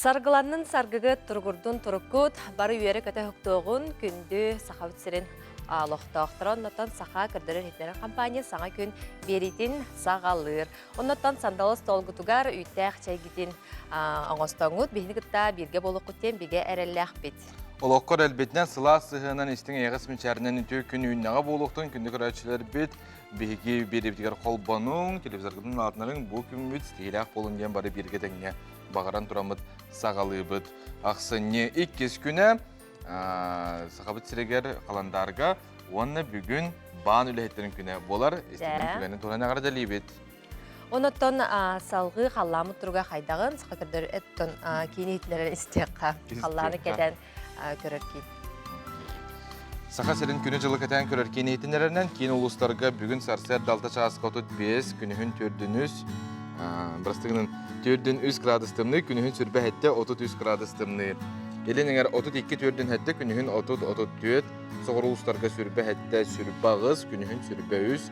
Саргыланнын саргыгыт, туругурдун туруккут, бары үөрэ-көтө уһуктуоҕун, күндү Сахабыт сирин олохтоохторо, оннуттан Саха көрдөрөр-иһитиннэрэр компания саҥа күн биэриитин саҕалыыр. Оннуттан сандалы остуолгутугар үүттээх чэйгитин оҥостоҥҥут, биһини кытта бииргэ буолуоххут диэн бигэ эрэллээхпит. Олоххор элбитинэн сылаас сыһыанан истиҥ эйэҕэс мичээринэн үтүө күн үүннэҕэ буолуохтун күндү көрөөччүлэрбит биһиги биэриибитигэр холбонуҥ, телевизоргытын улаатынарыҥ бу күммүт ситиһиилээх буолун диэн бары бииргэ тэҥҥэ баҕаран тураммыт саҕалыыбыт. Ахсынньы иккис күнэ Сахабыт сиригэр халандаарга уонна бүгүн баан үлэһиттэрин күнэ буолар. Истигин түгэнин туһунан эҕэрдэлиибит. Онотон салгыы халлаамыт туруга хайдаҕын саха көрдөр эттон киин иһитиннэрэн истиэххэ. Халлааны кэтэн көрөр киин. Саха сирин күнү-дьылы кэтээн көрөр киин иһитиннэрэринэн киин улуустарга бүгүн сарсыарда 6 чааска 35, күнүһүн төрдүн үс, бырастыгынан төрдүн үс градус тымныы, күнүһүн сүрбэ сэттэ 33 градус тымныы. Илин эҥэр 32 төрдүн сэттэ, күнүһүн 30 34, соҕуруу улуустарга сүрбэ сэттэ, сүрбэ аҕыс, күнүһүн сүрбэ үс,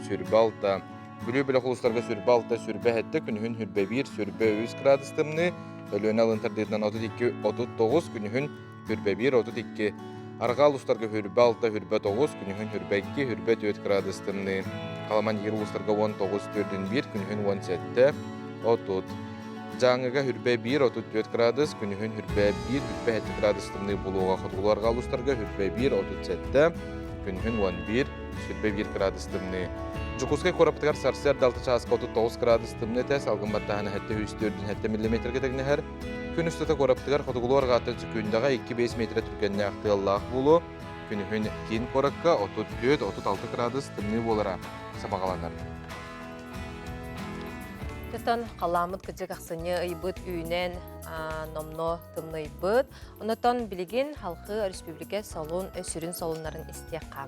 сүрбэ алта. Бүлүү бөлөх улуустарга сүрбэ алта, сүрбэ сэттэ, күнүһүн сүрбэ биир, сүрбэ үс градус тымныы, Өлүөнэ алын тардыытынан 32 39, күнүһүн хүрбэ 1 32. Арҕаа улуустарга хүрбэ 6, хүрбэ 9, күнүһүн хүрбэ 2, хүрбэ 4 градус тымныы. Халаман иир улуустарга 19 төрдүн 1, күнүһүн 17 30. Дьааҥыга хүрбэ 1, 34 градус, күнүһүн хүрбэ 1, хүрбэ 7 градус тымныы буолуоҕа. Хотугулуу арҕаа улуустарга хүрбэ 1, 37, күнүһүн 11, сүрбэ 1 градус тымныы. Дьокуускай куораппытыгар сарсыарда 6 чааска 39 градус тымныы этэ, салгын баттааһына 704 миллиметргэ тэҥнэһэр. Күн устата куораппытыгар хотугулуу арҕааттан сөкүүндэҕэ 2-5 метрэ түргэннээх тыаллаах буолуо. Күнүһүн киин куоракка 34-36 градус тымныы буолара сабаҕаланар. Оттон халааммыт кыдьык ахсынньы ыйбыт үүнэн номно тымныйбыт. Онотон билигин халқы республика солун сүрүн солуннарын истиэххэ.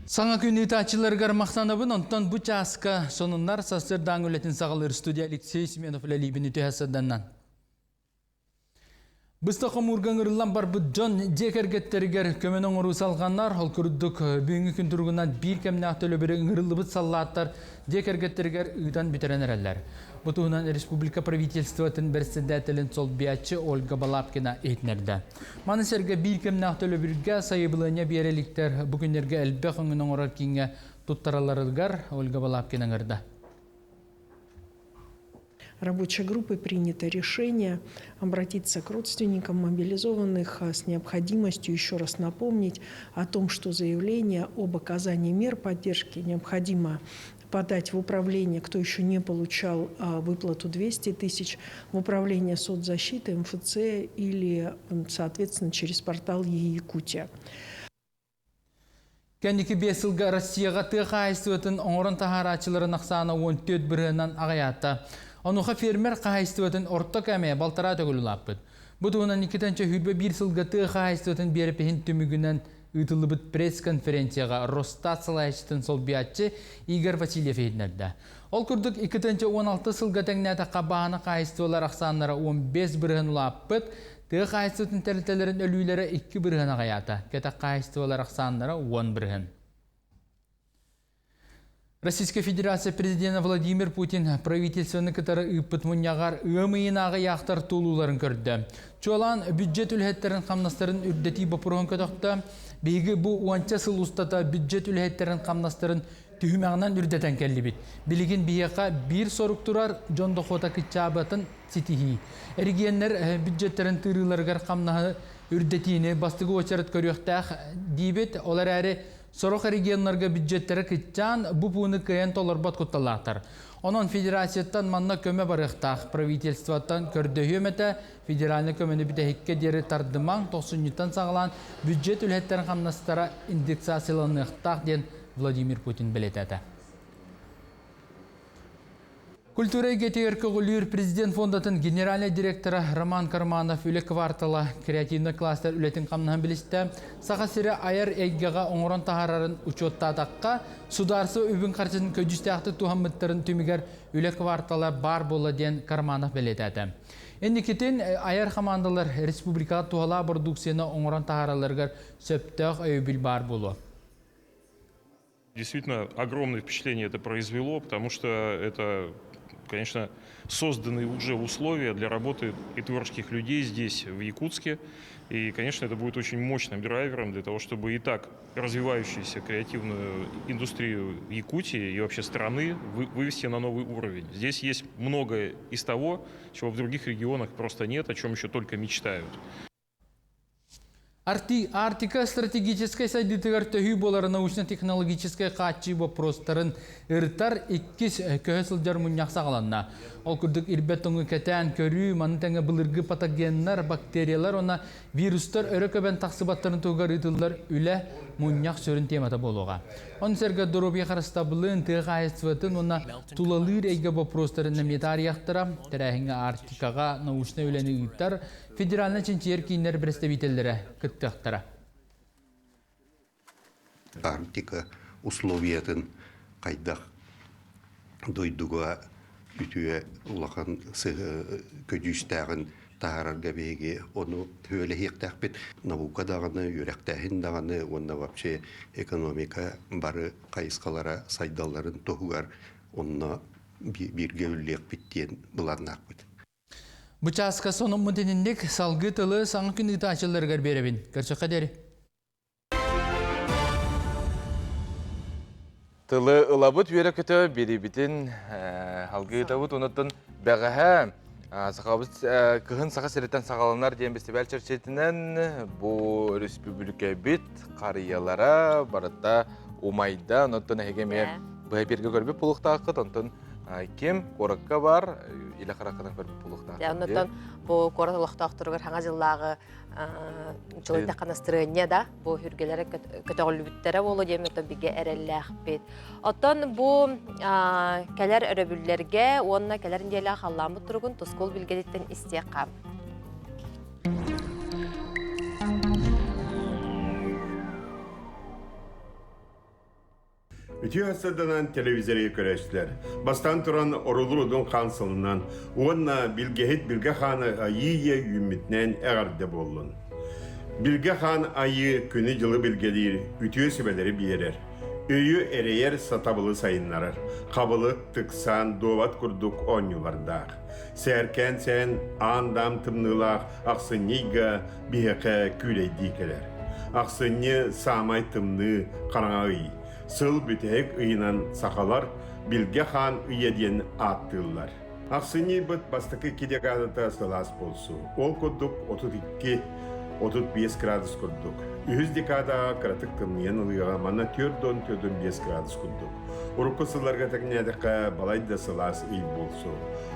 Саҥа күн ыытааччыларыгар махтанабын, онтон бу чааска сонуннар сарсыардааҥы үлэтин саҕалыыр студия Алексей Семенов үлэлиибин үтүө сарданнан. Быстах хомуурга ыҥырыллан барбыт дьон дьиэ кэргэттэригэр көмөнү оҥоруу салҕанар. Ол курдук, бүгүҥҥү күн туругунан биир кэмнээх төлөбүрү ыҥырыллыбыт саллааттар дьиэ кэргэттэригэр ыытан бүтэрэн эрэллэр. Бу туһунан республика правительствотын бэрэссэдээтэлин солбуйааччы Ольга Балабкина иһитиннэрдэ. Маны сэргэ биир кэмнээх төлөбүргэ сайабылыанньа биэрэ иликтэр бу күннэргэ элбэх өҥөнү оҥорор кииҥҥэ туттаралларыгар Ольга Балабкина ыҥырда. Рабочей группой принято решение обратиться к родственникам мобилизованных с необходимостью еще раз напомнить о том, что заявление об оказании мер поддержки необходимо подать в управление, кто еще не получал выплату 200 тысяч, в управление соцзащиты, МФЦ или, соответственно, через портал Е-Якутия. Кэнники биэс сылга Россияҕа тыа хаһаайыстыбатын оҥорон таһаарааччыларын ахсаана 14 бырыһынан аҕыйаата. Онуоха фермер хаһаайыстыбатын орто кээмэйэ балтараа төгүл улааппыт. Бу туһунан иккитэнчэ сүүрбэ биир сылга тыа хаһаайыстыбатын биэрэпиһин түмүгүнэн ыытыллыбыт пресс-конференцияҕа Росстат салайааччытын солбуйааччы Игорь Васильев иһитиннэрдэ. Ол курдук 2016 сылга тэҥнээтэххэ баһааны хаһаайыстыбалар ахсааннара 15 бырыһан улааппыт, Тыа хаһаайыстыбатын тэрилтэлэрин өлүүлэрэ 2% аҕыйаата, кэтэх хаһаайыстыбалар ахсааннара 10%. Российская Федерация президена Владимир Путин правительствоны кытары ыыппыт мунньаҕар ыам ыйынааҕы ыйаахтар туолууларын көрдө. Чуолаан бюджет үлэһиттэрин хамнастарын үрдэтии боппуруоһун көтөхтө. Биһиги бу уонча сыл устата бюджет үлэһиттэрин хамнастарын түһүмэҕинэн үрдэтэн кэллибит. Билигин биһиэхэ биир сорук турар, дьон дохуота кыччаабатын ситиһии. Эрэгийиэннэр бюджеттарын тыырыыларыгар хамнаһы үрдэтиини бастакы уочарат көрүөхтээх диибит. Ол эрээри сорох регионнарга бюджеттэрэ кыччаан, бу пууну кыайан толорбот кутталлаахтар. Онон федерацияттан манна көмө барыахтаах. Правительствоттан көрдөһүөм этэ, федеральнай көмөнү бүтэһиккэ диэри тардымаҥ, тохсунньуттан саҕалаан бюджет үлэһиттэрин хамнастара индексацияланыахтаах диэн Владимир Путин бэлиэтээтэ. Культура эйгэтигэр көҕүлүүр президент фондатын генеральнай директора Роман Карманов үлэ квартала креативнай кластер үлэтин хамнаһын билистэ. Саха сирэ айар эйгэҕэ оҥорон таһаарарын учуоттаатахха, судаарство үбүн харчытын көдьүүстээхтик туһаммыттарын түмүгэр үлэ квартала баар буолла диэн Карманов бэлиэтээтэ. Инникитин айар хамаандалар республикаҕа туһалаах бородууксуйаны оҥорон таһааралларыгар сөптөөх өйөбүл баар буолуо. Действительно, огромное впечатление это произвело, потому что это, конечно, созданы уже условия для работы и творческих людей здесь, в Якутске. И, конечно, это будет очень мощным драйвером для того, чтобы и так развивающуюся креативную индустрию Якутии и вообще страны вывести на новый уровень. Здесь есть многое из того, чего в других регионах просто нет, о чем еще только мечтают. Арктика стратегическай сайдыытыгар төһүү буолар научно-технологическай хааччыы боппуруостарын ырытар иккис көһө сылдьар мунньах саҕаланна. Ол курдук ирбэт тоҥу кэтээн көрүү, маны тэҥэ былыргы патогеннар, бактериялар уонна вирустар өрө көбөн тахсыбаттарын туһугар ыытыллар үлэ мунньах сүрүн темата буолуоҕа. Ону сэргэ доруобуйа харыстабылын, тыа хаһаайыстыбатын уонна тулалыыр эйгэ боппуруостарын эмиэ таарыйыахтара. Тэрээһиҥҥэ Арктикаҕа научнай үлэни ыытар Федеральнай чинчийэр кииннэр бэрэстэбиитэллэрэ кыттыахтара. Арктика условиятын хайдах дойдуга үтүө улахан көдьүүстээҕин таһаарарга биһиги ону сүбэлэһиэхтээхпит. Наука даҕаны, үөрэхтээһин даҕаны уонна вообще экономика бары хайысхалара сайдалларын туһугар онно бииргэ үлэлиэхпит диэн былааннаахпыт. Бу чааска сонуммут ининник салгыы тылы саҥа күн ыытааччыларыгар биэрэбин. Көрсөххө диэри. Тылы ылабыт үөрэ-көтө биэрибитин алгыытабыт онуттан бэҕэһээ сахабыт кыһын Саха сириттэн саҕаланар диэн бэстибээл чэрчитинэн бу өрөспүүбүлүкэбит харыйалара барыта умайда. Онуттан эһиги эмиэ быһа эпииргэ көрбүт буолуохтааххыт. Онтон Ким куоракка бар, илэ хараххынан көрбүт буолуохтаах. Дьэ, оннуттан бу куорат олохтоохторугар хаҥа дьыллааҕы дьылыйдахха настырыанньа да бу үргэлэрэ көтөҕүллүбүттэрэ буолуо диэн оттон бигэ эрэллээхпит. Оттон бу кэлэр өрөбүллэргэ уонна кэлэр нэдиэлэҕэ халлааммыт туругун тускул билгэтиттэн истиэххэ. Үтүө сырданан телевизоры көрөөччүлэр. Бастаан туран Орулур Удун хаан сылынан уонна Билгэһит Билгэ хааны айыы ийэ үүммүтүнэн эҕэрдэ буоллун. Билгэ хаан айыы күнү-дьылы билгэлиир, үтүө сүбэлэри биэрэр. Өйү эрэйэр сатабылы сайыннарар. Хабылык, тыксаан, дуобат курдук оонньуулардаах. Сээркээн сээн аан-даам тымныылаах ахсынньы ыйга биһиэхэ күүлэйдии кэлэр. Ахсынньы саамай тымныы, хараҥа ый. Сыл бүтэһик ыйынан сахалар Билгэ хаан ыйа диэн ааттыыллар. Ахсынньы ыйбыт бастакы икки декадата сылаас буолсу. Ол курдук 32 35 градус курдук. Үһүс декадаҕа кыратык тымныйан ылыаҕа манна 4-45 градус курдук. Урукку сылларга тэҥнээтэххэ балай да сылаас ый буолсу.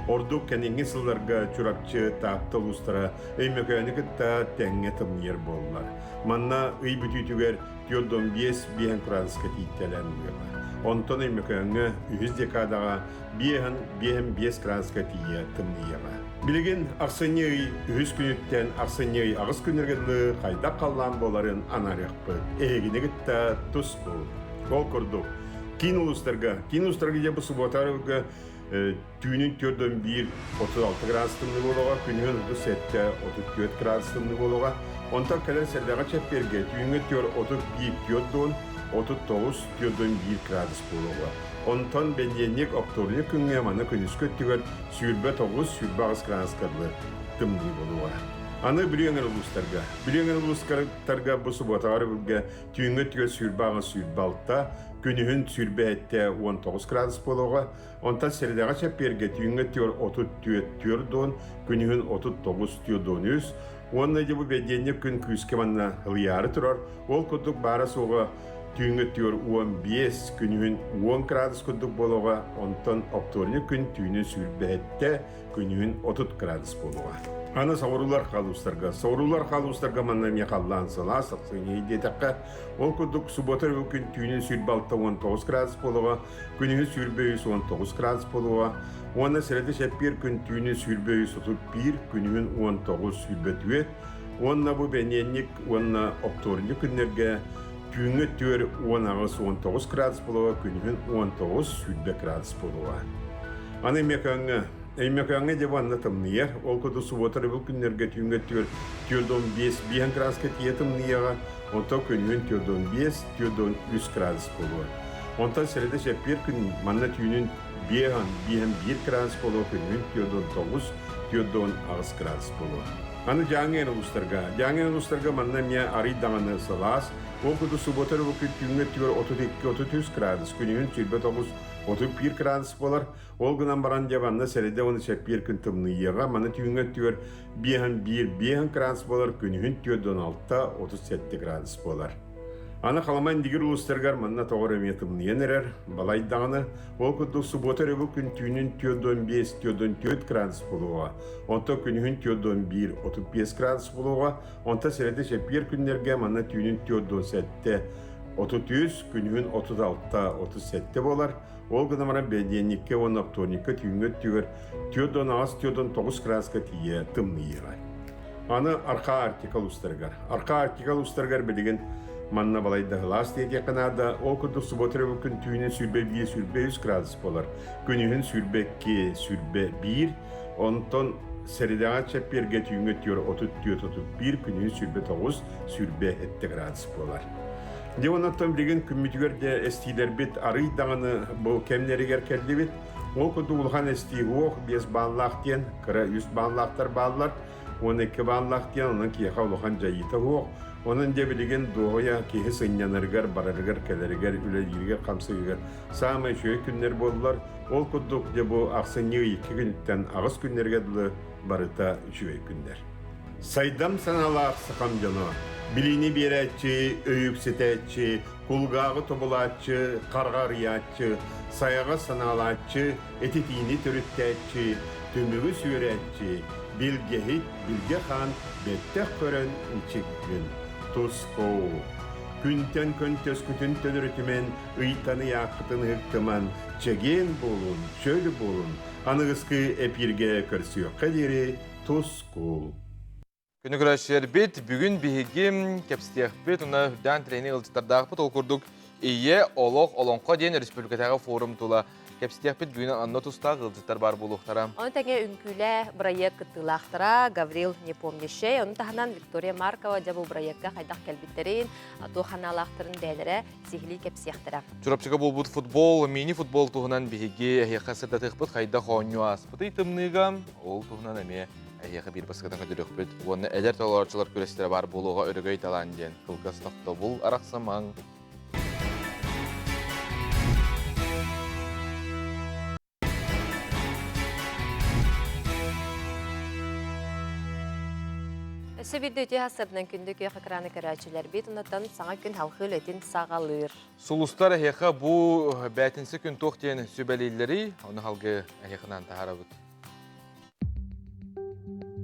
Ордук кэнниҥҥи сылларга Чурапчы, Таатта улуустара Өймөкөөнү кытта тэҥҥэ тымныйар буоллар. Манна ый бүтүүтүгэр 45 биэһэн градуска тиийтэлээн ылыаҕа. Онтон Өймөкөөҥҥө үһүс декадаҕа биэһэн биэһэн биэс градуска тиийэ тымныйыаҕа. Билигин ахсынньы ый үһүс күнүттэн ахсынньы ый аҕыс күнүгэр дылы хайдах халлаан буоларын анаарыахпыт. Эһигини кытта тус бул. Ол курдук, киин улуустарга, киин улуустарга дьэ бу субуота Түүнүн 41 36 градус тымныы буолуоҕа, күнүһүн 37 34 градус тымныы буолуоҕа. Онтон кэлэн сэрдэҕэ чэппиэргэ түүҥҥэ 31 4 39 41 градус буолуоҕа. Онтон бэнидиэнньик октябрь күҥҥэ маны күнүскү өттүгэр 29 28 градуска дылы тымныы буолуоҕа. Аны Бүлүү эҥэр улуустарга. Бүлүү эҥэр улуустарга бу субуотаҕа өрөбүлгэ түүҥҥэ өттүгэр 28 26, күнүһүн 27 19 градус буолуоҕа. Онтон сэрэдэҕэ чэппиэргэ түүҥҥэ түөр 34 түөрт уон, күнүһүн 39 түөрт уонна дьэ бу бэдиэнньик күн күүскэ манна ылыйаары турар. Ол курдук баара-суоҕа түүҥҥэ түөр 15, күнүһүн 10 градус курдук буолуоҕа, онтон оптуорунньук күн түүнүн сүүрбэһэттэ, күнүһүн 30 градус буолуоҕа. Аны соҕуруулар халуустарга. Соҕуруулар халуустарга манна эмиэ халлаан сылаас, ахсынньы диэтэххэ, ол курдук субуота күн түүнүн сүүрбэ 69 градус буолуоҕа, күнүһүн 23 19 градус буолуоҕа уонна сэрэти сэппиэр күн түүнүн 23 31, күнүһүн 19 24 уонна бу бэниэнньик уонна оптуорунньук күннэргэ түүҥҥү өттүгэр 18 19 градус буолуоҕа, күнүһүн 19 20 градус буолуоҕа. Аны Өймөкөөҥҥө Өймөкөөҥҥө дьэ уонна тымныйар. Ол курдук субуота өрөбүл күннэргэ түүҥҥү өттүгэр 45 5 градуска тиийэ тымныйыаҕа, онтон күнүһүн 45 43 градус буолуо. Онтон сэрэдэ чэппиэр күн манна түүнүн биэһэн биэһэн биир градус буолуо, күнүһүн түөрт тоҕус, 48 градус буолуо. Аны Дьааҥы улуустарга. Дьааҥы улуустарга манна эмиэ арый даҕаны сылаас. Ол курдук субуота эрэ күн түүҥҥү өттүгэр 32-33 градус, күнүһүн 29-31 градус буолар. Ол гынан баран дьэ манна сэрэдэ уонна чэппиэр күн тымныйыаҕа. Маны түүҥҥү өттүгэр биэһэн биир биэһэн градус буолар, күнүһүн 46-37 градус буолар. Аны Халыма Индигир улуустарыгар манна тоҕо эрэ эмиэ тымныйан эрэр, балай даҕаны. Ол курдук субуота өрөбүл күн түүнүн 45-44 градус буолуоҕа, онтон күнүһүн 41-35 градус буолуоҕа, онтон сэрэдэ чэппиэр күннэргэ манна түүнүн 47-33, күнүһүн 36-37 буолар. Ол гынан баран бэнидиэнньиккэ уонна вторникка түүҥҥү өттүгэр 48-49 градуска тиийэ тымныйыаҕа. Аны Архаа Арктика улуустарыгар. Архаа Арктика улуустарыгар билигин манна балайда сылаас диэтиэххэ наада. Ол курдук субуота өрөбүл күн түүнүн 21-23 градус буолар. Күнүһүн 22-21, онтон сэрэдэҕэ чэппиэргэ түүҥҥү өттүгэр 34-31, күнүһүн 29-27 градус буолар. Дьэ онтон билигин күммүтүгэр дьэ эстиилэрбит арый даҕаны бу кэмнэригэр кэллибит. Ол курдук улахан эстии уох 5 бааллаах диэн, кыра 3 бааллаахтар бааллар. 12 бааллаах диэн онон киһиэхэ улахан дьайыыта суох. Онон дьэ билигин дуоһуйа киһи сынньанарыгар, барарыгар-кэлэригэр, үлэлииригэр-хамсыырыгар саамай үчүгэй күннэр буоллар. Ол курдук дьэ бу ахсынньы ый 2 күнүттэн аҕыс күннэргэ дылы барыта үчүгэй күннэр. Сайдам санаалаах сахам дьоно, билиини биэрээччи, өйүксэтээччи, кулгааҕы тобулааччы, харҕа арыйааччы, сайаҕас санаалааччы, этитиини төрүттээччи, түмүгү сүөрээччи, билгэһит, билгэ хаан бэттэх көрөн ичик күн, тускуу. Күнтэн көнтөскүтүн төлөрүтүмэн, ыйтан ыйааххытын ыһыктыман, чэгиэн буолун, чөл буолун, аныгыскы эпииргэ көрсүөххэ диэри тускул. Күнү көрөөччүлэрбит, бүгүн биһиги кэпсэтиэхпит уонна үрдээн тренинг ыалдьыттардаахпыт. Ол курдук Ийэ, олох, олоҥхо диэн республикатааҕы форум тула кэпсэтиэхпит. Бүгүн онно тустаах ыалдьыттар баар буолуохтара. Ону тэҥэ үҥкүүлээ бырайыак кыттыылаахтара Гаврил Непомнящий, ону таһынан Виктория Маркова дьэ бу бырайыакка хайдах кэлбиттэрин, туох санаалаахтарын бэйэлэрэ сиһилии кэпсиэхтэрэ. Чурапчыга буолбут футбол, мини-футбол туһунан биһиги эһиэхэ сырдатыахпыт, хайдах оонньуу ааспытый тымныыга, ол туһунан эмиэ эһиэхэ биир бастакытын көрдөрүөхпүт уонна эдэр толорооччулар күрэстэрэ баар буолуоҕа өрөгөй талаан диэн кылгас тохтобул арахсымаҥ. Өссө биирдэ үтүө сарсыарданан күндү күөх экраны көрөөччүлэрбит оннуттан саҥа күн халхыы үлэтин саҕалыыр. Сулустар эһиэхэ бу бээтинсэ күн туох диэн сүбэлииллэрий, ону халгы эһиэхинэн таһаарабыт.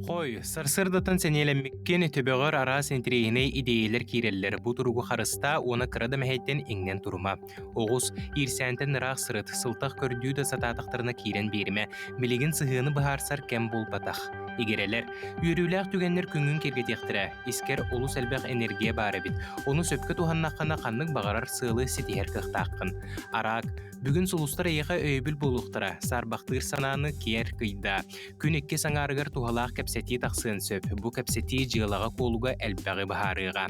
Хой, сарсыардаттан сэниэлэммиккин, төбөҕөр араас интэриэһинэй идиэйэлэр киирэллэр. Бу туругу харыстаа уонна кыра да мэһэйтэн иҥнэн турума. Оҕус, иирсээнтэн ыраах сырыт, сылтах көрдүү да сатаатахтарына киирэн биэримэ. Билигин сыһыаны быһаарсар кэм буолбатах. Игирэлэр, үөрүүлээх түгэннэр күҥҥүн киэргэтиэхтэрэ. Искэр олус элбэх энергия баар эбит. Ону сөпкө туһаннаххына ханнык баҕарар сыалы ситиһэр кыахтааххын. Араак, Бүгүн сулустар эйиэхэ өйөбүл буолуохтара, саарбахтыыр санааны киэр кыйдаа. Күн иккис аҥаарыгар туһалаах кэпсэтии тахсыан сөп. Бу кэпсэтии дьыалаҕа-куолуга элбэҕи быһаарыаҕа.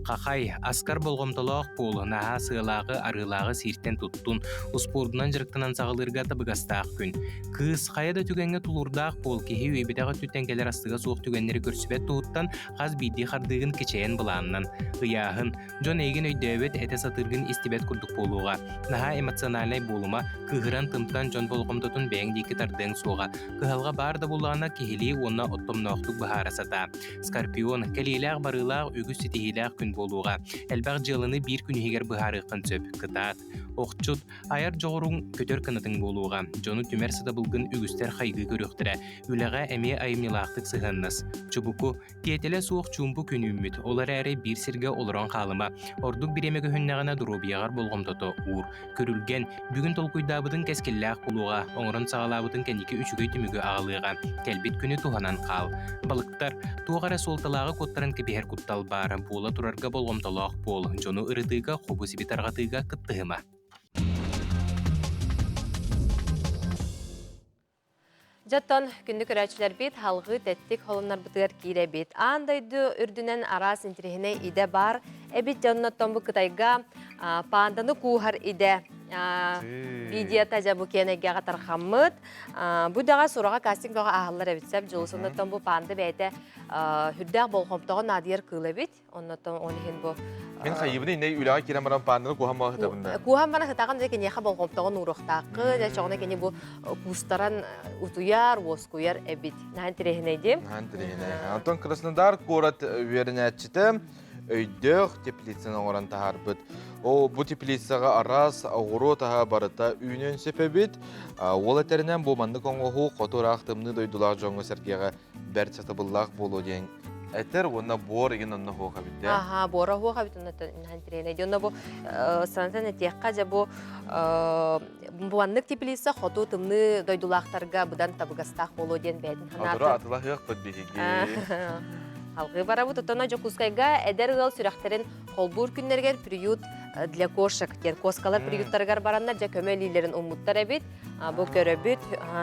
Хахай, аскар болҕомтолоох буол, наһаа сыалааҕы, арыылааҕы сииртэн туттун, успуордунан дьарыктанан саҕалыырга табыгастаах күн. Кыыс, хайа да түгэҥҥэ тулуурдаах буол, киһи үөйбэтэх өттүттэн кэлэр астыга суох түгэннэри көрсүбэт туһуттан хас биирдии хардыыгын кичэйэн былааннан. Ыйааһын, Дьон эйигин өйдөөбөт, этэ сатыыргын истибэт курдук буолуоҕа. Наһаа эмоциональнай буолума, кыыһыран-тымтан дьон болҕомтотун бэйэҥ диэки тардыаҥ суоҕа. Кыһалҕа баар да буоллаҕына, киһилии уонна оттомноохтук быһаара сатаа. Скорпион, кэлиилээх-барыылаах, үгүс ситиһиилээх күн буолуоҕа. Элбэх дьыаланы биир күн иһигэр быһаарыаххын сөп. Кытаат. Охчут, айар дьоҕуруҥ көтөр кынатыҥ буолуоҕа. Дьону түмэр сатабылгын үгүстэр хайгыы көрүөхтэрэ. Үлэҕэ эмиэ айымньылаахтык сыһыаннас. Чубуку, Тиэтэлэ суох чуумпу күн үүммүт, ол эрээри биир сиргэ олорон хаалыма. Ордук бириэмэ көһүннэҕинэ доруобуйаҕар болҕомтото уур. Күрүлгэн, бүгүн толкуйдаабытыҥ кэскиллээх буолуоҕа, оҥорон саҕалаабытыҥ кэнники үчүгэй түмүгү аҕалыаҕа. Кэлбит күнү туһанан хаал. Балыктар, туох эрэ суолталааҕы куоттаран кэбиһэр куттал баар. Буола турарга болҕомтолоох буол. Дьону ырытыыга, хобу-сиби тарҕатыыга кыттыһыма. Дьоттон күндү көрөөччүлэрбит халҕыы тэттик холуннарбытыгар киирэбит. Аан дойду үрдүнэн араас интириэһинэй идэ баар эбит дьонноттон бу Кытайга панданы кууһар идэ. Видеота дьэ бу киэн эйгэҕэ тархаммыт. Бу даҕа сураҕа кастинг бөҕө ааһаллар эбит сөп. Дьулусуннаттан бу панда бэйэтэ үрдээх болҕомтоҕо наадыйар кыыл эбит. Оннотон ол иһин бу Мин хайыбын инней үлэҕэ киирэн баран паанданы куһан баҕа сытабын да. Куһан бара сытаҕын дьэ киниэхэ болҕомтоҕун ууруохтааххы, дьэ чоҕуна кини бу куустаран утуйар, уоскуйар эбит. Наһаа интэриэһинэй дии. Наһаа интэриэһинэй. Антон Краснодар куорат үөрэнээччитэ өйдөөх теплицаны оҥорон таһаарбыт. О, бу теплицаҕа араас оҕуруот аһа барыта үүнүөн сөп эбит. Уол этэринэн бу маннык оҥоһуу хоту ыраах тымныы дойдулаах дьоҥҥо-сэргэҕэ бэрт сатабыллаах буолуо диэн этэр уонна буор игин онно хуох эбит дээ. Аха, буора хуох эбит онно интириэнэ. Онно бу санатан этиэххэ дьэ бу бу маннык теплица хоту тымныы дойдулаахтарга быдан табыгастаах буолуо диэн бэйэтин санаатын. Одура атылаһыахпыт биһиги. Алгыы барабыт отоно Дьокуускайга эдэр ыал сүрэхтэрин холбуур күннэригэр приют для кошек диэн куоскалар приюттарыгар бараннар дьэ көмө илиилэрин уммуттар эбит. Бу көрөбүт,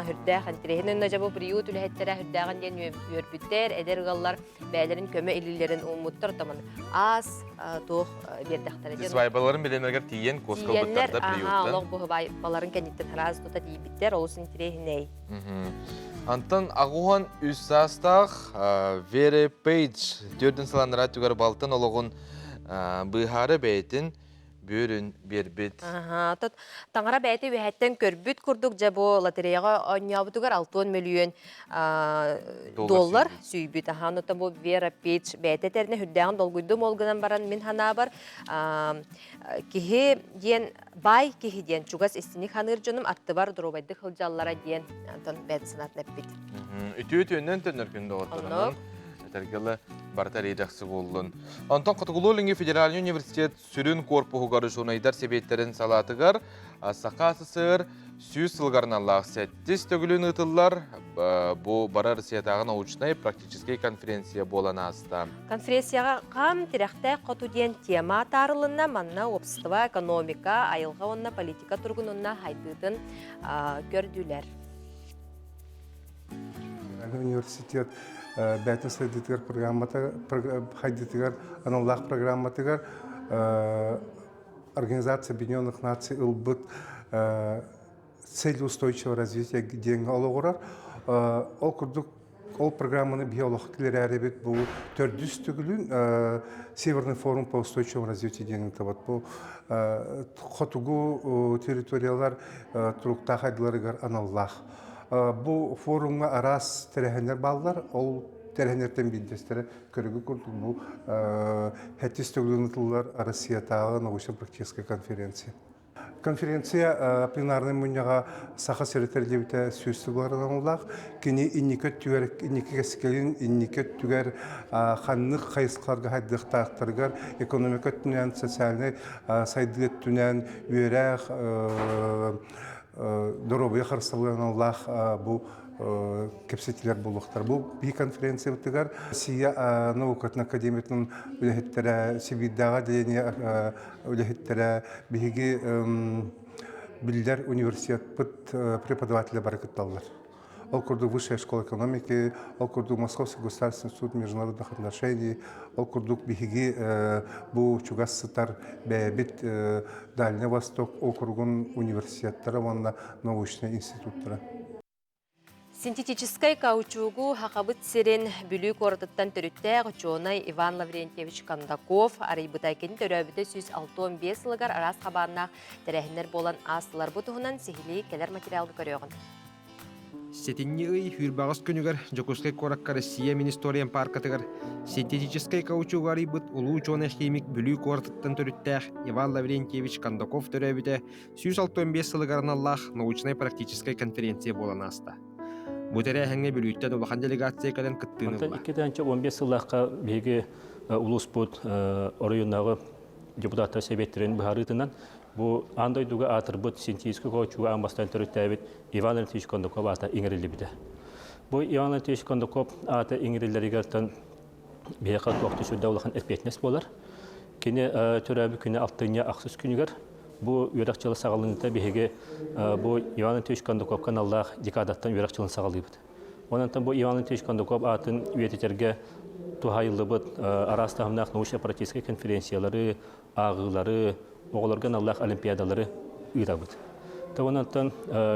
үрдээх интириэһин өннө дьэ бу приют үлэһиттэрэ үрдээҕин диэн үөрбүттэр, эдэр ыаллар бэйэлэрин көмө илиилэрин ууммуттар, отоман аас туох биэрдэхтэрэ диэн. Свайбаларын билэнэргэр тиийэн куоска ылбыттар да приюттан. Олох бу баларын кэнниттэн араас тута тиийбиттэр, олус интириэһинэй. Антон аҕуһан үс саастаах Вере Пейдж төрдүн сыланнара түгэр балтын олоҕун быыһаары бэйэтин бүөрүн биэрбит. Аха, тот таҥара бэйэтэ үөһэттэн көрбүт курдук дьэ бу лотереяҕа оонньообутугар 60 мөлүйүөн доллар сүүйбүт. Аха, оннуттан бу Вера Пич бэйэтэ этэринэ үрдээҕин долгуйдум ол гынан баран мин санаабар киһи диэн баай киһи диэн чугас истиник ханыыр дьонум аттыбар доруобайдык сылдьаллара диэн Антон бэйэтин санаатын эппит. Үтүө үтүөннэн төннөр күн доҕотторунан этэргэлэ барыта эриэдэхси буоллун. Онтон Хотугулуу-Илиҥҥи федеральный университет сүрүн корпуһугар учуонайдар сэбиэттэрин салаатыгар Саха СССР 100 сылыгар аналлаах сэттис төгүлүн ыытыллар бу бары Россиятааҕы научнай практическай конференция буолан ааста. Конференцияҕа хам тирэхтээх хоту диэн тема таарылынна. Манна уопсастыба, экономика, айылҕа уонна политика туругун уонна хайдыытын көрдүлэр. Университет бэйэтин сайдыытыгар программата хайдыытыгар аналлаах программатыгар Организация Объединенных Наций ылбыт цель устойчивого развития диэҥҥэ олоҕурар. Ол курдук ол программаны биһи олоххо киллэрээрибит бу төрдүс төгүлүн Северный форум по устойчивому развитию диэн ыытабыт. Бу хотугу территориялар туруктаах айдыларыгар аналлаах. Бу форумҥа араас тэрээһиннэр бааллар. Ол тэрээһиннэртэн биирдэстэрэ көрүгү курдук бу хэттис төгүлүн ытыллар Россиятааҕы научно-практическая конференция. Конференция пленарнай мунньаҕа Саха сирэ тэриллибитэ сүүс сылларынан Кини инники өттүгэр, инники кэскилин, инники өттүгэр ханнык хайысхаларга хайдыахтаахтарыгар экономика өттүнэн, социальнай сайдыы өттүнэн, үөрэх, доруобуйа харыстабылыналаах бу кэпсэтиилэр буолуохтар. Бу биһи конференциябытыгар Россия наукатын академиятын үлэһиттэрэ, Сибиирдээҕи отделение үлэһиттэрэ, биһиги биллэр университетпыт преподавателэ бары кытталлар. Ол курдук Высшая школа экономики, ол курдук Московский государственный институт международных отношений, ол курдук биһиги бу чугас сытар бэйэбит Дальний Восток округун университеттара уонна научнай институттара. Синтетическай каучугу Хахабыт сирин Бүлүү куоратыттан төрүттээх учуонай Иван Лаврентьевич Кондаков арыйбыта кини төрөөбүтэ 165 сылыгар араас хабааннаах тэрээһиннэр буолан аастылар. Бу туһунан сиһилии кэлэр материалга көрүөҕүн. Сэтинньи ый сүүрбэҕис күнүгэр Дьокуускай куоракка Россия Министориен пааркатыгар синтетическэй каучугу арыйбыт улуу учуонай-химик Бүлүү куоратыттан төрүттээх Иван Лаврентьевич Кондаков төрөөбүтэ 165 сылыгар аналлаах научнай-практическай конференция буолан ааста. Бу тэрээһиҥҥэ Бүлүүттэн улахан делегация кэлэн кыттыыны Онтон ылла. 2015 сыллаахха биһиги улууспут оройуоннааҕы депутаттар сэбиэттэрин быһаарыытынан бу аан дойдуга аатырбыт синтетическэй каучугу аан бастаан төрүттээбит Иван Алексеевич Кондаков аата иҥэриллибитэ. Бу Иван Алексеевич Кондаков аата иҥэриллэригэр биһиэхэ туох да сүрдээх улахан эппиэтинэс буолар. Кини төрөөбүт күнэ алтынньы ахсыс күнүгэр бу үөрэх дьыла саҕаланыыта биһиги бу Иван Антонович Кондаковка аналлаах декадаттан үөрэх дьылын саҕалыыбыт. Онон бу Иван Антонович Кондаков аатын үйэтитэргэ туһаайыллыбыт араас таһымнаах научно-практическай конференциялары, ааҕыылары, оҕолорго аналлаах олимпиадалары ыытабыт. Онтон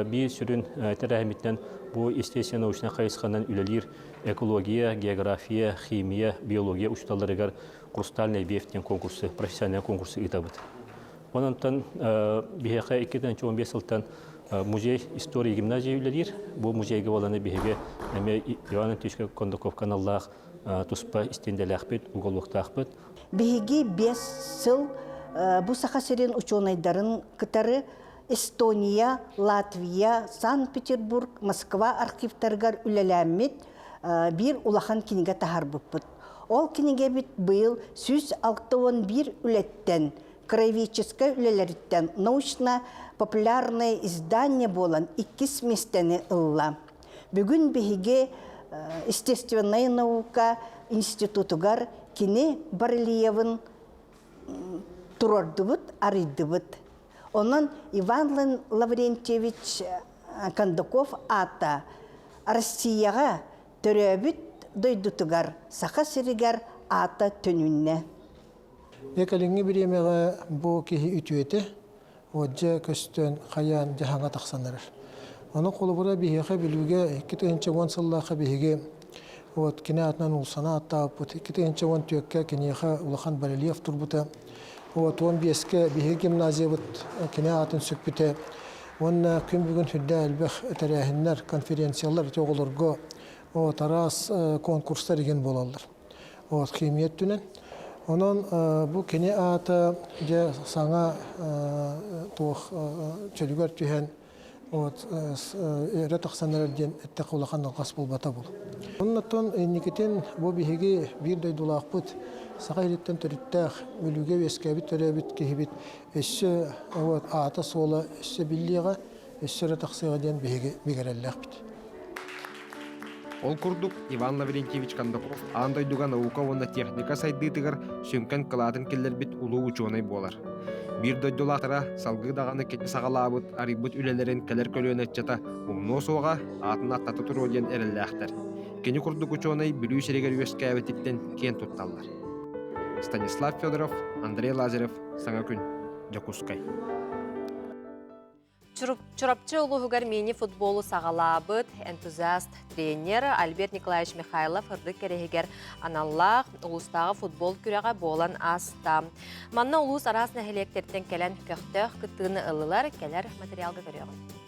биир сүрүн тэрээһиммитинэн бу естественно-научнай хайысханан үлэлиир экология, география, химия, биология учууталларыгар «Хрустальный вев» диэн конкурсу, профессиональный конкурсу ыытабыт. Онон биһиэхэ 2015 сылтан музей истории гимназия үлэлиир. Бу музейга буоланы биһиги эмиэ Иван Антоновичка Кондаков каналлаах туспа истиэндэлээхпит, уголуоктаахпыт. Биһиги 5 сыл бу Саха сирин учуонайдарын кытары Эстония, Латвия, Санкт-Петербург, Москва архивтарыгар үлэлээммит биир улахан кинигэ таһаарбыппыт. Ол кинигэбит быйыл 161 үлэттэн, краеведческай үлэлэриттэн научно-популярное издание буолан иккис миэстэни ылла. Бүгүн биһиги естественная наука институтугар кини барельевын туруордубут, арыйдыбыт. Онон Иван Лаврентьевич Кондаков аата Россияҕа төрөөбүт дойдутугар Саха сиригэр аата төнүннэ. Дьэ кэлиҥҥи бириэмэҕэ бу киһи үтүөтэ, уоддьа көстөн, хайаан дьаһаҥа тахсан эрэр. Ону холобура биһиэхэ Бүлүүгэ 2010 сыллаахха биһиги вот кини аатынан уулсаны ааттаабыппыт. 2014-кэ киниэхэ улахан барельеф турбута. Вот 15-кэ биһиги гимназиябыт кини аатын сүкпүтэ. Уонна күн бүгүн сүрдээх элбэх тэрээһиннэр, конференциялар ити оҕолорго вот араас конкурстар игин буолаллар. Вот химия өттүнэн. Онон бу кини аата дьэ саҥа туох чөлүгэр түһэн вот өрө тахсан эрэр диэн эттэххэ улахан алҕас буолбата буолуо. Оннуттан инникитин бу биһиги биир дойдулаахпыт саха иһиттэн төрүттээх Бүлүүгэ үөскээбит төрөөбүт киһибит өссө вот аата-суола өссө биллиэҕэ, өссө эрэ тахсыаҕа диэн биһиги бигэрэллээхпит. Ол курдук, Иван Лаврентьевич Кондаков аан дойдуга наука уонна техника сайдыытыгар сүҥкэн кылаатын киллэрбит улуу учуонай буолар. Биир дойдулаахтара салгыы даҕаны кини саҕалаабыт, арыйбыт үлэлэрин кэлэр көлүөнэ ыччата умнуо суоҕа, аатын аттата туруо диэн эрэллээхтэр. Кини курдук учуонай Бүлүү сиригэр үөскээбититтэн киэн тутталлар. Станислав Федоров, Андрей Лазарев, Саҥа күн, Дьокуускай. Чурапчы улууһугар мини-футболу саҕалаабыт энтузиаст тренер Альберт Николаевич Михайлов ырдык кэрэһигэр аналлаах улуустааҕы футбол күрэҕэ буолан ааста. Манна улуус араас нэһилиэктэртэн кэлэн көхтөөх кыттыыны ыллылар, кэлэр материалга көрүөҕүҥ.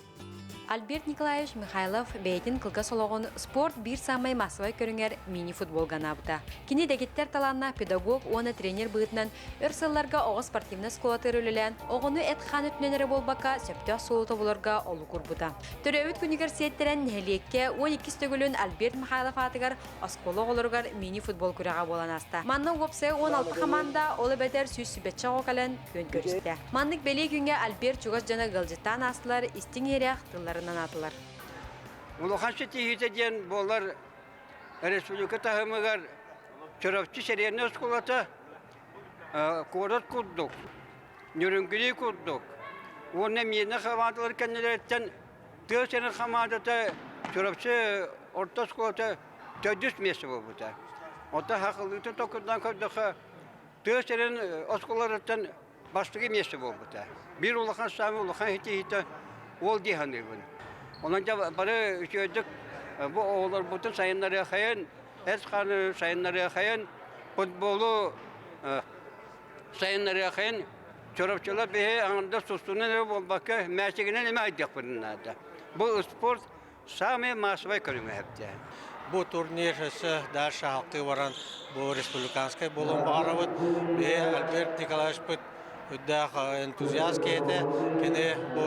Альберт Николаевич Михайлов бэйэтин кылгас олоҕун спорт биир саамай массовай көрүҥэр мини-футболга анаабыта. Кини дэгиттэр талааннаах педагог уонна тренер быһыытынан Өр сылларга оҕо спортивнай оскуолатыгар үлэлээн, оҕону эт-хаан өттүнэн эрэ буолбакка, сөптөөх суолу тобуларга олук уурбута. Төрөөбүт күнүгэр сиэттэрэн нэһилиэккэ 12 төгүлүн Альберт Михайлов аатыгар оскуола оҕолоругар мини-футбол күрэҕэ буолан ааста. Манна уопсайа 16 хамаанда, ол эбэтэр 100 оҕо кэлэн күөн көрүстэ. Маннык бэлиэ күҥҥэ Альберт чугас дьоно ыалдьыттаан аастылар, истиҥ иһирэх тылларын анаатылар. Улахан ситиһиитэ диэн буолар республика таһымыгар Чурапчы сэлиэнньэ оскуолата куорат курдук, Ньүрүҥгүрүй курдук уонна миэнэ хамаандалар кэннилэриттэн тыа сирин хамаандата Чурапчы орто оскуолата төрдүс миэстэ буолбута. Оттон хахыллыытын токурдаан көрдөххө, тыа сирин оскуолаларыттан бастакы миэстэ буолбута. Биир улахан саамай улахан ситиһиитэ уол дии саныыбын. Онон дьэ бары үчүгэйдик бу оҕолорбутун сайыннарыахайын, эт-хааны сайыннарыахайын, футболу сайыннарыахайын, Чурапчылар биһи аҥардас тустуунан эрэ буолбакка, мээчигинэн эмэ айдыахпытын наада. Бу спорт самый массовай көрүҥэ эбитэ. Бу турнир өссө дальше алтыы баран бу республиканскай буолуон баҕарабыт. Биһи Альберт Николаевичпыт үрдээх энтузиаст киһитэ. Кини бу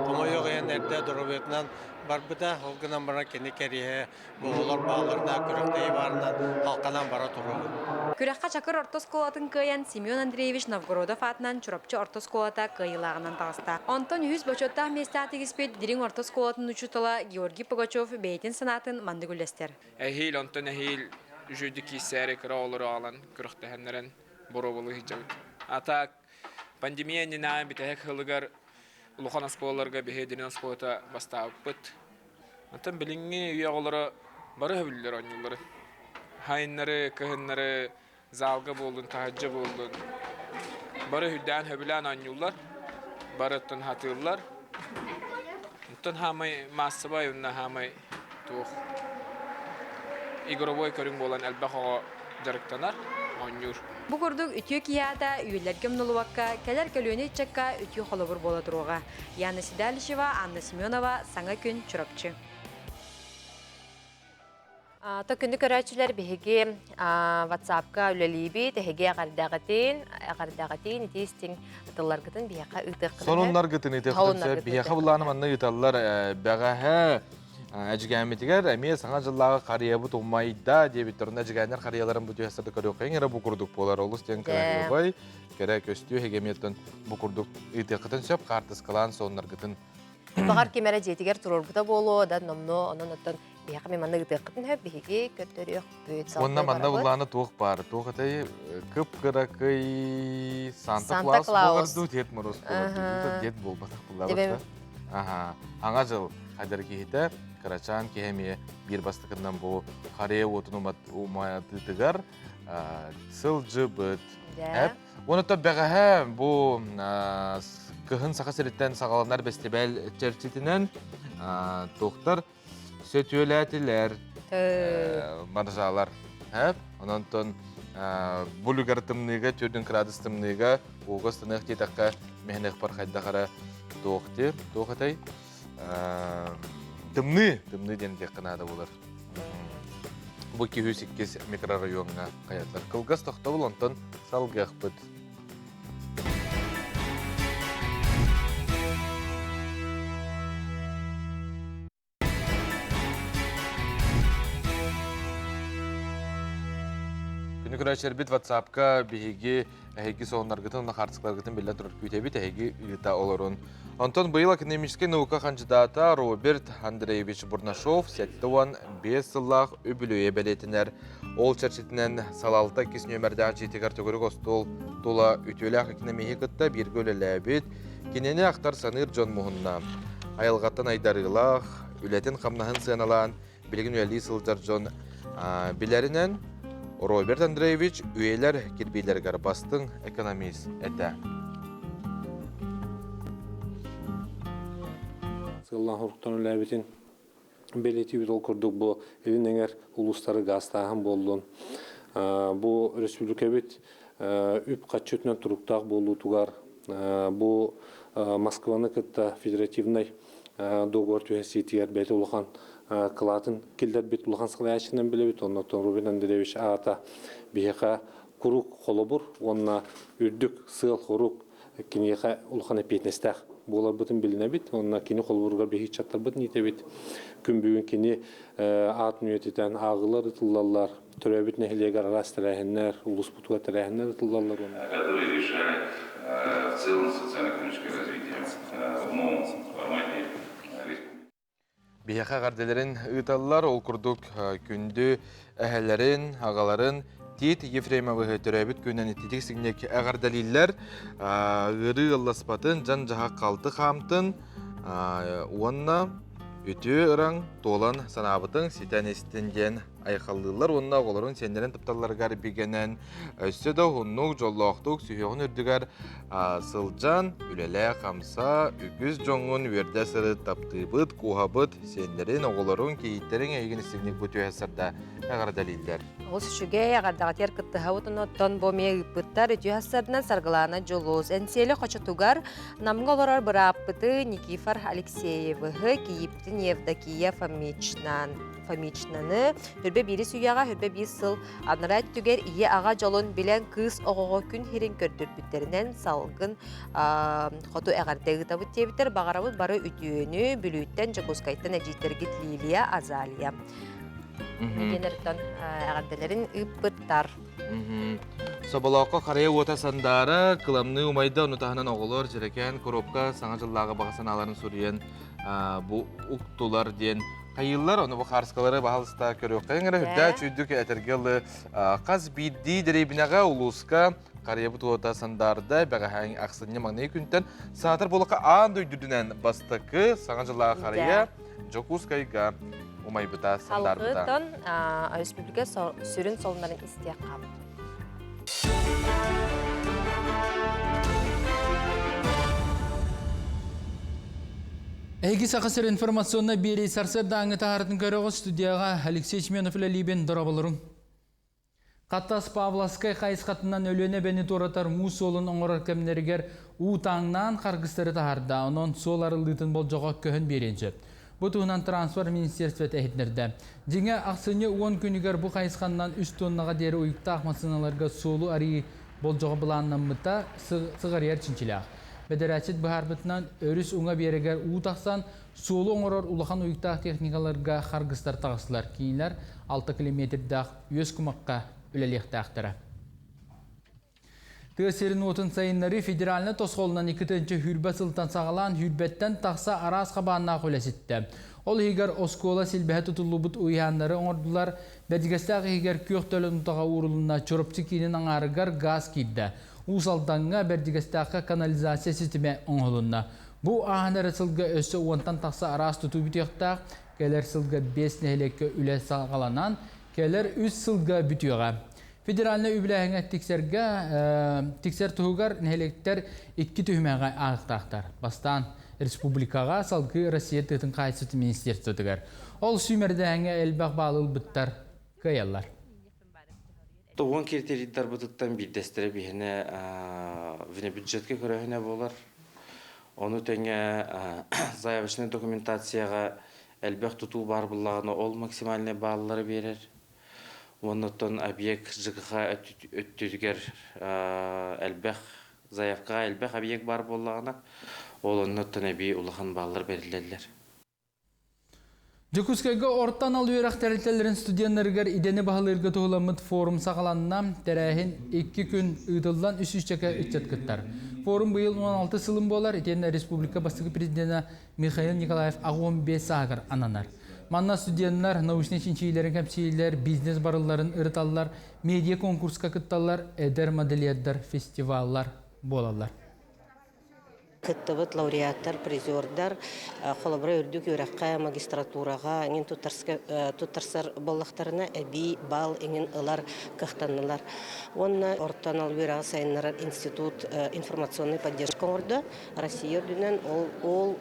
хомойуох иһин эрдэ доруобуйатынан барбыта. Ол гынан баран кини кэриэһэ оҕолор баалларына күрэхтэһии баарынан халканан бара туруоҕун. Күрэххэ Чакыр орто оскуолатын кыайан Семен Андреевич Новгородов аатынан Чурапчы орто оскуолата кыайыылааҕынан таҕыста. Онтон үһүс бочуоттаах миэстэҕэ тигиспит Дириҥ орто оскуолатын учуутала Георгий Пугачев бэйэтин санаатын маннык үллэстэр. Эһиил онтон эһиил үчүгэйдик киирсээри кыра оҕолору аҕалан күрэхтэһэннэрэн боруобалыы сылдьабыт. А так пандемия иннинээҕи бүтэһик сылыгар улахан оскуолаларга биһиги Дириҥ оскуолата бастаабыппыт. Оттон билиҥҥи үйэ оҕолоро бары сөбүлүүллэр оонньуулларын. Сайыннары, кыһыннары залга буоллун, таһырдьа буоллун бары үрдээн сөбүлээн оонньууллар. Барыттан хатыыллар. Онтон хаамай маассабай уонна хаамай туох игровой көрүҥ буолан элбэх оҕо дьарыктанар, оонньуур. Бу курдук үтүө киһи аата үйэлэргэ умнулубакка, кэлэр көлүөнэ ыччакка үтүө холобур буола туруоҕа. Яна Седалищева, Анна Семенова, Саҥа күн, Чурапчы. То күндү көрөөччүлэр биһиги WhatsApp-ка үлэлиибит, эһиги эҕэрдэҕитин, эҕэрдэҕитин ити истиҥ тылларгытын биһиэхэ ыытыаххытын Сонуннаргытын ыытыаххытын сөп. Биһиэхэ былааны манна ыыталлар бэҕэһээ Эдьигээммитигэр эмиэ Саҥа дьыллааҕы харыйабыт умайда диэбиттэр. Онно эдьигээннэр харыйаларын бу түһэсэ да көрүөххэйиҥ эрэ бу курдук буолар. Олус диэн кыраһыабай, кэрэ көстүү эһиги эмиэттэн бу курдук ыытыаххытын сөп. Хаартыскалаан сонуннаргытын Баҕар ким эрэ дьиэтигэр туруорбута буолуо да номнуо онон оттон биһиэхэ мен манна ыытыаххытын сөп биһиги көрдөрүөхпүт Уонна манна буллаана туох баар туох этэй кып-кыракый Санта Клаус буолар дуу Дед Мороз буолар дуу Дед буолбатах буллаабыт Аха Аҥа дьыл хайдар киһитэ кырачаан киһи эмиэ биир бастакынан бу Корея уотун уматыытыгар сылдьыбыт. Онута бэҕэһээ бу кыһын Саха сириттэн саҕаланар бэстибээл чэрчитинэн туохтар сөтүөлээтилэр маржалар. Онон булүгэр тымныыга, төрдүн кыраадыс тымныыга ууга станыах диэтэххэ мэһэнэхпар хайдах эрэ туох диир, туох этэй? Тымныы, тымныы диэн диэххэ наада буолар. Бу 202 микрорайоҥҥа хайатар. Кылгас тохтобул онтон салгыахпыт. Күнү көрөөччүлэрбит WhatsApp-ка биһиги эһиги сонуннаргытын уонна хаартыскаларгытын биллэн турар күүтэбит, эһиги ыыта олорун. Онтон быйыл академическай наука хандьыдаата Роберт Андреевич Бурнашов 75 сыллаах үбүлүөйэ бэлиэтэнэр. Ол чэрчитинэн салалта иккис нүөмэрдээх дьиэтигэр төгүрүк остуол тула үтүөлээх экономиһы кытта бииргэ үлэлээбит, кинини ахтар-саныыр дьон муһунна. Айылҕаттан айдарыылаах, үлэтин-хамнаһын сыаналаан, билигин үлэлии сылдьар дьон билэринэн, Роберт Андреевич үйэлэр кирбиилэригэр бастыҥ экономист этэ. Сыллаан хоруктан үлээбитин бэлиэтиибит ол курдук бу илин эҥэр улуустары гаастааһын буоллун. Бу республикабыт үп-харчы өттүнэн туруктаах буолуутугар бу Москваны кытта федеративнай договор түһэрсиитигэр бэйэтэ улахан кылаатын киллэрбит улахан салайааччынан билэбит. Оннуттан Рубин Андреевич аата биһиэхэ куруук холобур уонна үрдүк сыал-сорук киниэхэ улахан эппиэтинэстээх буоларбытын билинэбит уонна кини холобуругар биһиги ыччаттарбытын иитэбит. Күн бүгүн кини аатын үйэтитэн ааҕыылар ытыллаллар, төрөөбүт нэһилиэгэр араас тэрээһиннэр, улууспутугар тэрээһиннэр ытыллаллар. Которые решали в целом социально-экономическое развитие в новом формате Биһиэхэ эҕэрдэлэрин ыыталлар. Ол курдук күндү эһэлэрин, аҕаларын Тит Ефремовыһы төрөөбүт күнүнэн ититик сигнек эҕэрдэлииллэр. Ыарыы ылласпатын, дьан-дьаһах халты хаамтын уонна үтүө ыраҥ туолан санаабытыҥ ситэн истин диэн айхаллыыллар уонна оҕолорун сиэннэрин тапталларыгар бигэнэн өссө да уһуннук, дьоллоохтук сүһүөҕүн үрдүгэр сылдьан үлэлээ-хамса, үгүс дьоҥҥун үөрдэ сырыт, таптыыбыт, кууһабыт, сиэннэрин, оҕолорун, кийииттэриҥ эйигин истиҥник бу түһэ сарда эҕэрдэлииллэр. Олус үчүгэй, эҕэрдэҕитигэр кыттыһабыт онуоттан бу эмиэ ыыппыттар үтүө сарынан Саргылаана Дьулус. Энсиэли хочотугар Намҥа олорор бырааппыты Никифор Алексеевыһы, кийииппитин Евдокия Фомичнан Фомичнаны хүрбэ биирис үйэҕэ хүрбэ биир сыл анараа өттүгэр ийэ-аҕа дьолун билэн кыыс оҕоҕо күн сирин көрдөрбүттэринэн салгын хоту эҕэрдэ ыытабыт диэбиттэр баҕарабыт бары үтүөнү Бүлүүттэн Дьокуускайтан эдьиийтэргит Лилия Азалия диэнэртэн эҕэрдэлэрин ыыппыттар. Соболооххо харыйа уота сандаара, кыламныы умайда, ону таһынан оҕолор дьэрэкээн коробка саҥа дьыллааҕы баҕа санааларын суруйан бу уктулар диэн хайыыллар. Ону бу хаарыскалары баһалыста көрүөххэйиҥ эрэ үрдээ чүйдүк этэргэ ылы хас биирдии дэриэбинэҕэ улууска харыйабыт уота сандаарда бэҕэһээҥ ахсынньы маҥнайгы күнтэн саатар буоллахха аан дойдудунан бастакы саҥа дьыллааҕы харыйа Дьокуускайга умайбыта сандаарбыта. Салгыытын республика сүрүн солуннарын истиэххэ. Эһиги Саха сир информационнай биэрии сарсыардааҥҥы таһаарытын көрөҕүт студияҕа Алексей Семенов үлэлиибин дорооболоруҥ. Хатас Павловскай хайысхатынан Өлүөнэ эбэни туоратар муус суолун оҥорор кэмнэригэр уу тааҥнаан харгыстары таһаарда, онон суол арыллыытын болдьоҕо көһөн биэриэн сөп. Бу туһунан транспорт министерствота иһитиннэрдэ. Дьиҥэ, ахсынньы 10 күнүгэр бу хайысханнан үс туоннаҕа диэри уйуктаах массыыналарга суолу арыйыы болдьоҕо былааннаммыта сыҕарыйар чинчилээх. Бэдэрээччит быһаарбытынан, өрүс уҥа биэрэгэр уу тахсан, суолу оҥорор улахан уйуктаах техникаларга харгыстар таҕыстылар. Кинилэр 6 километрдаах үөс кумахха үлэлиэхтээхтэрэ. Тыа сирин уотун сайыннарыы федеральнай тосхолунан 2 сылтан саҕалаан сүүрбэттэн тахса араас хабааннаах үлэ ситтэ. Ол иһигэр оскуола силбэһэ тутуллубут уйааннары оҥордулар, Бэрдьигэстээх иһигэр күөх төлөн утаҕа уурулунна Чурапчы киинин аҥаарыгар газ киирдэ. Уус Алдаҥҥа, Бэрдьигэстээххэ канализация ситимэ оҥоһулунна. Бу ааһан эрэ сылга өссө уонтан тахса араас тутуу бүтүөхтээх, кэлэр сылга биэс нэһилиэккэ үлэ саҕаланан, кэлэр үс сылга бүтүөҕэ. Федеральнай үбүлээһиҥҥэ тиксэргэ, тиксэр туһугар нэһилиэктэр икки түһүмэҕи ааһыахтаахтар. Бастаан республикаҕа, салгыы Россия тыатын хаһаайыстыбатын министерствотыгар. Ол сүүмэрдээһиҥҥэ элбэх баалы ылбыттар кыайаллар. Тугун критерийдарбытыттан биирдэстэрэ биһиэнэ внебюджетка көрөөһүнэ буолар. Ону тэҥэ заявочнай документацияҕа элбэх тутуу баар буоллаҕына ол максимальнай бааллары биэрэр. Уонна оттон объект ЖКХ өттүгэр элбэх заявкаҕа элбэх объект баар буоллаҕына, ол оннуттан эбии улахан бааллар бэриллэллэр. Дьокуускайга орто анал үөрэх тэрилтэлэрин студеннарыгар идэни баһылыырга туһуламмыт форум саҕаланна. Тэрээһин икки күн ыытыллан үс сүүсчэкэ ыччат кыттар. Форум быйыл 16 сылын буолар, итиэннэ республика бастакы президенэ Михаил Николаев 85 сааһыгар ананар. Манна студеннар научнай чинчийиилэрин кэпсииллэр, бизнес барылларын ырыталлар, медиа конкурска кытталлар, эдэр модельердар фестиваллар буолаллар. Кыттыбыт лауреаттар, призердар холобура үрдүк үөрэххэ, магистратураҕа эҥин туттарсар буоллахтарына эбии балл эҥин ылар кыахтаннылар. Уонна орто анал үөрэҕи сайыннарар институт информационнай поддержка оҥордо. Россия үрдүнэн ол, ол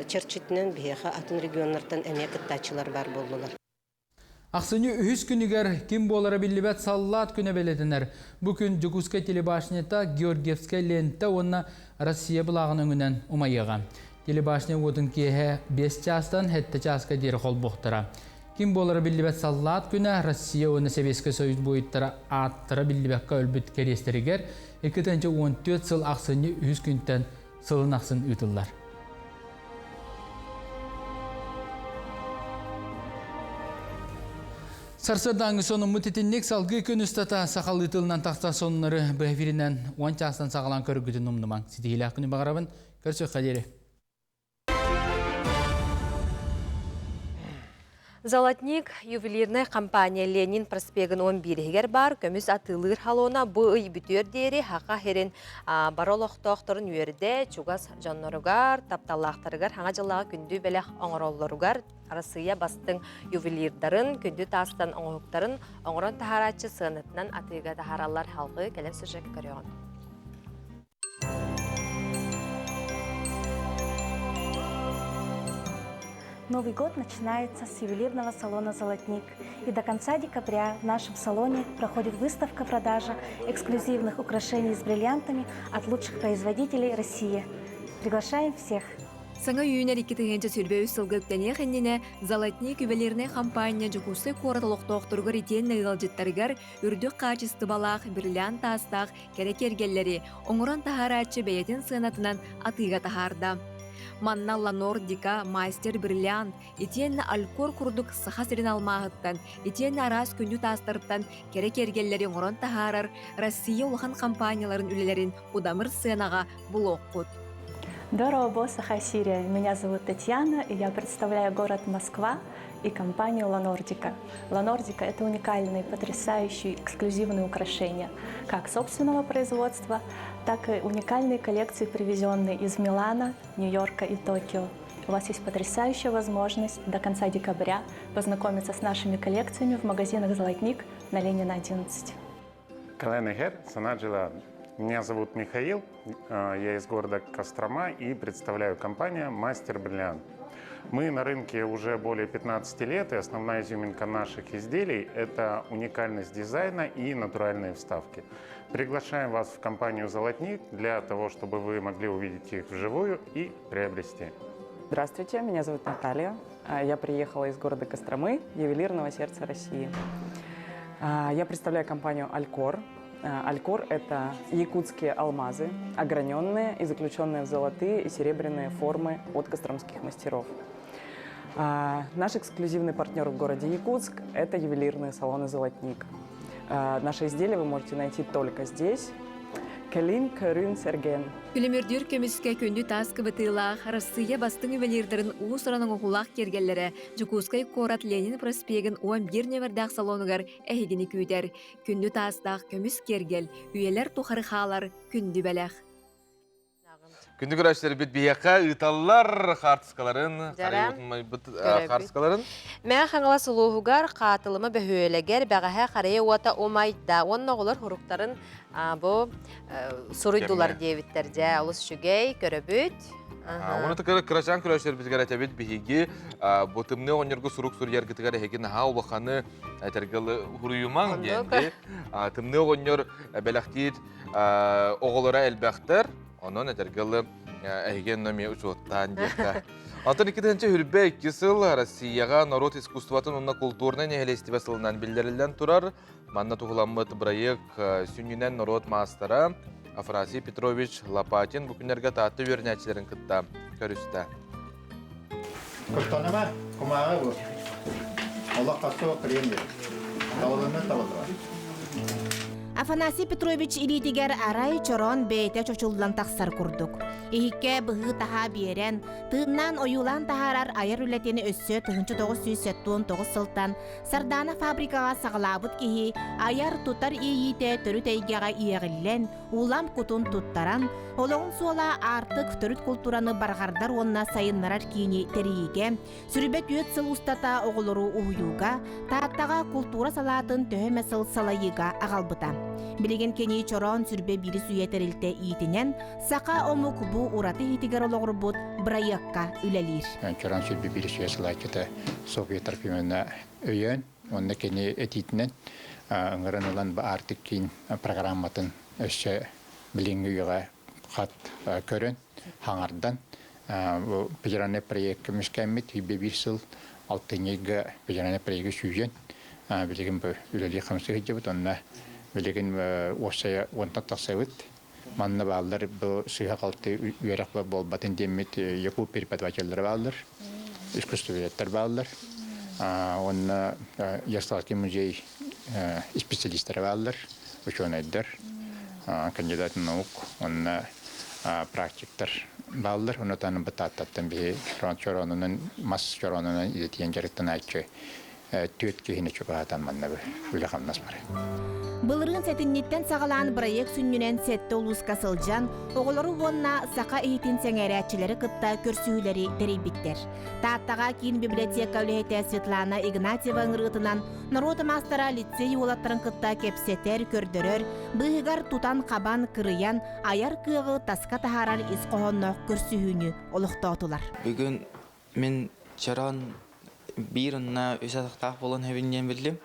чэрчитинэн биһиэхэ атын регионнартан эмиэ кыттааччылар баар буоллулар. Ахсынньы үһүс күнүгэр ким буолара биллибэт саллаат күнэ бэлиэтэнэр. Бу күн Дьокуускай телебашнята Георгиевскай лента уонна Россия былааҕын өҥүнэн умайыаҕа. Телебашня уотун киэһэ 5 чаастан 7 чааска диэри холбуохтара. Ким буолара биллибэт саллаат күнэ Россия уонна Сэбиэскэй Союз буойуттара ааттара биллибэккэ өлбүт кэриэстэригэр 2014 сыл ахсынньы үһүс күнтэн сылын ахсын ыытыллар. Сарсыардааҥҥы сонуммут итинник салгыы күн устата сахалыы тылынан тахсар сонуннары быһа эфиринэн 10 чаастан саҕалаан көрөргүтүн умнумаҥ. Ситиһиилээх күнү баҕарабын. Көрсүөххэ диэри. Золотник ювелирнай компания Ленин проспегын 11-игэр баар көмүс атыылыыр халона бу ый бүтүөр диэри Хаха сирин бары олохтоохторун үөрдэ, чугас дьонноругар, тапталлаахтарыгар хаҥа дьыллааҕы күндү бэлэх оҥороллоругар Арассыыйа бастыҥ ювелирдарын, күндү таастан оҥоһуктарын оҥорон таһаарааччы сыанатынан атыыга таһаараллар. Халҕыы кэлэр сюжекка көрүөҕүн. Новый год начинается с ювелирного салона «Золотник». И до конца декабря в нашем салоне проходит выставка-продажа эксклюзивных украшений с бриллиантами от лучших производителей России. Приглашаем всех! Саҥа үүнэр 2023 сылга үктэниэх иннинэ Золотник ювелирнай хампаанньа Дьокуускай куорат олохтоохторугар итиэннэ ыалдьыттарыгар үрдүк хаачыстыбалаах бриллиант таастаах кэрэ киэргэллэри оҥорон таһаарааччы бэйэтин сыанатынан атыыга таһаарда. Манна Ланордика, Мастер Бриллиант, итиэннэ Алькор курдук Саха сирин алмааһыттан, итиэннэ араас күндү таастартан кэрэ киэргэллэри оҥорон таһаарар Россия улахан компанияларын үлэлэрин удамыр сыанаҕа булуоххут. Дорообо, Саха Сирэ. Меня зовут Татьяна, и я представляю город Москва и компанию Ланордика. Ланордика – это уникальные, потрясающие, эксклюзивные украшения, как собственного производства, так и уникальные коллекции, привезенные из Милана, Нью-Йорка и Токио. У вас есть потрясающая возможность до конца декабря познакомиться с нашими коллекциями в магазинах «Золотник» на Ленина 11. Кэлэн Саҥа дьылынан. Меня зовут Михаил, я из города Кострома и представляю компанию «Мастер Бриллиант». Мы на рынке уже более 15 лет, и основная изюминка наших изделий – это уникальность дизайна и натуральные вставки. Приглашаем вас в компанию «Золотник» для того, чтобы вы могли увидеть их вживую и приобрести. Здравствуйте, меня зовут Наталья. Я приехала из города Костромы, ювелирного сердца России. Я представляю компанию «Алькор». «Алькор» – это якутские алмазы, ограненные и заключенные в золотые и серебряные формы от костромских мастеров. Наш эксклюзивный партнер в городе Якутск – это ювелирные салоны «Золотник». Наши изделия вы можете найти только здесь. Кэлин көрүн сэргэн. Күлүмүрдүүр көмүскэ күндү таас кыбытыылаах Арассыыйа бастыҥ ювелирдарын уус-уран оҥоһуулаах киэргэллэрэ Дьокуускай куорат Ленин проспегын 11 нүөмэрдээх салонугар эһигини күүтэр. Күндү таастаах көмүс киэргэл, үйэлэр тухары хаалар күндү бэлэх. Күндү көрөөччүлэрбит биһиэхэ ыыталлар хаартыскаларын, харайбыт хаартыскаларын. Мэҥэ Хаҥалас улууһугар Хаатылыма бөһүөлэгэр бэҕэһээ харайа уота умайда уонна оҕолор хуруктарын бу суруйдулар диэбиттэр. Дьэ, олус үчүгэй, көрөбүт. Уонна кырачаан көрөөччүлэрбитигэр этэбит биһиги бу тымныы оҕонньорго сурук суруйаргытыгар эһиги наһаа улаханы этэргэ хуруйумаҥ диэн тымныы оҕонньор бэлэхтиир оҕолоро элбэхтэр, онон этэргэ дылы эһиги онно эмиэ учуоттаан диэххэ. Онтон 2022 сыл Россияҕа норуот искусствотын уонна култуурнай нэһилиэстибэ сылынан биллэриллэн турар. Манна туһуламмыт бырайыак сүнньүнэн норуот маастара Афрасий Петрович Лопатин бу күннэргэ Таатта үөрэнээччилэрин кытта көрүстэ. Куттаныма, кумааҕы бу. Олох хасты премия. Табылынна табыллыба. Афанасий Петрович илиитигэр арай чороон бэйэтэ чочуллан тахсар курдук. Иһиккэ быһыы-таһаа биэрэн, тыыннаан ойуулаан таһаарар айар үлэтин өссө 1979 сылтан Сардаана фабрикаҕа саҕалаабыт киһи айар-тутар иэйиитэ төрүт эйгэҕэ иэҕиллэн, улам кутун туттаран, олоҕун суола аартык төрүт култуураны барҕардар уонна сайыннарар киини тэрийиигэ, сүрүбэ түөрт сыл устата оҕолору уһуйууга, Тааттаҕа култуура салаатын төһө эмэ сыл салайыыга аҕалбыта. Билигин кини Чороон сүрбэ биирис үйэ тэрилтэ иитинэн саха омук бу ураты иһитигэр олоҕурбут бырайыакка үлэлиир. Чороон сүрбэ биирис үйэ салайааччыта Софья Трофимовна өйөөн Уонна кини этиитинэн ыҥыран ылан Арктик киин программатын өссө билиҥҥи үйэҕэ хат көрөн, хаҥардан бу федеральный проект көмүскээммит сүүрбэ биир сыл алтынньы ыйга федеральный проегы сүүйэн билигин бу үлэлии хамсыы сылдьабыт. Онно билигин уопсайа уонтан тахсабыт. Манна бааллар бу сыыһа-халты үөрэх буолбатын диэммит якут преподавателлэрэ бааллар, искусствоведтар бааллар. Уонна Ярославский музей специалистара бааллар, учуонайдар, кандидат наук уонна практиктар бааллар. Онно бытааттаттан биһи чороонунан, мас чороонунан идэтийэн дьарыктанааччы түөрт киһини чугаһатан манна үлэ-хамнас барар. Былырыын сэтинньиттэн саҕалаан бырайыак сүнньүнэн сэттэ улууска сылдьан, оҕолору уонна саха иһитин сэҥээрээччилэри кытта көрсүһүүлэри тэрийбиттэр. Тааттаҕа киин библиотека үлэһитэ Светлана Игнатьева ыҥырыытынан норуот маастара лицей уолаттарын кытта кэпсэтэр, көрдөрөр, быыһыгар тутан-хабан, кырыйан, айар кыаҕы таска таһаарар ис хоһоонноох көрсүһүүнү олохтоотулар. Бүгүн Мин чороон биир онно үс атахтаах буолан иһэбин диэн биллим.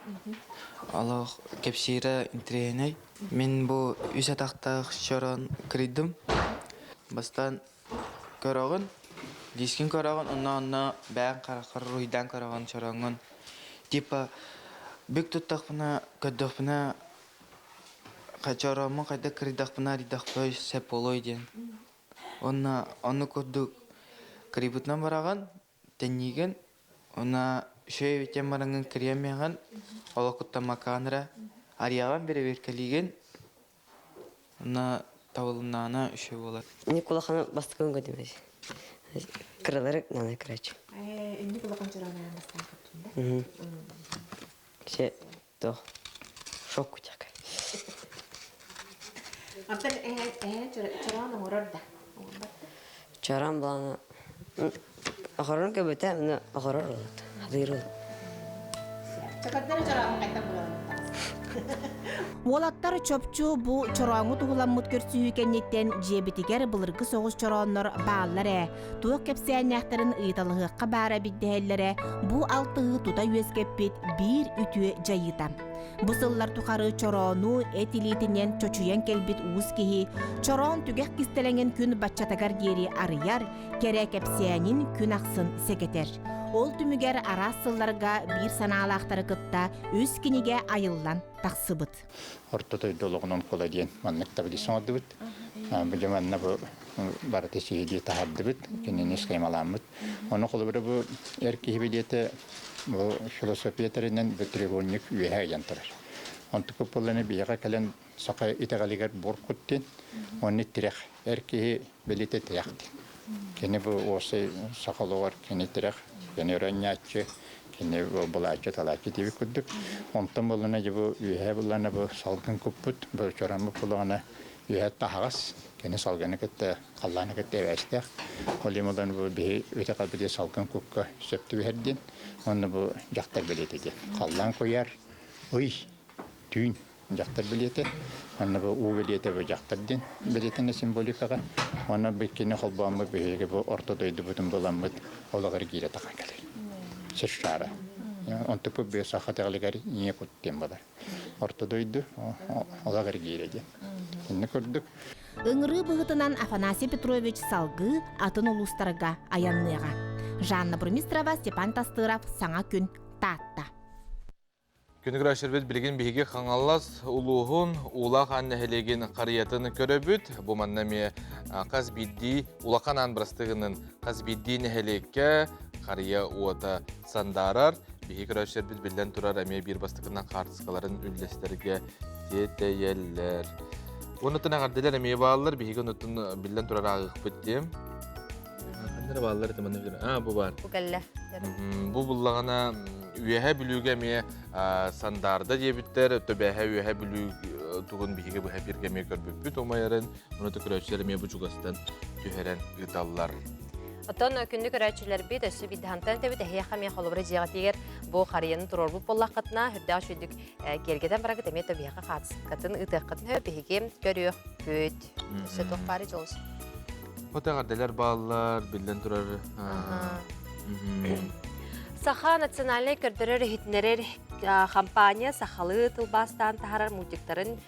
Олох кэпсиирэ интэриэһинэй. Мин бу үс атахтаах чороон кырыйдым. Бастаан көрөҕүн, дискин көрөҕүн, онно онно бэйэҥ хараххар уруһуйдаан көрөҕүн чорооҥҥун. Типа бүк туттахпына, көрдөхпүнэ чорооммун хайдах кырыйдахпына арыйдахпына сөп буолуой диэн. Уонна оннук курдук кырыйбытынан бараҕын, тэнниигин, уонна үчүгэй эбитин бараҥҥын кырыйан олох куттаммаккаҕын эрэ арыйаҕын, бэрэбиэркэлиигин, уонна табылыннаҕына үчүгэй буолар. Инник улахан бастакын көтүмэс. Кыралары нана короче. Инник улахан чорооноон бастаан көттүн да? Все то шок кутяка. Антон эһэ чороон оҥорор да? Чороон балана охорор көбөтө мына охорор олот хатыыр Чакардара чороон кайта булан Уолаттар Саатар чопчу бу чорооҥҥо туһуламмыт көрсүһүү кэнниттэн дьиэбитигэр былыргы соҕус чорооннор бааллар ээ, туох кэпсээннээхтэрин ыйыталаһыахха баара эбит дэһэллэрэ бу алтыһыы тута үөскэппит биир үтүө дьайыыта. Бу сыллар тухары чороону эт илиитинэн чочуйан кэлбит уус киһи чороон түгэх кистэлэҥин күн баччатыгар диэри арыйар, кэрэ кэпсээнин күн ахсын сэгэтэр. Ол түмүгэр араас сылларга биир санаалаахтары кытта үс кинигэ айыллан тахсыбыт. Орто дойду олоҕунан кула диэн маннык таблица оҥордубут. Бу дьэ манна бу барыта сиһилии таһардыбыт, кинини схемаламмыт. Ону холобура бу эр киһи билиэтэ бу философия тэринэн бу треугольник үөһэ ыйан турар. Онтукпут буолланы биһиэхэ кэлэн саха итэҕэлигэр буор кут диэн, онно тирэх, эр киһи билиэтэ тирэх диэн. Кини бу уопсай саха олоҕор кини тирэх, кини өрөнньөөччү, кини булааччы талааччы диэбит курдук. Онтон буоллана дьэ бу үөһэ буллана бу салгын куппут, бу чораммыт булаҕына үөһэ таһаҕас, кини салгыны кытта халлааны кытта эбээстээх. Ол иһин булан бу биһи үтэ қалбыти салгын кукка сөп түбэһэр диэн. Онно бу дьахтар билиэтэ диэн. Халлаан куйаар, ый, түүн дьахтар билиэтэ. Онно бу уу билиэтэ бу дьахтар диэн билиэтинэ символикаҕа. Онно бу иккини холбооммут биһиги бу орто дойдубутун буламмыт олоҕор киирэ тахан кэлэр. Сир шара. Онтуппут бу саха итэҕэлигэр ийэ кут диэн буолар. Орто дойду олоҕор киирэ диэн. Инни курдук. Ыҥырыы быһыытынан Афанасий Петрович салгыы атын улуустарга айанныаҕа. Жанна Бурмистрова, Степан Тастыров, Саҥа күн, Таатта. Күнүгүр Ашербит билигин биһиги Хаҥалас улууһун Уулаах Аан нэһилиэгин харыйатын көрөбүт. Бу манна эмиэ хас биирдии улахан аан бырастыгынын хас биирдии нэһилиэккэ харыйа уота сандаарар. Биһиги көрөөччүлэрбит биллэн турар эмиэ биир бастакынан хаартыскаларын үллэстэргэ тиэтэйэллэр. Онутун эҕэрдэлэр эмиэ бааллар. Биһиги онутун биллэн турар ааҕыахпыт диэм. Ханнара бааллар это манна А, бу баар. Бу кэллэ. Бу буллаҕына Үөһэ Бүлүүгэ эмиэ Сандаарда диэбиттэр, Төбөһө Үөһэ Бүлүү тугун биһиги быһа эфиргэ эмиэ көрбүппүт умайарын, ону көрөөччүлэр эмиэ бу чугастан түһэрэн ыыталлар. Оттон күндү көрөөччүлэрбит өссө биирдэ этэбит эһиэхэ эмиэ холобура дьиэҕитигэр бу харыйаны туруорбут буоллаххытына үрдээх үчүгдүк киэргэтэн барагыт эмиэ төбиэхэ хаатыскатын ыытыаххытын сөп биһиги көрүөхпүт. Өссө туох баары дьолус. Хото эҕэрдэлэр бааллар, биллэн турар. Саха национальнай көрдөрөр-иһитиннэрэр компания сахалыы тылбаастаан таһарар мультиктарын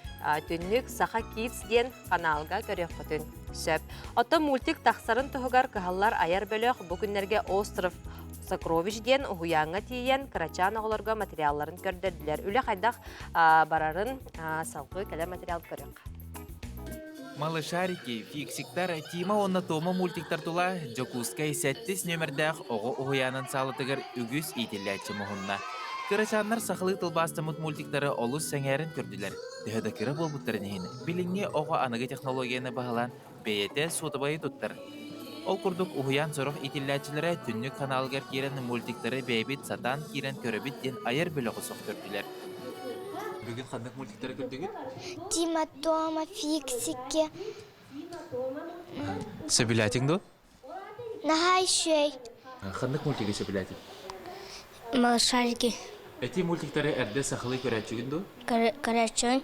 түннүк Саха Kids диэн каналга көрүөххүтүн сөп. Оттон мультик тахсарын туһугар кыһаллар айар бөлөх бу күннэргэ Остров Сокровищ диэн уһуйааҥҥа тиийэн кырачаан оҕолорго материалларын көрдөрдүлэр. Үлэ хайдах барарын салгыы кэлэр материал көрүөххэ. Малышарики, Фиксиктар, Тима уонна Тома мультиктар тула Дьокуускай сэттис нүөмэрдээх оҕо уһуйаанын саалатыгар үгүс иитиллээччи муһунна. Кырачааннар сахалыы тылбаастаммыт мультиктары олус сэҥээрэн көрдүлэр. Төһө да кыра буолбуттарын иһин, билиҥҥи оҕо аныгы технологияны баһылаан бэйэтэ суотабайы туттар. Ол курдук уһуйаан сорох иитиллээччилэрэ түннүк ханаалыгар киирэн мультиктары бэйэбит сатаан киирэн көрөбүт диэн айар бөлөҕү сөхтөрдүлэр. Бүгүн ханнык мультиктары көрдүгүт? Тима, Тома, Фиксики. Сөбүлээтиҥ дуо? Наһаа үчүгэй. Ханнык мультигы сөбүлээтиҥ? Малышарики. Эти мультиктары эрдэ сахалыы көрөөччүгүн дуо? Көрөөччүгүн.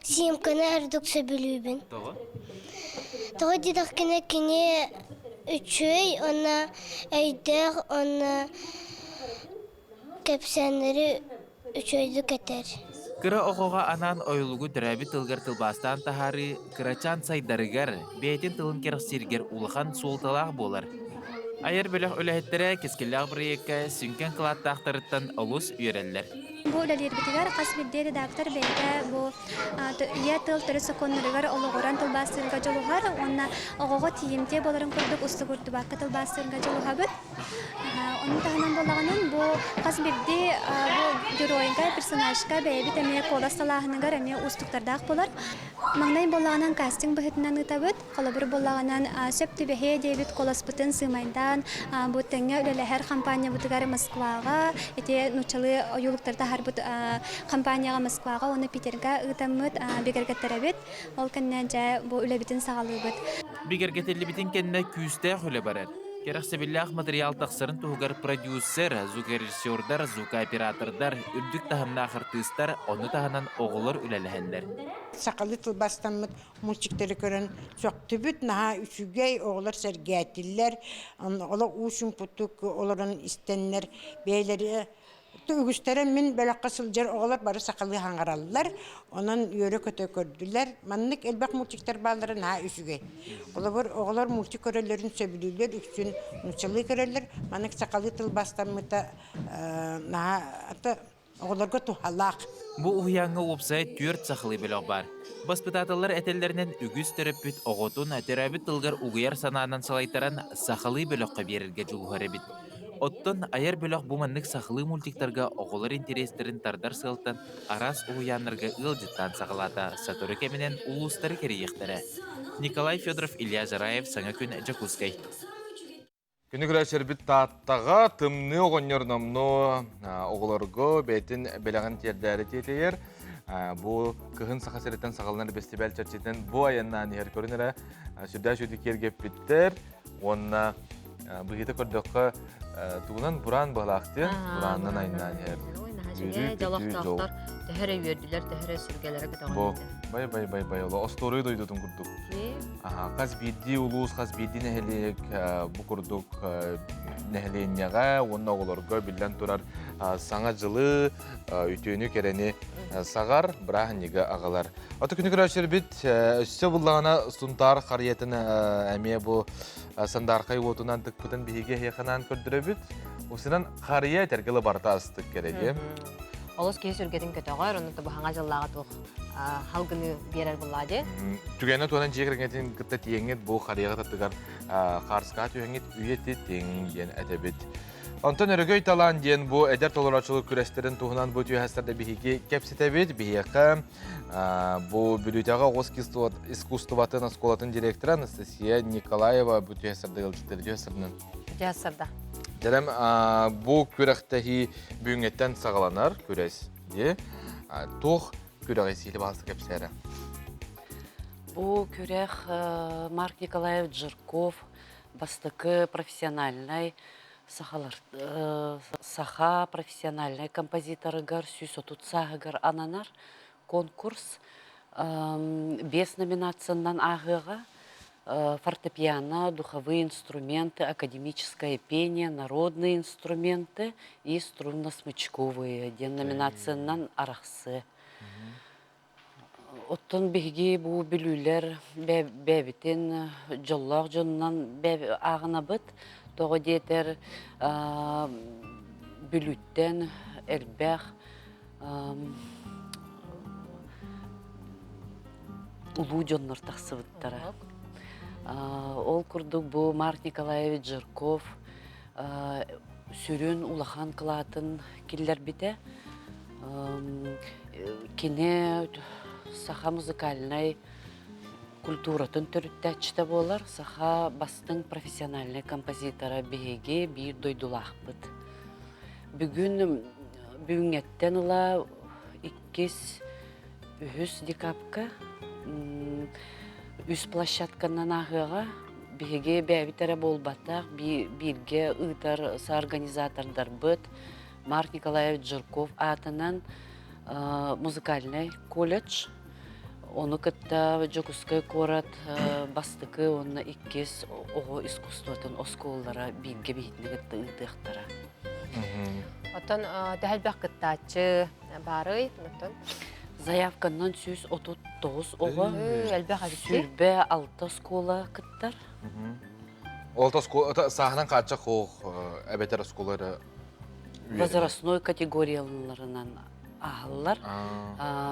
Симканы ордук сөбүлүүбүн. Тоҕо? Тоҕо диэтэххинэ кини үчүгэй уонна өйдөөх уонна кэпсээннэри үчүгэйдик этэр. Кыра оҕоҕо анаан ойулугу төрөөбүт тылгар тылбаастаан таһаарыы кырачаан сайдарыгар, бэйэтин тылын кэрэхсииргэр улахан суолталаах буолар. Айар бөлөх үлэһиттэрэ кэскиллээх бырайыакка сүҥкэн кылааттаахтарыттан олус үөрэллэр. Бу үлэлиирбитигэр хас биирдии редактор бэйэтэ бу ийэ тыл төрүт сокуоннарыгар олоҕуран тылбаастыырга дьулуһар уонна оҕоҕо тиийимтиэ буоларын курдук устугурдубакка тылбаастыырга дьулуһабыт. Ону таһынан буоллаҕынан бу хас биирдии бу геройга, персонажка бэйэбит эмиэ куолас салааһыныгар эмиэ уустуктардаах буолар. Маҥнай буоллаҕынан кастинг быһыытынан ыытабыт. Холобур буоллаҕынан сөп түбэһиэ диэбит куоласпытын сыымайдаан бу тэҥҥэ үлэлэһэр хампаанньабытыгар Москваҕа ити нууччалыы ойуулуктары таһаарбыт компанияҕа Москваҕа уонна Питерга ыытаммыт бигэргэттэрэбит. Ол кэннэ дьэ бу үлэбитин саҕалыыбыт. Бигэргэтиллибитин кэннэ күүстээх үлэ барар. Кэрэхсэбиллээх матырыйаал тахсарын туһугар продюсер, звукорежиссердар, звукооператордар, үрдүк таһымнаах артыыстар, ону таһынан оҕолор үлэлэһэллэр. Сахалыы тылбаастаммыт мультиктары көрөн сөхтүбүт, наһаа үчүгэй, оҕолор сэргээтилэр, олох уу чуумпутук олорон истэннэр бэйэлэрэ Үгүстэрэ мин бөлөххө сылдьар оҕолор бары сахалыы хаҥараллар, онон үөрэ-көтө көрдүлэр. Маннык элбэх мультиктар бааллара наһаа үчүгэй. Холобур, оҕолор мультик көрөллөрүн сөбүлүүллэр, үксүн нууччалыы көрөллөр. Маннык сахалыы тылбаастаммыта наһаа оҕолорго туһалаах. Бу уһуйааҥҥа уопсайа түөрт сахалыы бөлөх баар. Баспытааталлар этэллэринэн үгүс төрөппүт оҕотун төрөөбүт тылыгар угуйар санаанан салайтаран сахалыы бөлөххө биэрэргэ дьулуһар эбит. Оттон айар бөлөх бу маннык сахалыы мультиктарга оҕолор интэриэстэрин тардар сыалтан араас уһуйааннарга ыалдьыттаан саҕалаата, сотору кэминэн улуустары кэрийиэхтэрэ. Николай Федоров, Илья Жараев, Саҥа күн, Дьокуускай. Күнү көрөөччүлэрбит Тааттаҕа тымныы оҕонньор номнуо оҕолорго бэйэтин бэлэҕин тиэрдээри тиэтэйэр. Бу кыһын Саха сириттэн саҕаланар бэстибээл чэрчитинэн бу айаннаан иһэр көрүн эрэ сүрдээх үчүгэй киэргэппиттэр уонна Быһыыта көрдөххө, тугунан бураан быһалаахтыан, бураанынан айнаан иһэр. Үөрүү, дьолохтоохтор төһө эрэ үөрдүлэр, төһө эрэ сүргэлэрэ көтөҕүллүтэ. Бай бай бай бай оло остуоруй дойдутун курдук. Хас биирдии улуус, хас биирдии нэһилиэк бу курдук нэһилиэнньэҕэ уонна оҕолорго биллэн турар саҥа дьылы, үтүөнү кэрэни саҕар, бырааһынньыгы аҕалар. Ото күнү көрөөччүлэрбит өссө буллаҕына Сунтаар харыйатын эмиэ бу сандаархай уотунан тыкпытын биһиги эһиэхэ көрдөрөбүт. Усунан харыйа этэргэ барыта астык кэрэги. Олус киһи сүргэтин көтөҕөр, онно табыһаҥа дьыллааҕа туох халгыны биэрэр буллаа дии. Түгэнэ туонан дьиэ кэргэнтин кытта тиэҥҥит бу харыйаҕа таттыгар хаарыскаҕа түһэҥҥит үйэтитиҥ диэн этэбит. Онтон Өрөгөй талаан диэн бу эдэр толорооччулук күрэстэрин туһунан бу түөһэстэрдэ биһиги кэпсэтэбит. Биһиэхэ бу Бүлүүтэҕэ оҕус искусствотын оскуолатын директора Анастасия Николаева бу түөһэстэрдэ ыалдьыттар түөһэстэринэн. Түөһэстэрдэ. Дьэрем бу күрэхтэһии бүгүҥҥэттэн саҕаланар күрэс дии. Туох күрэҕи сиили баҕаста кэпсээрэ? Бу күрэх Марк Николаев Жирков бастакы профессиональнай сахалар саха профессиональнай композиторыгар 130 сааһыгар ананар конкурс биэс номинациянан ааһыаҕа фортепиано, духовые инструменты, академическое пение, народные инструменты и струнно-смычковые диэн номинациянан арахсыы. Оттон биһиги бу бүлүүлэр бэйэбитин дьоллоох дьонунан ааҕынабыт. Тоҕо диэтэр Бүлүүттэн элбэх улуу дьоннор тахсыбыттара. Ол курдук бу Марк Николаевич Жирков сүрүн улахан кылаатын киллэрбитэ. Кини саха музыкальнай культуратын төрүттээччитэ буолар. Саха бастыҥ профессиональнай композитора биһиги биир дойдулаахпыт. Бүгүн бүгүҥҥэттэн ыла иккис, үһүс декабка үс площадканан ааһыаҕа. Биһиги бэйэбит эрэ буолбатах, бииргэ ыытар соорганизатордарбыт Марк Николаевич Жирков аатынан музыкальнай колледж, ону кытта Дьокуускай куорат бастакы уонна иккис оҕо искусствотын оскуолалара бииргэ биһитини кытта ыытыахтара. Оттон төһө элбэх кыттааччы баарый? Оттон Заявканнан 139 оҕо, элбэх эбит. 26 оскуола кыттар. Ол сааһынан хааччах хоох эбэтэр оскуола эрэ Возрастной категорияларынан ааһаллар.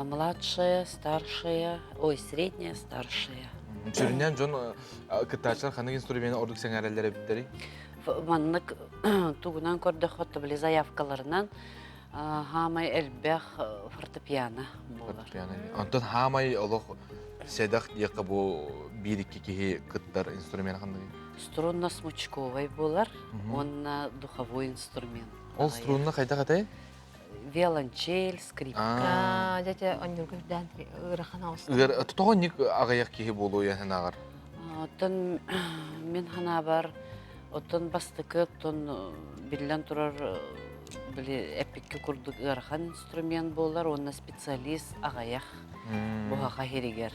Младшая, старшая, ой, средняя, старшая. Сүрүннээн дьон кыттааччылар ханнык инструмены ордук сэҥээрэллэр эбиттэрий? Маннык тугунан көрдөххө, били заявкаларынан хаамай элбэх фортепиано буолар. Фортепиано. Онтон хаамай олох сэдэх диэххэ бу биир-икки киһи кыттар инструмент ханныгый? Струнно-смычковай буолар уонна духовой инструмент. Ол струнна хайдах этэй? Виолончель, скрипка. Дьэ, онньургу үрдээн ыарахан оҕус. Ыар тоҕо ник аҕыйах киһи буолуо санааҕар? Оттон мин санаабар. Оттон бастакы оттон биллэн турар били эппикки курдук ыарахан инструмент буолар уонна специалист аҕыйах буһаха иһиригэр.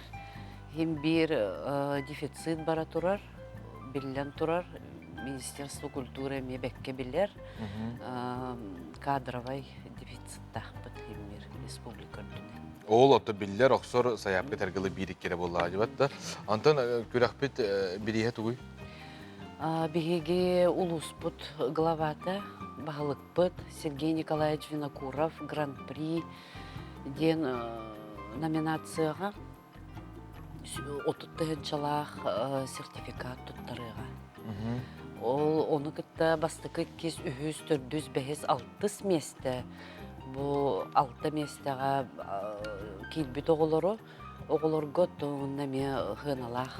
Иһин биир дефицит бара турар, биллэн турар, Министерство культуры эмиэ бэккэ билэр, кадровай дефициттаахпыт иһин республика үрдүнэн. Ол ото биллэр охсор сайаапка тэргылы биир иккирэ буоллаҕа дьыбат да. Онтон күрэхпит бирииһэ тугуй? Биһиги улууспут главата, баһылыкпыт Сергей Николаевич Винокуров Гран-при диэн номинацияҕа 30 тыһыынчалаах сертификат туттарыаҕа. Ол ону кытта бастакы иккис, үһүс, төрдүс, бэһис, алтыс миэстэ бу алта миэстэҕэ киирбит оҕолору оҕолорго уонна эмиэ сыаналаах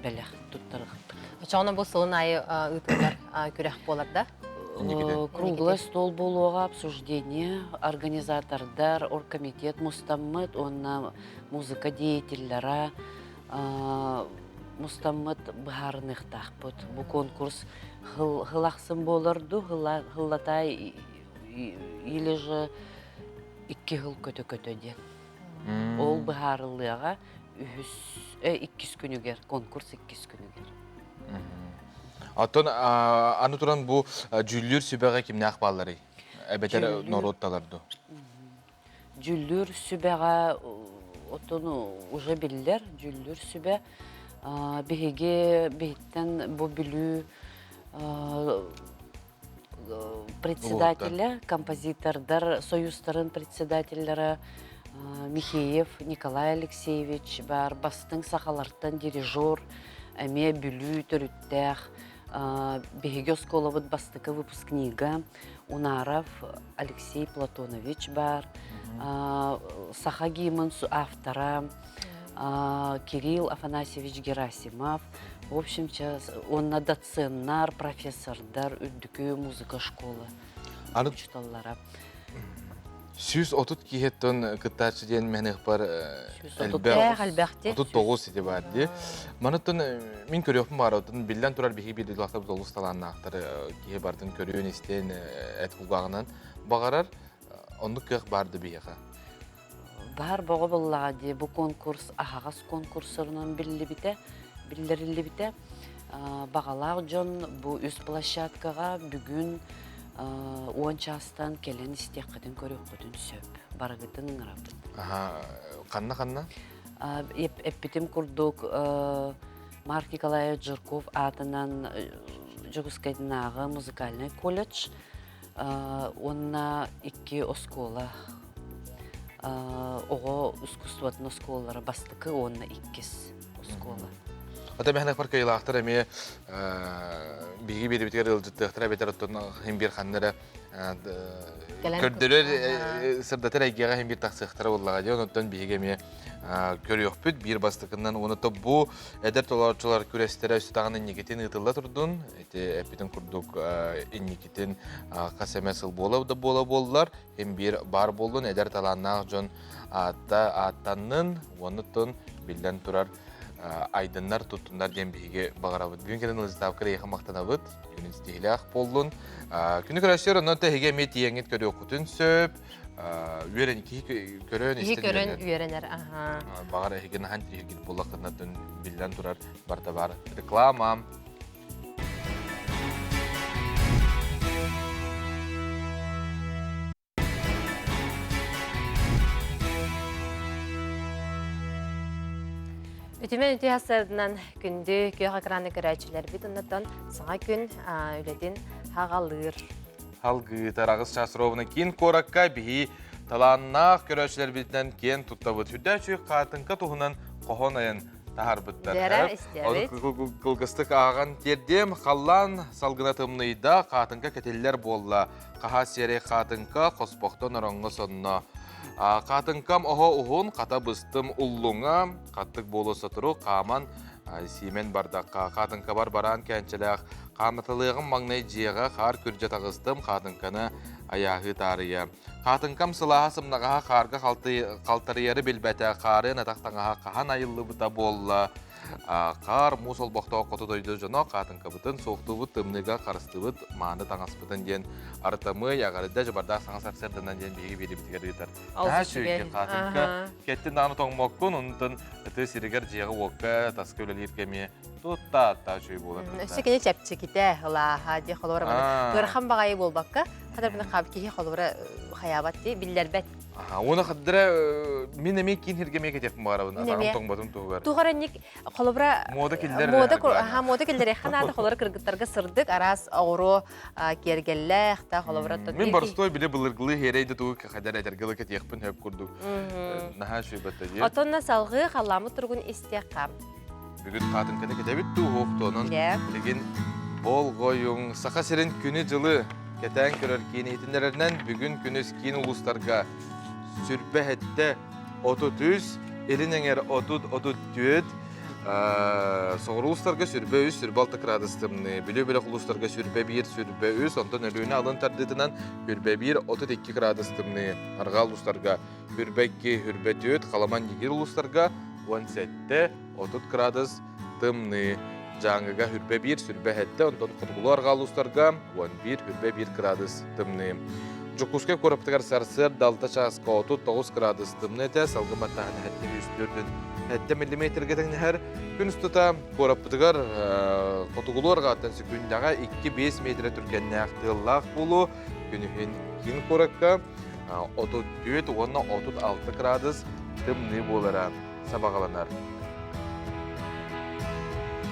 бэлэх туттарыахпыт. Очоҕуна бу сылын аайы ыытыллар күрэх буолар да? Круглый стол буолуоҕа, обсуждение, организатордар, оргкомитет мустаммыт уонна музыка деятеллара мустаммыт быһаарыныахтаахпыт. Бу конкурс хыл ахсын буолар дуу, хыллатай или же икки хыл көтө-көтө диэн. Ол быһаарыллыаҕа үһүс, иккис күнүгэр, конкурс иккис күнүгэр. Оттон аны туран бу дьүүллүүр сүбэҕэ кимнээх баалларый? Эбэтэр норуот талар дуу? Дьүүллүүр сүбэҕэ оттон уже биллэр дьүүллүүр сүбэ. Биһиги биһиттэн бу Бүлүү председателя, композитордар союзтарын председателлара Михеев Николай Алексеевич бар, бастыҥ сахалартан дирижер, эмиэ Бүлүү төрүттээх, биһиги оскуолабыт бастакы выпускнига Унаров Алексей Платонович бар, саха гимн автора Кирилл Афанасьевич Герасимов, в общем, уонна доценнар, профессордар, үрдүкү музыка школа учуталлара. 130 киһиттэн кыттааччы диэн мэһнэхпар элбэх элбэхти 39 ити бар ди. Манытын мин көрүөхпүн баар отун биллэн турар биһиги биир дойдулаахтарбыт олус талааннаахтар киһи бартын көрүөн истэн эт кулгааҕынан баҕарар оннук кыах бар да биһиэхэ. Баар боҕо буоллаҕа дии бу конкурс аһаҕас конкурсарынан биллибитэ, биллэриллибитэ. Баҕалаах дьон бу үс площадкаҕа бүгүн уон чаастан кэлэн истиэххитин көрүөххүтүн сөп. Барыгытын ыҥырабыт. Ханна-ханна? Эппитим курдук Марк Николаевич Жирков аатынан Дьокуускайдааҕы музыкальнай колледж уонна икки оскуола оҕо искусствотын оскуолалара бастакы уонна иккис оскуола. Ата мэхэнэхпар кыайылаахтар эмиэ биһиги биэрибитигэр ыалдьыттыахтара эбэтэр оттон иһин биир ханна эрэ көрдөрөр сырдатар эйгэҕэ иһин биир тахсыахтара буоллаҕа дии онтон биһиги эмиэ көрүөхпүт биир бастакынан уонна бу эдэр толорооччулар күрэстэрэ өссө даҕаны инникитин ыытылла турдун ити эппитин курдук инникитин хас эмэ сыл буола да буола буоллар иһин биир баар буоллун эдэр талааннаах дьон аатта ааттаннын уонна биллэн турар айдыннар туттуннар диэн биһиги баҕарабыт. Бүгүн кэлэн Ылдьытаапка эйиэхэ махтанабыт. Күнүн ситиһилээх буоллун. Күнү көрөсүөр онон тэһиги эмиэ тиийэҥҥит көрүөххүтүн сөп. Үөрэн киһи көрөн Киһи көрөн үөрэнэр. Аха. Баҕар эһиги наһан тиһиргит буоллаххытына биллэн турар барда бар реклама. Үтүмэн үтүө сарсыарданан күндү күөх экраны көрөөччүлэрбит оннотон саҥа күн үлэтин хаҕалыыр. Халгыытар аҕыс чаас ровно киин куоракка биһи талааннаах көрөөччүлэрбитинэн киэн туттабыт. Үрдээччи хаатыҥка туһунан хоһоон айан таһаарбыттар. Дьэрэ истэбит. Кылгастык ааҕан тиэрдиэм. Халлаан салгына тымныйда, хаатыҥка кэтиллэр буолла. Хаһаа сиэрэй хаатыҥка, хоспохтон ороҥҥо сонно. Хаатыҥкам оһо уһун, хата быстым уллуҥа, хаттык буолуо сотору хааман сиимэн бардахха. Хаатыҥкабар бараан кээнчэлээх хааматалыаҕым маҥнай дьиэҕэ хаар күрдьэ таҕыстым, хаатыҥканы айааһыы таарыйа. Хаатыҥкам сылааһа сымнаҕаһа хаарга халтарыйары билбэтэ, хаарыан атах таҥаһа хаһан айыллыбыта буолла. Хаар муус олбохтоох хоту дойду дьоно хаатыҥкабытын суохтуубут, тымныыга харыстыыбыт, мааны таҥаспытын диэн арытамый, аҕарыда дьыбардаах саҥа сарсыарданан диэн биһиги биэриибитигэр ыытар. Наһаа үчүгэй хаатыҥка. Кэттин даҕаны тоҥмоккун, онтон тыа сиригэр дьиэҕэ-уокка таска үлэлиир кэми тутта үчүгэй буолар. Өссө кини чэпчэкитэ, ылааһа, дии холобура ыарахан баҕайы буолбакка, хатар киһи холобура хайаабат дии, биллэрбэт. Уона хаддара мин эмиэ киин сиргэ эмиэ кэтиэхпин баҕарабын атаҕым тоҥботун туһугар. Туһугар инник холобура мода киллэр мода аха мода киллэр ханаата холобура кыргыттарга сырдык араас оҕуруо киэргэллээх та холобура Мин боростой биле былыргылыы хиэрэй да тугу хадар этэргылы кэтиэхпин хөп курдук наһаа үчүгэй дии. Отонно салгыы халламмыт туругун истиэххэ. Бүгүн хаатыҥканы кэтэбит дуу уһуктуонун билигин болҕойуҥ Саха сирин күнү-дьылы кэтээн көрөр киин иһитиннэрэринэн бүгүн күнүс киин улуустарга сүрбэ сэттэ 33, илин эҥэр 30-34, соҕуруу улуустарга сүрбэ үс, сүрбэ алта кыраадыс тымныы, Бүлүү бөлөх улуустарга сүрбэ биир, сүрбэ үс, онтон Өлүөнэ алын тардыытынан сүрбэ биир, 32 кыраадыс тымныы, арҕаа улуустарга сүрбэ икки, сүрбэ түөрт, Халаман Ньигир улуустарга 17, 30 кыраадыс тымныы. Дьааҥыга хүрбэ биир, сүрбэ сэттэ, онтон хотугулуу арҕаа улуустарга 11, хүрбэ биир кыраадыс тымныы. Дьокуускай куораппытыгар сарсыарда алта чааска 39 кыраадыс тымныы этэ, салгын баттааһына 704 7 миллиметргэ тэҥнэһэр. Күн устата куораппытыгар хотугулуу арҕааттан секундаҕа 2-5 метрэ түргэннээх тыаллаах буолуо. Күнүһүн киин куоракка 34 уонна 36 кыраадыс тымныы буолара сабаҕаланар.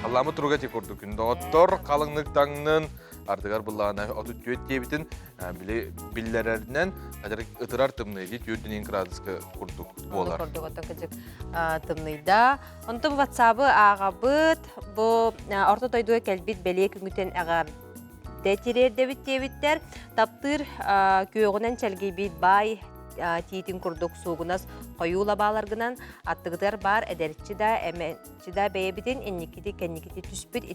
Халлааммыт туруга ити курдук күн доҕоттор халыҥнык таҥнын ардыгар быллаҕына 34 диэбитин били биллэрэринэн ытырар тымныы 4 градуска курдук буолар. Курдук оттон кыдьык тымныйда. Онтон WhatsApp-ы ааҕабыт. Бу орто дойдуга кэлбит бэлиэ күҥүтэн эҕэ тириэрдэбит диэбиттэр. Таптыыр күөҕүнэн чэлгийбит баай тиитин курдук суугунас хойуу лабааларгынан аттыгытыгар баар эдэрчи да эмэнчи да бэйэбитин инникити кэнникити түспүт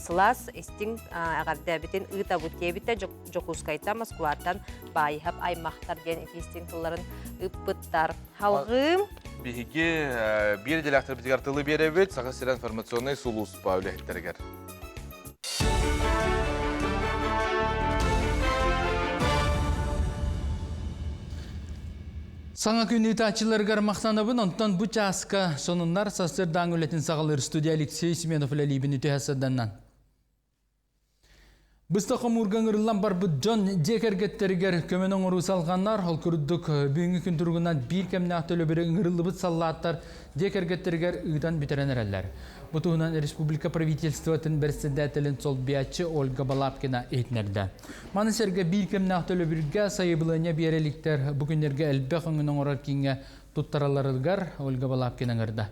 сылаас истиҥ эҕэрдэбитин ыытабыт диэбиттэ Дьокуускайтан Москваттан Баайыһап аймахтар диэн ити истиҥ тылларын ыппыттар. Халҕыым Биһиги биир идэлээхтэрбитигэр тылы биэрэбит Саха сирэ информационнай сулууспа үлэһиттэригэр. Саҥа күн ыытааччыларыгар махтанабын, онтон бу чааска сонуннар сарсыардааҥы үлэтин саҕалыыр студия Алексей Семенов үлэлиибин үтүө сарданнан. Быстах хомуурга ыҥырыллан барбыт дьон дьиэ кэргэттэригэр көмөнү оҥоруу салҕанар. Ол курдук, бүгүҥҥү күн туругунан биир кэмнээх төлөбүрү ыҥырыллыбыт саллааттар дьиэ кэргэттэригэр ыытан бүтэрэн эрэллэр. Бу туһунан республика правительствотын бэрэссэдээтэлин солбуйааччы Ольга Балабкина иһитиннэрдэ. Маны сэргэ биир кэмнээх төлөбүргэ сайабылыанньа биэрэ иликтэр бу күннэргэ элбэх өҥөнү оҥорор кииҥҥэ туттаралларыгар Ольга Балабкина ыҥырда.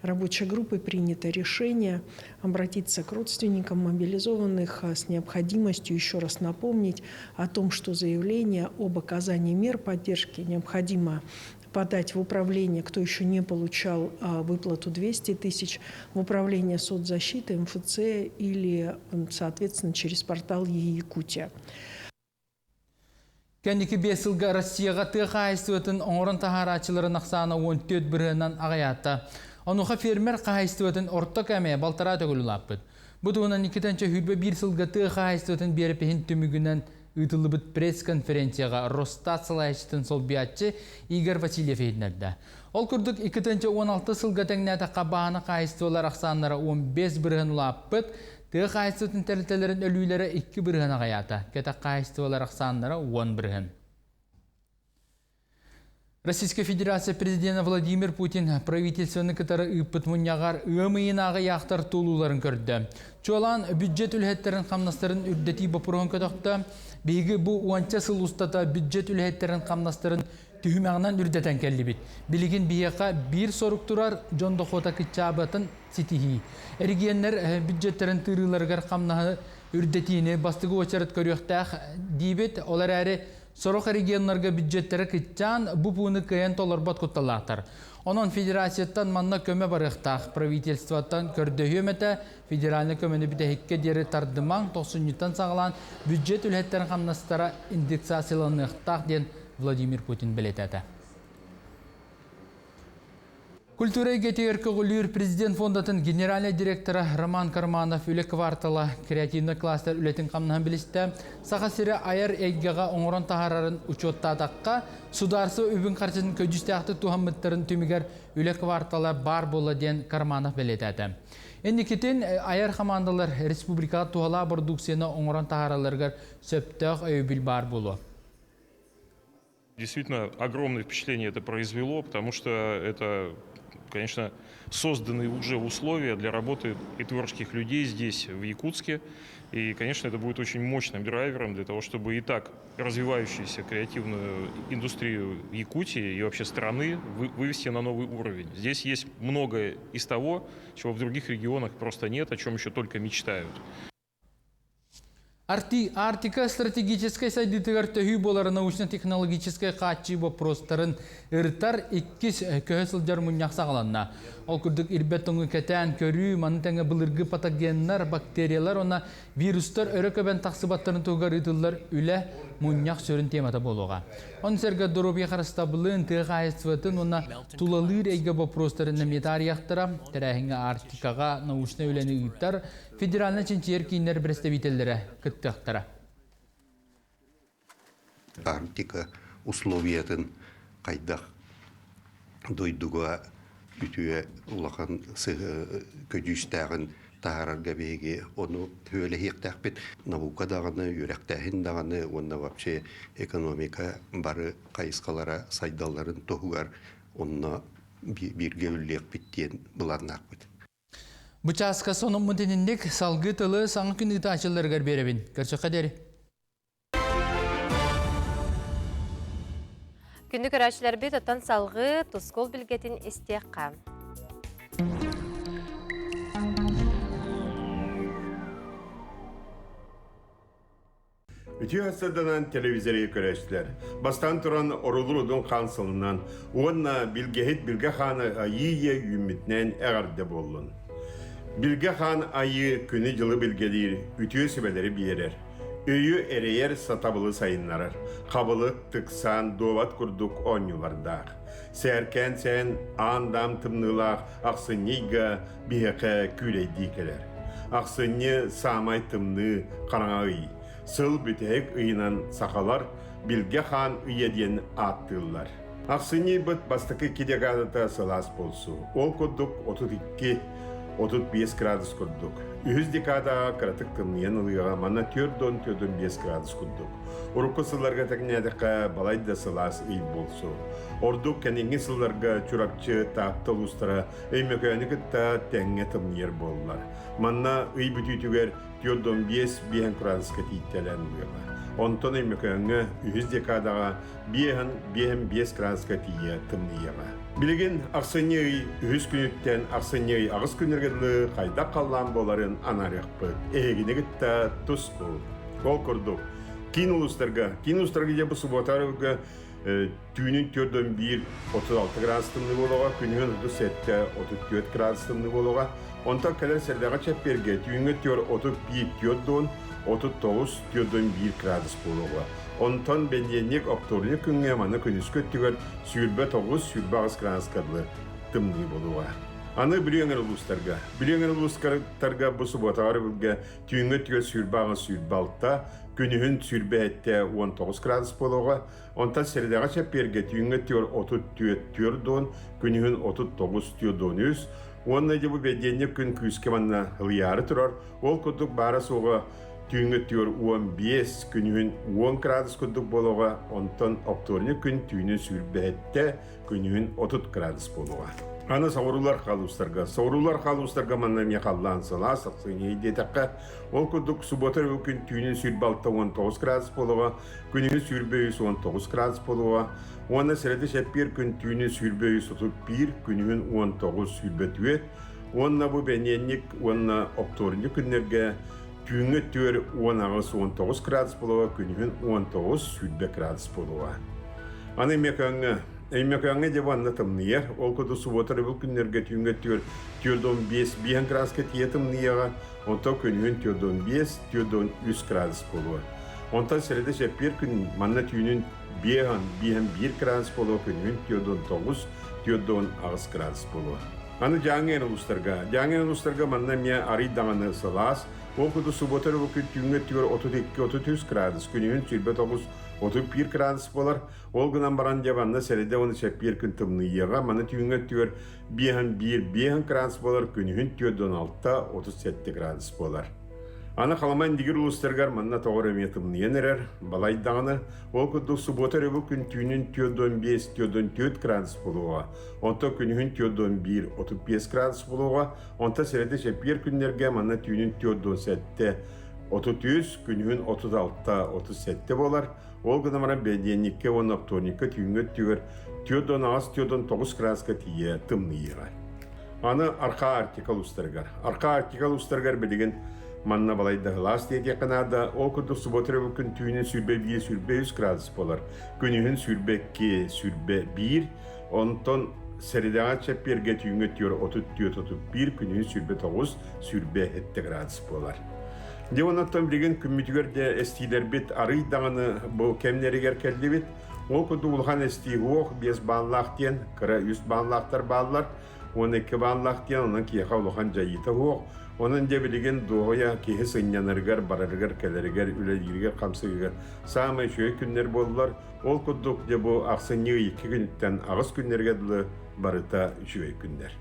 Рабочей группой принято решение обратиться к родственникам мобилизованных с необходимостью еще раз напомнить о том, что заявление об оказании мер поддержки необходимо подать в управление, кто еще не получал выплату 200 тысяч, в управление соцзащиты, МФЦ или, соответственно, через портал Якутия. Кэнники биэс сылга Россияҕа тыа хаһаайыстыбатын оҥорон таһаарааччыларын ахсаана 14 бырыһынан аҕыйаата. Онуоха фермер хаһаайыстыбатын орто кээмэйэ балтараа төгүл улааппыт. Бу туһунан 2021 сылга тыа хаһаайыстыбатын биэрэпиһин түмүгүнэн ыытыллыбыт пресс-конференцияҕа Росстат салайааччытын солбуйааччы Игорь Васильев иһитиннэрдэ. Ол курдук 2016 сылга тэҥнээтэххэ баһааны хаһаайыстыбалар ахсааннара 15 бырыһан улааппыт, Тыа хаһаайыстыбатын тэрилтэлэрин өлүүлэрэ 2 бырыһыан аҕыйаата, кэтэх хаһаайыстыбалар ахсааннара 10 бырыһыан. Российскай Федерация президенэ Владимир Путин правительствоны кытары ыыппыт мунньаҕар ыам ыйынааҕы ыйаахтар туолууларын көрдө. Чуолаан бюджет үлэһиттэрин хамнастарын үрдэтии боппуруоһун көтөхтө. Биһиги бу уонча сыл устата бюджет үлэһиттэрин хамнастарын түһүмэҕинэн үрдэтэн кэллибит. Билигин биһиэхэ биир сорук турар, дьон дохуота кыччаабатын ситиһии. Эрэгийиэннэр бюджеттарын тыырыыларыгар хамнаһы үрдэтиини бастакы уочарат көрүөхтээх диибит. Ол эрээри сорох регионнарга бюджеттэрэ кыччаан, бу пууну кыайан толорбот кутталлаахтар. Онон федерацияттан манна көмө барыахтаах. Правительствоттан көрдөһүөм этэ, федеральнай көмөнү бүтэһиккэ диэри тардымаҥ, тохсунньуттан саҕалаан бюджет үлэһиттэрин хамнастара индексацияланыахтаах диэн Владимир Путин бэлиэтээтэ. Культура эйгэтигэр көҕүлүүр Президент фондатын генеральнай директора Роман Карманов үлэ квартала креативнай кластер үлэтин хамнаһын билистэ. Саха сирэ айар эйгэҕэ оҥорон таһаарарын учуоттаатахха, судаарыстыба үбүн-харчытын көдьүүстээхтик туһаммыттарын түмүгэр үлэ квартала баар буолла диэн Карманов бэлиэтээтэ. Инникитин айар хамаандалар республикаҕа туһалаах бородууксуйаны оҥорон таһааралларыгар сөптөөх өйөбүл баар буолуо. Действительно, огромное впечатление это произвело, потому что это, конечно, созданы уже условия для работы и творческих людей здесь, в Якутске. И, конечно, это будет очень мощным драйвером для того, чтобы и так развивающуюся креативную индустрию Якутии и вообще страны вывести на новый уровень. Здесь есть многое из того, чего в других регионах просто нет, о чем еще только мечтают. Арктика стратегическай сайдыытыгар төһүү буолар научно-технологическай хааччыы боппуруостарын ырытар иккис көһө сылдьар мунньах саҕаланна. Ол курдук ирбэт тоҥу кэтээн көрүү, маны тэҥэ былыргы патогеннар, бактериялар уонна вирустар өрө көбөн тахсыбаттарын туһугар ыытыллар үлэ мунньах сүрүн темата буолуоҕа. Ону сэргэ доруобуйа харыстабылын, тыа хаһаайыстыбатын уонна тулалыыр эйгэ боппуруостарын эмиэ таарыйыахтара. Тэрээһиҥҥэ Арктикаҕа научнай үлэни ыытар Федеральнай чинчийэр кииннэр бэрэстэбиитэллэрэ кыттыахтара. Арктика условиятын хайдах дойдуга үтүө улахан көдьүүстээҕин таһаарарга биһиги ону сүөлэһиэхтээхпит. Наука даҕаны, үөрэхтээһин даҕаны уонна вообще экономика бары хайысхалара сайдалларын туһугар онно бииргэ үллиэхпит диэн былааннаахпыт. Бу чааска сонуммут ининник салгыы тылы саҥа күн ыытааччыларыгар биэрэбин. Көрсөххө диэри. Күндү көрөөччүлэрбит оттон салгыы тускул билгэтин истиэххэ. Үтүө сырданан телевизоры көрөөччүлэр. Бастаан туран Орулур Удун хаан сылынан уонна Билгэһит Билгэ хааны айыы ийэ үүммүтүнэн эҕэрдэ буоллун. Билгэ хаан айыы күнү-дьылы билгэлиир, үтүө сүбэлэри биэрэр. Өйү эрэйэр сатабылы сайыннарар. Хабылык, тыксаан, дуобат курдук оонньуулардаах. Сээркээн сээн аан-даам тымныылаах ахсынньы ыйга биһиэхэ күүлэйдии кэлэр. Ахсынньы саамай тымныы, хараҥа ый. Сыл бүтэһик ыйынан сахалар Билгэ хаан ыйа диэн ааттыыллар. Ахсынньы ыйбыт бастакы декадата сылаас буолсу. Ол курдук 32 35 градус курдук. Үһүс декадаҕа кыратык тымныйан ылыаҕа манна 4-4-5 градус курдук. Урукку сылларга тэҥнээтэххэ балай да сылаас ый буолсу. Ордук кэнниҥҥи сылларга Чурапчы, Таатта улуустара Өймөкөөнү кытта тэҥҥэ тымныйар буоллар. Манна ый бүтүүтүгэр 45 биэһэн кураанска тиийтэлээн ылыаҕа. Онтон Өймөкөөҥҥө үһүс декадаҕа биэһэн биэһэн биэс градуска тиийэ тымныйыаҕа. Билигин ахсынньы ый үһүс күнүттэн ахсынньы ый аҕыс күнүгэр дылы хайдах халлаан буоларын анаарыахпыт. Эһигини кытта тус бул. Ол курдук, киин улуустарга, киин улуустарга дьэ бу субуота түүнүн 4-1 36 градус тымныы буолуоҕа, күнүһүн 37 34 градус тымныы буолуоҕа. Онтон кэлэр сэрдэҕэ чэппиэргэ түүҥҥэ 4 31 4 39 4-1 градус буолуоҕа. Онтон бэнидиэнньик оптуорунньук күҥҥэ маны күнүскү өттүгэр 29-28 градуска дылы тымныы буолуоҕа. Аны Бүлүү эҥэр улуустарга. Бүлүү эҥэр улуустарга бу субуотаҕа өрөбүлгэ түүҥҥү өттүгэр 28-26, күнүһүн 27-19 градус буолуоҕа. Онтон сэрэдэҕэ чэппиэргэ түүҥҥү өттүгэр 34-4 күнүһүн 39-4 уонна дьэ бу бэдиэнньик күн күүскэ манна ылыйаары турар. Ол курдук баара-суоҕа түүҥҥү өттүгэр 15, күнүһүн 10 градус курдук буолуоҕа, онтон оптуорунньук күн түүнүн 27, күнүһүн 30 градус буолуоҕа. Аны соҕуруулар халуустарга. Соҕуруулар халуустарга манна эмиэ халлаан сылаас, ахсынньы диэтэххэ, ол курдук субуота күн түүнүн 26-19 градус буолуоҕа, күнүһүн 23-19 градус буолуоҕа уонна сэрэти сэппиэр күн түүнүн 23-31, күнүһүн 19-24 уонна бу бэниэнньик уонна оптуорунньук күннэргэ түүҥҥү өттүгэр 18-19 градус буолуоҕа, күнүһүн 19-20 градус буолуоҕа. Аны Өймөкөөҥҥө Өймөкөөҥҥө дьэ уонна тымныйар. Ол курдук субуота өрөбүл күннэргэ түүҥҥү өттүгэр 4-5 5 градуска тиийэ тымныйыаҕа, онтон күнүһүн 4-5 4-3 градус буолуо. Онтон сэрэдэ чэппиэр күн манна түүнүн 5-1 градус буолуо, күнүһүн 4-9, 48 градус буолуо. Аны Дьааҥы эн улуустарга. Дьааҥы эн улуустарга манна эмиэ арый даҕаны сылаас, ол курдук субуота өрөбүл күн түүҥҥү өттүгэр 32-33 градус, күнүһүн 29-31 градус буолар. Ол гынан баран дьэ манна сэрэдэ уонна чэппиэр күн тымныйыаҕа, маны түүҥҥү өттүгэр 51 5 градус буолар, күнүһүн 46-37 градус буолар. Аны Халыма Индигир улуустарыгар манна тоҕо эрэ эмиэ тымныйан эрэр, балай даҕаны. Ол курдук субуота өрөбүл күн түүнүн 45-44 градус буолуоҕа. Онтон күнүһүн 41-35 градус буолуоҕа. Онтон сэрэдэ чэппиэр күннэргэ манна түүнүн 47 33, күнүһүн 36-37 буолар. Ол гынан баран бэнидиэнньиккэ уонна вторникка түүҥҥү өттүгэр 48-49 градуска тиийэ тымныйыаҕа. Аны Архаа Арктика улуустарыгар. Архаа Арктика улуустарыгар билигин манна балайда сылаас диэтиэххэ наада. Ол курдук субуота өрөбүл күн түүнүн 21-23 градус буолар. Күнүһүн 22-21, онтон сэрэдэҕэ чэппиэргэ түүҥҥү өттүгэр 34-31, күнүһүн 29-27 градус буолар. Дьэ оннуттан билигин күммүтүгэр дьэ эстиилэрбит арый даҕаны бу кэмнэригэр кэллибит. Ол курдук улахан эстии суох, 5 бааллаах диэн, кыра 3 бааллаахтар бааллар. 12 бааллаах диэн, онон киһиэхэ улахан дьайыыта суох. Онон дьэ билигин дуоһуйа киһи сынньанарыгар, барарыгар-кэлэригэр, үлэлииригэр-хамсыырыгар саамай үчүгэй күннэр буоллар. Ол курдук дьэ бу ахсынньы ый 2 күнүттэн аҕыс күннэргэ дылы барыта үчүгэй күннэр.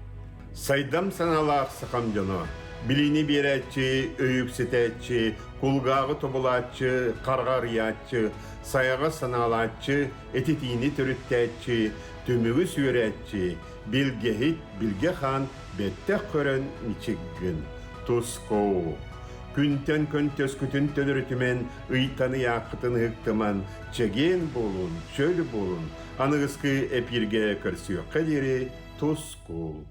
Сайдам санаалаах сахам дьоно, билиини биэрээччи, өйүксэтээччи, кулгааҕы тобулааччы, хараҕы арыйааччы, сайаҕас санаалааччы, этитиини төрүттээччи, түмүгү сүөрээччи, билгэһит, билгэ хаан бэттэх көрөн мичик гын, тускоо. Күнтэн көнтөскүтүн төлөрүтүмэн, ыйтан ыйааххытын ыһыктыман, чэгиэн буолун, чөл буолун, аныгыскы эпииргэ көрсүөххэ диэри тускул.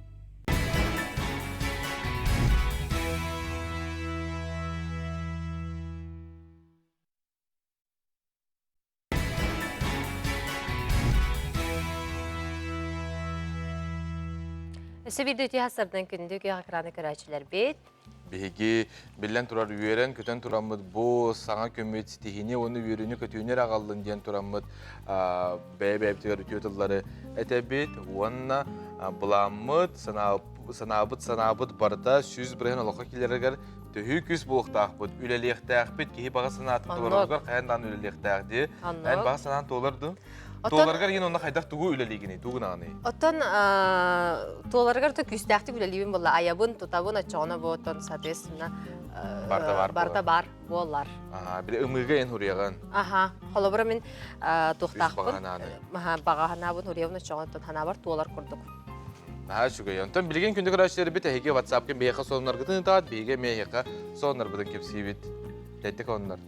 Өссө биирдэ үтүө сарсыардан күндү күөх экраны көрөөччүлэрбит. Биһиги биллэн турар үөрэн-көтөн тураммыт бу саҥа күммүт ситиһиини уонна үөрүүнү-көтүүнү эрэ аҕаллын диэн тураммыт бэйэ-бэйэбитигэр үтүө тыллары этэбит уонна былааммыт, санаабыт санаабыт барыта 100% олоххо киирэригэр төһүү күүс буолуохтаахпыт, үлэлиэхтээхпит, киһи баҕа санаатын толороругар хайаан даҕаны үлэлиэхтээх дии. Эн баҕа санаан туолар дуу? Туоларыгар иһин онно хайдах тугу үлэлиигиний, тугу гынаҕыный? Оттон туоларыгар то күүстээхтик үлэлиибин буолла. Айабын, тутабын, оччоҕуна бу оттон, соответственно, барта бар барта бар буолар. Аха, били ымыыга эн хуруйаҕын. Аха, холобура мин туохтаахпын, баҕа санаабын хуруйабын оччоҕуна оттон санаабар туолар курдук. Наһаа үчүгэй. Онтон билигин күндү көрөөччүлэрбит эһиги WhatsApp-ка биһиэхэ сонуннаргытын ыытаат, биһиги эмиэ эһиэхэ сонуннарбытын кэпсиибит. Тэттик оннор.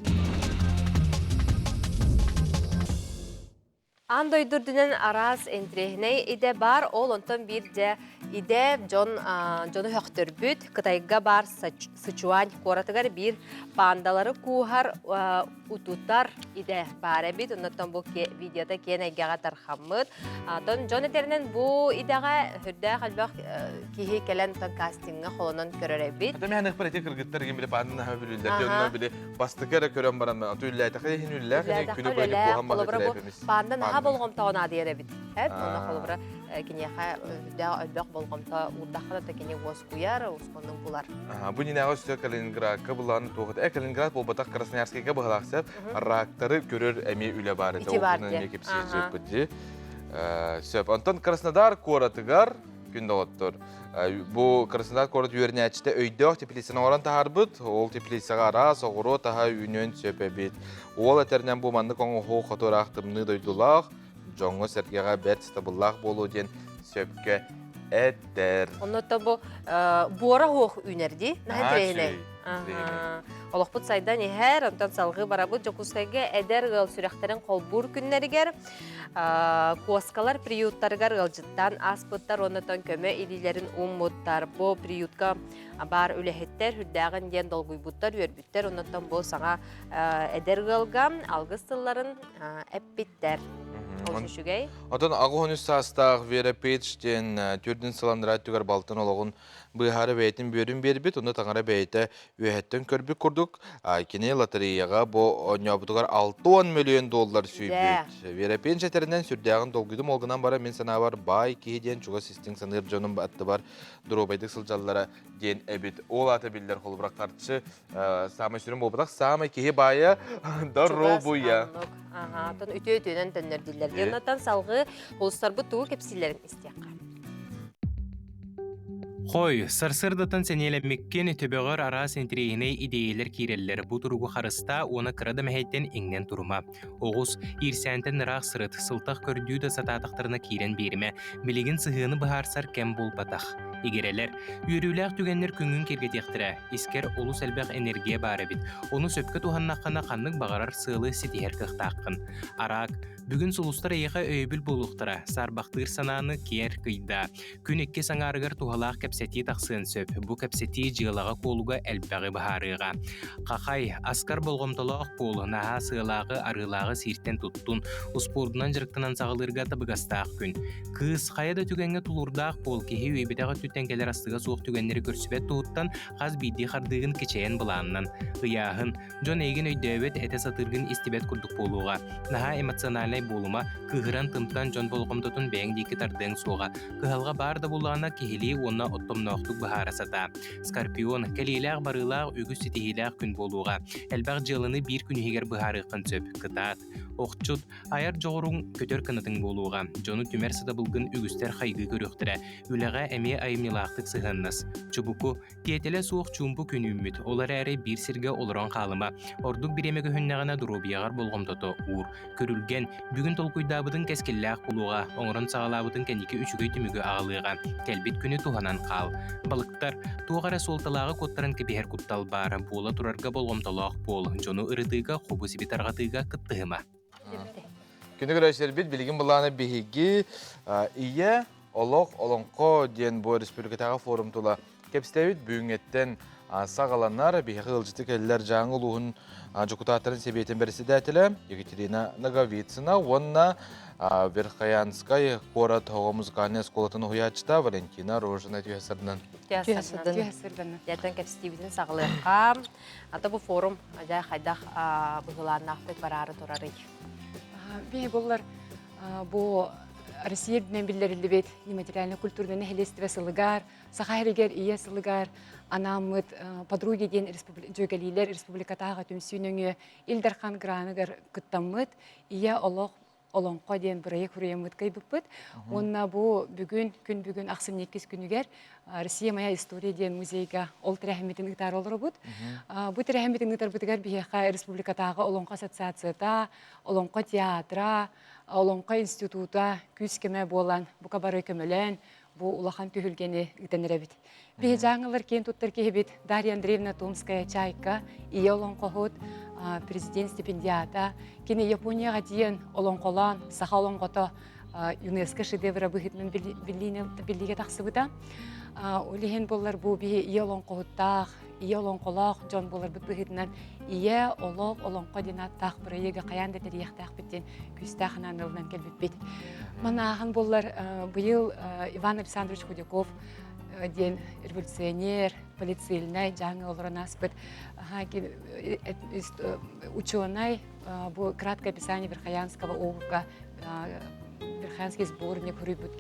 Аан дойду үрдүнэн араас интириэһинэй идэ баар. Ол онтон биир дьэ идэ дьон дьону сөхтөрбүт. Кытайга баар Сычуань куоратыгар биир пандалары кууһар утутар идэ баар эбит. Оннуттан бу видеота киэн эйгэҕэ тархаммыт. Тон дьон этэринэн бу идэҕэ сүрдээх элбэх киһи кэлэн тон кастиҥҥа холонон көрөр эбит. Ата мен ыхпар эти кыргыттар ким биле паанын аха бүлүллэр дьонно биле бастакы эрэ көрөн баран ату үллээтэхэ иһин үллээх күнү быһа куһан Холобура бу паандан аха болҕомтоҕо наадыйар эбит. Эп онно холобура киниэхэ үрдээх элбэх болҕомто уурдахха да кини уоскуйар, ускунун булар. Бу нинэҕэ өссө Калининградка булаан туохат. Э Калининград буолбатах Красноярскайга быһалаах сөп. Рактары көрөр эмиэ үлэ баар этэ. Ити бар эмиэ кэпсиир дии. Сөп. Онтон Краснодар куоратыгар күн доҕоттор. Бу Краснодар куорат үөрэнээччитэ өйдөөх теплицаны оҥорон таһаарбыт. Ол теплицаҕа араас оҕуруот аһа үүнүөн сөп эбит. Уол этэринэн бу маннык оҥоһуу хоту ыраах тымныы дойдулаах, дьоҥҥо-сэргэҕэ бэрт сатабыллаах буолуо диэн сөпкө этэр. Онно бу буора суох үүнэр дии. Наһаа интэриэһинэй. Олохпут сайдан иһэр, онтон салгыы барабыт Дьокуускайга эдэр ыал сүрэхтэрин холбуур күннэригэр куоскалар приюттарыгар ыалдьыттаан ааспыттар уонна көмө илиилэрин ууммуттар. Бу приютка баар үлэһиттэр үрдээҕин диэн долгуйбуттар, үөрбүттэр. Оннуттан бу саҥа эдэр ыалга алгыс тылларын эппиттэр. Олус үчүгэй. Отон 83 саастаах Вера Пейдж диэн түрдүн сыландыра түгэр балтын олоҕун быыһаары бэйэтин бүөрүн биэрбит, онно таҥара бэйэтэ үөһэттэн көрбүт курдук, кини лотереяҕа бу оонньообутугар 60 мөлүйүөн доллар сүүйбүт. Вера Пейдж этэринэн сүрдээҕин долгуйдум, ол гынан баран мин санаабар баай киһи диэн чугас истиҥ саныыр дьонум аттыбар доруобайдык сылдьаллара диэн эбит. Ол аата биллэр холобура харчы саамай сүрүн буолбатах, саамай киһи баайа доруобуйа. Аха, оттон үтүө үтүөнэн төннөр дииллэр. Диэн салгыы улустарбыт тугу кэпсииллэрин истиэххэ. Хой, сарсыардаттан сэниэлэммиккин төбөҕөр араас интэриэһинэй идиэйэлэр киирэллэр. Бу туругу харыстаа уонна кыра да мэһэйтэн иҥнэн турума. Оҕус, иирсээнтэн ыраах сырыт, сылтах көрдүү да сатаатахтарына киирэн биэримэ. Билигин сыһыаны быһаарсар кэм буолбатах. Игирэлэр, үөрүүлээх түгэннэр күҥҥүн киэргэтиэхтэрэ. Искэр олус элбэх энергия баар эбит. Ону сөпкө туһаннаххына ханнык баҕарар сыалы ситиһэр кыахтааххын. Араак, бүгүн сулустар эйиэхэ өйөбүл буолуохтара. Саарбахтыыр санааны киэр кыйдаа. Күн иккис аҥаарыгар туһалаах кэпсэтии тахсыан сөп. Бу кэпсэтии дьыалаҕа-куолуга элбэҕи быһаарыаҕа. Хахай, аскар болҕомтолоох буол, наһаа сыалааҕы, арыылааҕы сииртэн туттун, успуордунан дьарыктанан саҕалыырга табыгастаах күн. Кыыс, хайа да түгэҥҥэ тулуурдаах буол, киһи үөйбэтэх өттүттэн кэлэр астыга суох түгэннэри көрсүбэт туһуттан хас биирдии хардыыгын кичэйэн былааннан. Ыйааһын, Дьон эйигин өйдөөбөт, этэ сатыыргын истибэт курдук буолуоҕа. Наһаа эмоциональнай буолума, кыыһыран-тымтан дьон болҕомтотун бэйэҥ диэки тардыаҥ суоҕа. Кыһалҕа баар да буоллаҕына, киһилии уонна оттомноохтук быһаара сатаа. Скорпион, кэлиилээх-барыылаах үгүс ситиһиилээх күн буолуоҕа. Элбэх дьыаланы биир күн иһигэр быһаарыаххын сөп. Кытаат. Охчут, айар дьоҕуруҥ көтөр кынатыҥ буолуоҕа. Дьону түмэр сатабылгын үгүстэр хайгыы көрүөхтэрэ. Үлэҕэ эмиэ айымньылаахтык сыһыаннас. Чубуку, Тиэтэлэ суох чуумпу күн үүммүт, ол эрээри биир сиргэ олорон хаалыма. Ордук бириэмэ көһүннэҕинэ доруобуйаҕар болҕомтото уур. Күрүлгэн, бүгүн толкуйдаабытыҥ кэскиллээх буолуоҕа, оҥорон саҕалаабытыҥ кэнники үчүгэй түмүгү аҕалыаҕа. Кэлбит күнү туһанан хаал. Балыктар, туох эрэ суолталааҕы куоттаран кэбиһэр куттал баар. Буола турарга болҕомтолоох буол. Дьону ырытыыга, хобу-сиби тарҕатыыга кыттыһыма. Күнү көрөөччүлэрбит билигин былаана биһиги Ийэ олох олоҥхо диэн бу республикатааҕы форум тула кэпсээбит бүгүҥҥэттэн саҕаланар. Биһиэхэ ыалдьыты кэллэр Дьааҥы улууһун дьокутааттарын сэбиэтин бэрэссэдээтэлэ Екатерина Ноговицына уонна Верхоянскай куорат оҕо музыкальнай оскуолатын уһуйааччыта Валентина Рожина түһэ сырдынан. Түһэ сырдынан. Дьэ, кэпсэтиибитин саҕалыахха. Ата бу форум дьэ хайдах быһыылааннаахтык бараары турарый? Биһи буллар бу Россия үрдүнэн биллэриллибит нематериальнай культурнай нэһилиэстибэ сылыгар, Саха сиригэр Ийэ сылыгар анааммыт Подруги диэн дьүөгэлиилэр республикатааҕы түмсүү нөҥүө Ил Дархан граныгар кыттаммыт Ийэ олох Олоҥхо диэн бырайыак суруйаммыт кыайбыппыт. Уонна бу бүгүн, күн бүгүн ахсынньы иккис күнүгэр Россия моя история диэн музейга ол тэрээһиммитин ыытаары олоробут. Бу тэрээһиммитин ыытарбытыгар биһиэхэ республикатааҕы Олоҥхо ассоциацията, Олоҥхо театра, Олоҥхо института күүс-көмө буолан бука бары көмөлөөн бу улахан түһүлгэни ыытан эрэбит. Биһи дьааҥылар киэн туттар киһибит Дарья Андреевна Томская Чайка, ийэ олоҥхоһут, президент стипендиата. Кини Японияҕа тиийэн олоҥхолоон, саха олоҥхото ЮНЕСКО шедевра быһыытынан биллиигэ тахсыбыта. Ол иһин буоллар бу биһи ийэ олоҥхоһуттаах, ийэ олоҥхолоох дьон буоларбыт быһыытынан ийэ олох олоҥхо диэн ааттаах бырайыагы хайаан да тэрийиэхтээхпит диэн күүстээх анаан ылынан кэлбиппит. Манааһын буоллар быйыл Иван Александрович Худяков диэн революционер, полицейнай дьааҥы олорон ааспыт ученый бу краткое описание Верхоянского округа Верхоянский сборник суруйбут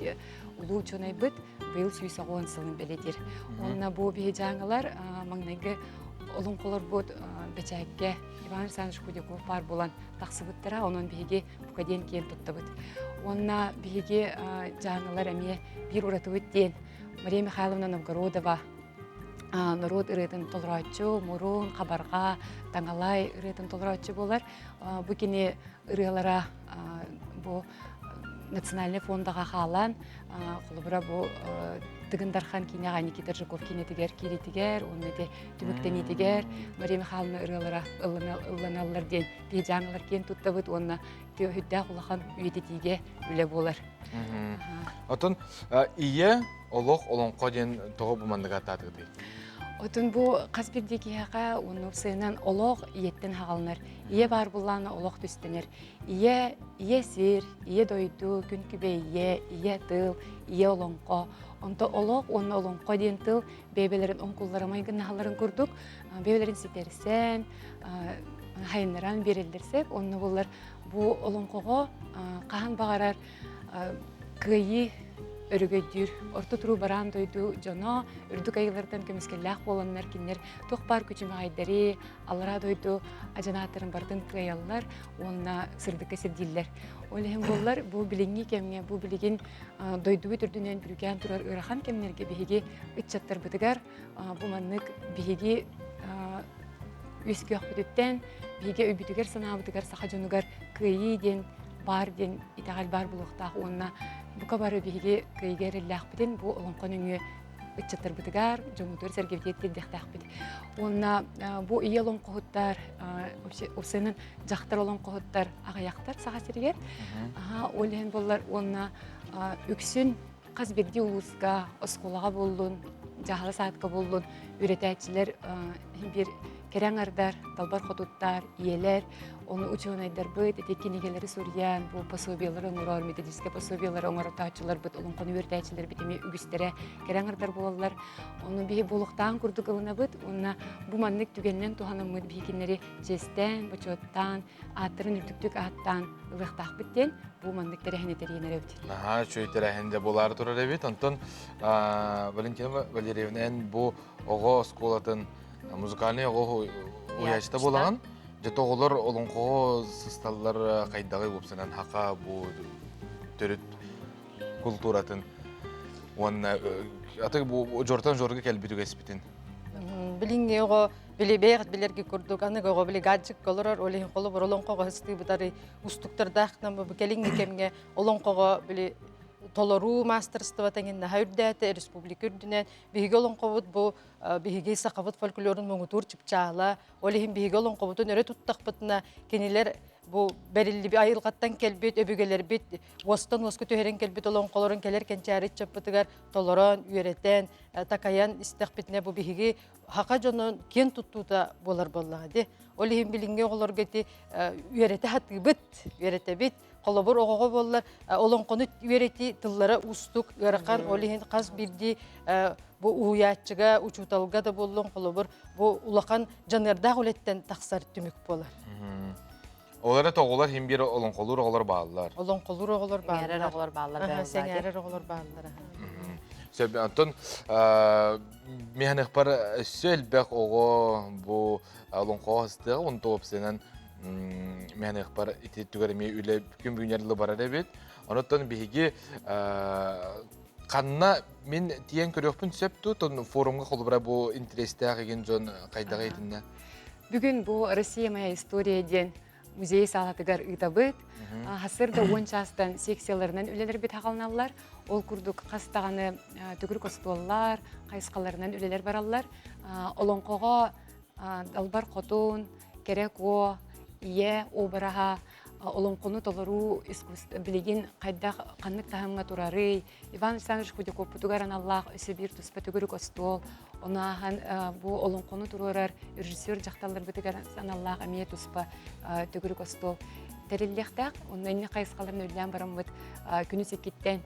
улуу ученайбыт быйыл 190 сылын бэлиэтиир. Уонна бу биһи дьааҥылар маҥнайгы олоҥхолорбут бэчээккэ Иван Александрович Худяков баар буолан тахсыбыттара, онон биһиги бука диэн киэн туттабыт. Уонна биһиги дьааҥылар эмиэ биир уратыбыт диэн Мария Михайловна Новгородова норуот ырыатын толорооччу, мурун, хабарҕа, таҥалай ырыатын толорооччу буолар. Бу кини ырыалара бу национальнай фондаҕа хаалан, холобура бу Тыгын Дархан киинэҕэ Никита Жуков киинэтигэр киириитигэр уонна ити түмүктэниитигэр Мария Михайловна ырыалара ылланаллар диэн биһи киэн туттабыт уонна үрдээх улахан үйэтитиигэ үлэ буолар. Отон ийэ олох олоҥхо диэн тоҕо бу маннык ааттаатыгытый? Отун бу хас биирдии киһиэхэ уонна сыынан олох ийэттэн хаҕаланар. Ийэ баар буллаана олох түстэнэр. Ийэ, ийэ сир, ийэ дойду, күн күбэй ийэ, ийэ тыл, ийэ олоҥхо. Онто олох уонна олоҥхо диэн тыл бэйбэлэрин оҥкуллара майгыннаһалларын курдук бэйбэлэрин ситэрсэн, хайыннаран биэрэллэр сөп. Онно буллар бу олоҥхоҕо хаһан баҕарар кыайыы өрөгөйдүүр орто туруу бараан дойду дьоно үрдүк айылартан көмүскэллээх буоланнар кинилэр туох баар күчүмэҕэйдэри аллараа дойду адьынааттарын барытын кыайаллар уонна сырдыкка сирдииллэр. Ол иһин буоллар бу билиҥҥи кэмҥэ бу билигин дойдубут үрдүнэн бүрүүкээн турар ыарахан кэмнэргэ биһиги ыччаттарбытыгар бу маннык биһиги үөскүөхпүтүттэн биһиги өйбүтүгэр-санаабытыгар саха дьонугар кыайыы диэн баар диэн итэҕэл баар буолуохтаах уонна бука бары биһиги кыайыыга эрэллээхпитин бу олоҥхо нөҥүө ыччаттарбытыгар, дьоммутугар-сэргэбитигэр тиэрдиэхтээхпит. Уонна бу ийэ олоҥхоһуттар, уопсайынан дьахтар олоҥхоһуттар аҕыйахтар Саха сиригэр. Ол иһин буоллар уонна үксүн хас биирдии улууска, оскуолаҕа буоллун, дьаһала саадка буоллун, үөрэтээччилэр биир кэрэ аҥардар, далбар хотуттар, ийэлэр, ону учуонайдарбыт ити кинигэлэри суруйан, бу пособиелары оҥорор, методическай пособиелары оҥоротооччуларбыт, олоҥхону үөрэтээччилэрбит эмиэ үгүстэрэ кэрэ аҥардар буолаллар. Ону биһи буолуохтаан курдук ылынабыт уонна бу маннык түгэнинэн туһанаммыт биһи кинилэри чиэстээн, бочуоттаан, ааттарын үрдүктүк ааттаан ылыахтаахпыт диэн бу маннык тэрээһини тэрийэн эрэбит. Наһаа үчүгэй тэрээһин дьэ буолаары турар эбит. Онтон Валентина Валерьевна эн бу оҕо оскуолатын музыкальнай оҕо уһуйааччыта буолаҕын. Дьэ оҕолор олоҥхоҕо сысталлар хайдаҕый уопсанан хака бу төрүт култууратын уонна аты бу жортон жорга кэлбит үгэспитин. Билиҥҥи оҕо били бэйэҕит билэрги курдук аныгы оҕо били гаджекка олорор, ол иһин холобур олоҥхоҕо ыстыыбытары устуктардаахтан бу кэлиҥҥи кэмҥэ олоҥхоҕо били толоруу маастарыстыбата эҥин наһаа үрдээтэ республика үрдүнэн биһиги олоҥхобут бу биһиги сахабыт фольклорун муҥутуур чыпчаала ол иһин биһиги олоҥхобутун өрө туттахпытына кинилэр бу бэриллибит айылҕаттан кэлбит өбүгэлэрбит уостан уоска түһэрэн кэлбит олоҥхолорун кэлэр кэнчээри ыччаппытыгар толорон үөрэтэн такайан истэхпитинэ бу биһиги хака дьонун киэн туттуута буолар буоллаҕа дии. Ол иһин билиҥҥи оҕолорго ити үөрэтэ сатыыбыт, үөрэтэбит. Холобур оҕоҕо буоллар олоҥхону үөрэтии тыллара уустук, ыарахан. Ол иһин хас биирдии бу уһуйааччыга, учууталга да буоллун, холобур, бу улахан дьаныардаах үлэттэн тахсар түмүк буолар. Ол эрэ тоҕолор иһин биир олоҥхолуур оҕолор бааллар. Олоҥхолуур оҕолор бааллар. Сэҥээрэр оҕолор бааллар. Сэҥээрэр оҕолор бааллар. Сөп, онтон миһаныхпар өссө элбэх оҕо бу олоҥхоҕо ыстыаҕа, онто уопсайынан миһаныхпар ити түгэр эмиэ үлэ күн бүгүнэр дылы барар эбит. Онуттан биһиги ханна мин тиийэн көрүөхпүн сөп дуу, тон форумга холобура бу интэриэстээх игин дьон хайдаҕа итиннэ? Бүгүн бу Россия моя история диэн музей саалатыгар ыытабыт. Хасыр да уон чаастан секцияларынан үлэлэрбит хаҕаланаллар. Ол курдук хас даҕаны төгүрүк остуоллар, хайысхаларынан үлэлэр бараллар. Олоҥхоҕо Далбар Хотун, Кэрэ Куо, Ийэ обраһа, олоҥхону толоруу искусство билигин хайдах ханнык таһымҥа турарый, Иван Александрович Худяковпутугар аналлаах өссө биир туспа төгүрүк остуол, ону ааһан бу олоҥхону туруорар режиссер дьахталларбытыгар аналлаах эмиэ туспа төгүрүк остуол тэриллиэхтээх. Онно инник хайысхаларын үлэлээн бараммыт күнүс иккиттэн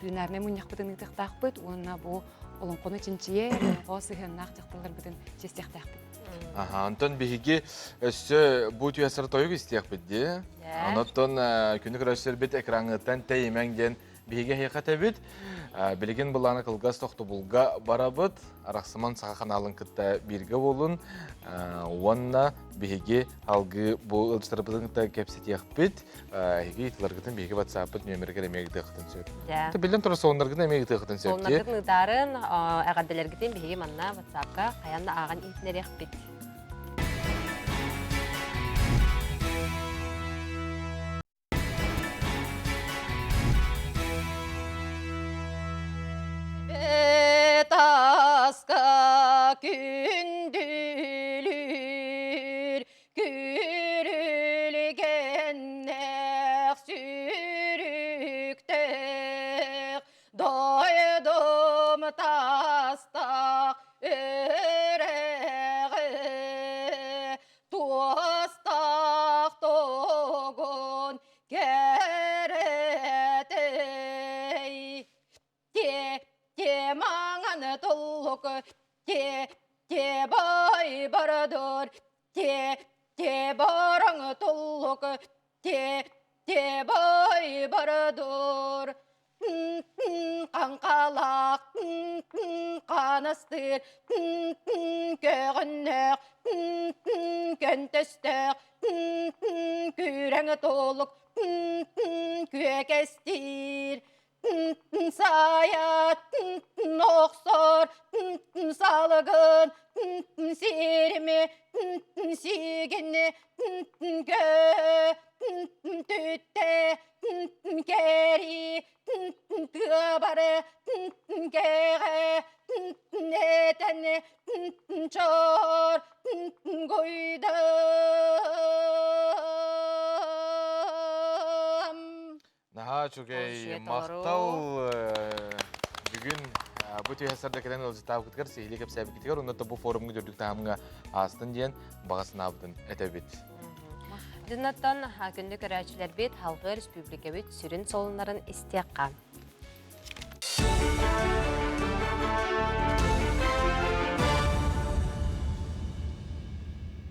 пленарнай мунньахпытын ыытыахтаахпыт уонна бу олоҥхону чинчийэр, олоҥхо сыһыаннаах дьахталларбытын чиэстиэхтээхпит. Аха, онтон биһиги өссө бу түһэсэр тойук истиэхпит дии. Онтон күнү көрөсөрбүт экраҥҥыттан тэйимэҥ диэн биһиги эһиэхэ этэбит. Билигин былаана кылгас тохтобулга барабыт. Арахсыман саха ханаалын кытта бииргэ буолун. Уонна биһиги алгыы бу ыалдьыттарбытын кытта кэпсэтиэхпит. Эһиги ыйытыларгытын биһиги WhatsApp-пыт нүөмэригэр эмиэ ыытыаххытын сөп. Биллэн турар сонуннаргытын эмиэ ыытыаххытын сөп. Сонуннаргытын ыытаарын, эҕэрдэлэргитин биһиги манна WhatsApp-ка хайаан да ааҕан иһитинэриэхпит. Таска күндүлүүр күрүлгэннээх сүрүктээх дойдум тастаах. кэрэтэй те те маҥан туллук те те бай барадыр те те бараҥ туллук те те бай барадыр Хаҥхалаах хаанастыыр көҕөннөөх көнтөстөөх күрэҥ толук күөкэстиир Сайа охсор салгын сирими сигини кө түттэ кэри тыабары кэҕэ этэн чор гойдам. Наһаа үчүгэй махтал бүгүн бу түһэ сарда кэлэн ыалдьыттаабыкытыгар сиһилии кэпсээбиккитигэр уонна бу форумҥа үрдүк таһымҥа аастын диэн баҕа санаабытын этэбит. Дьоннортон күндү көрөөччүлэрбит халҕыы республикабыт сүрүн солуннарын истиэххэ.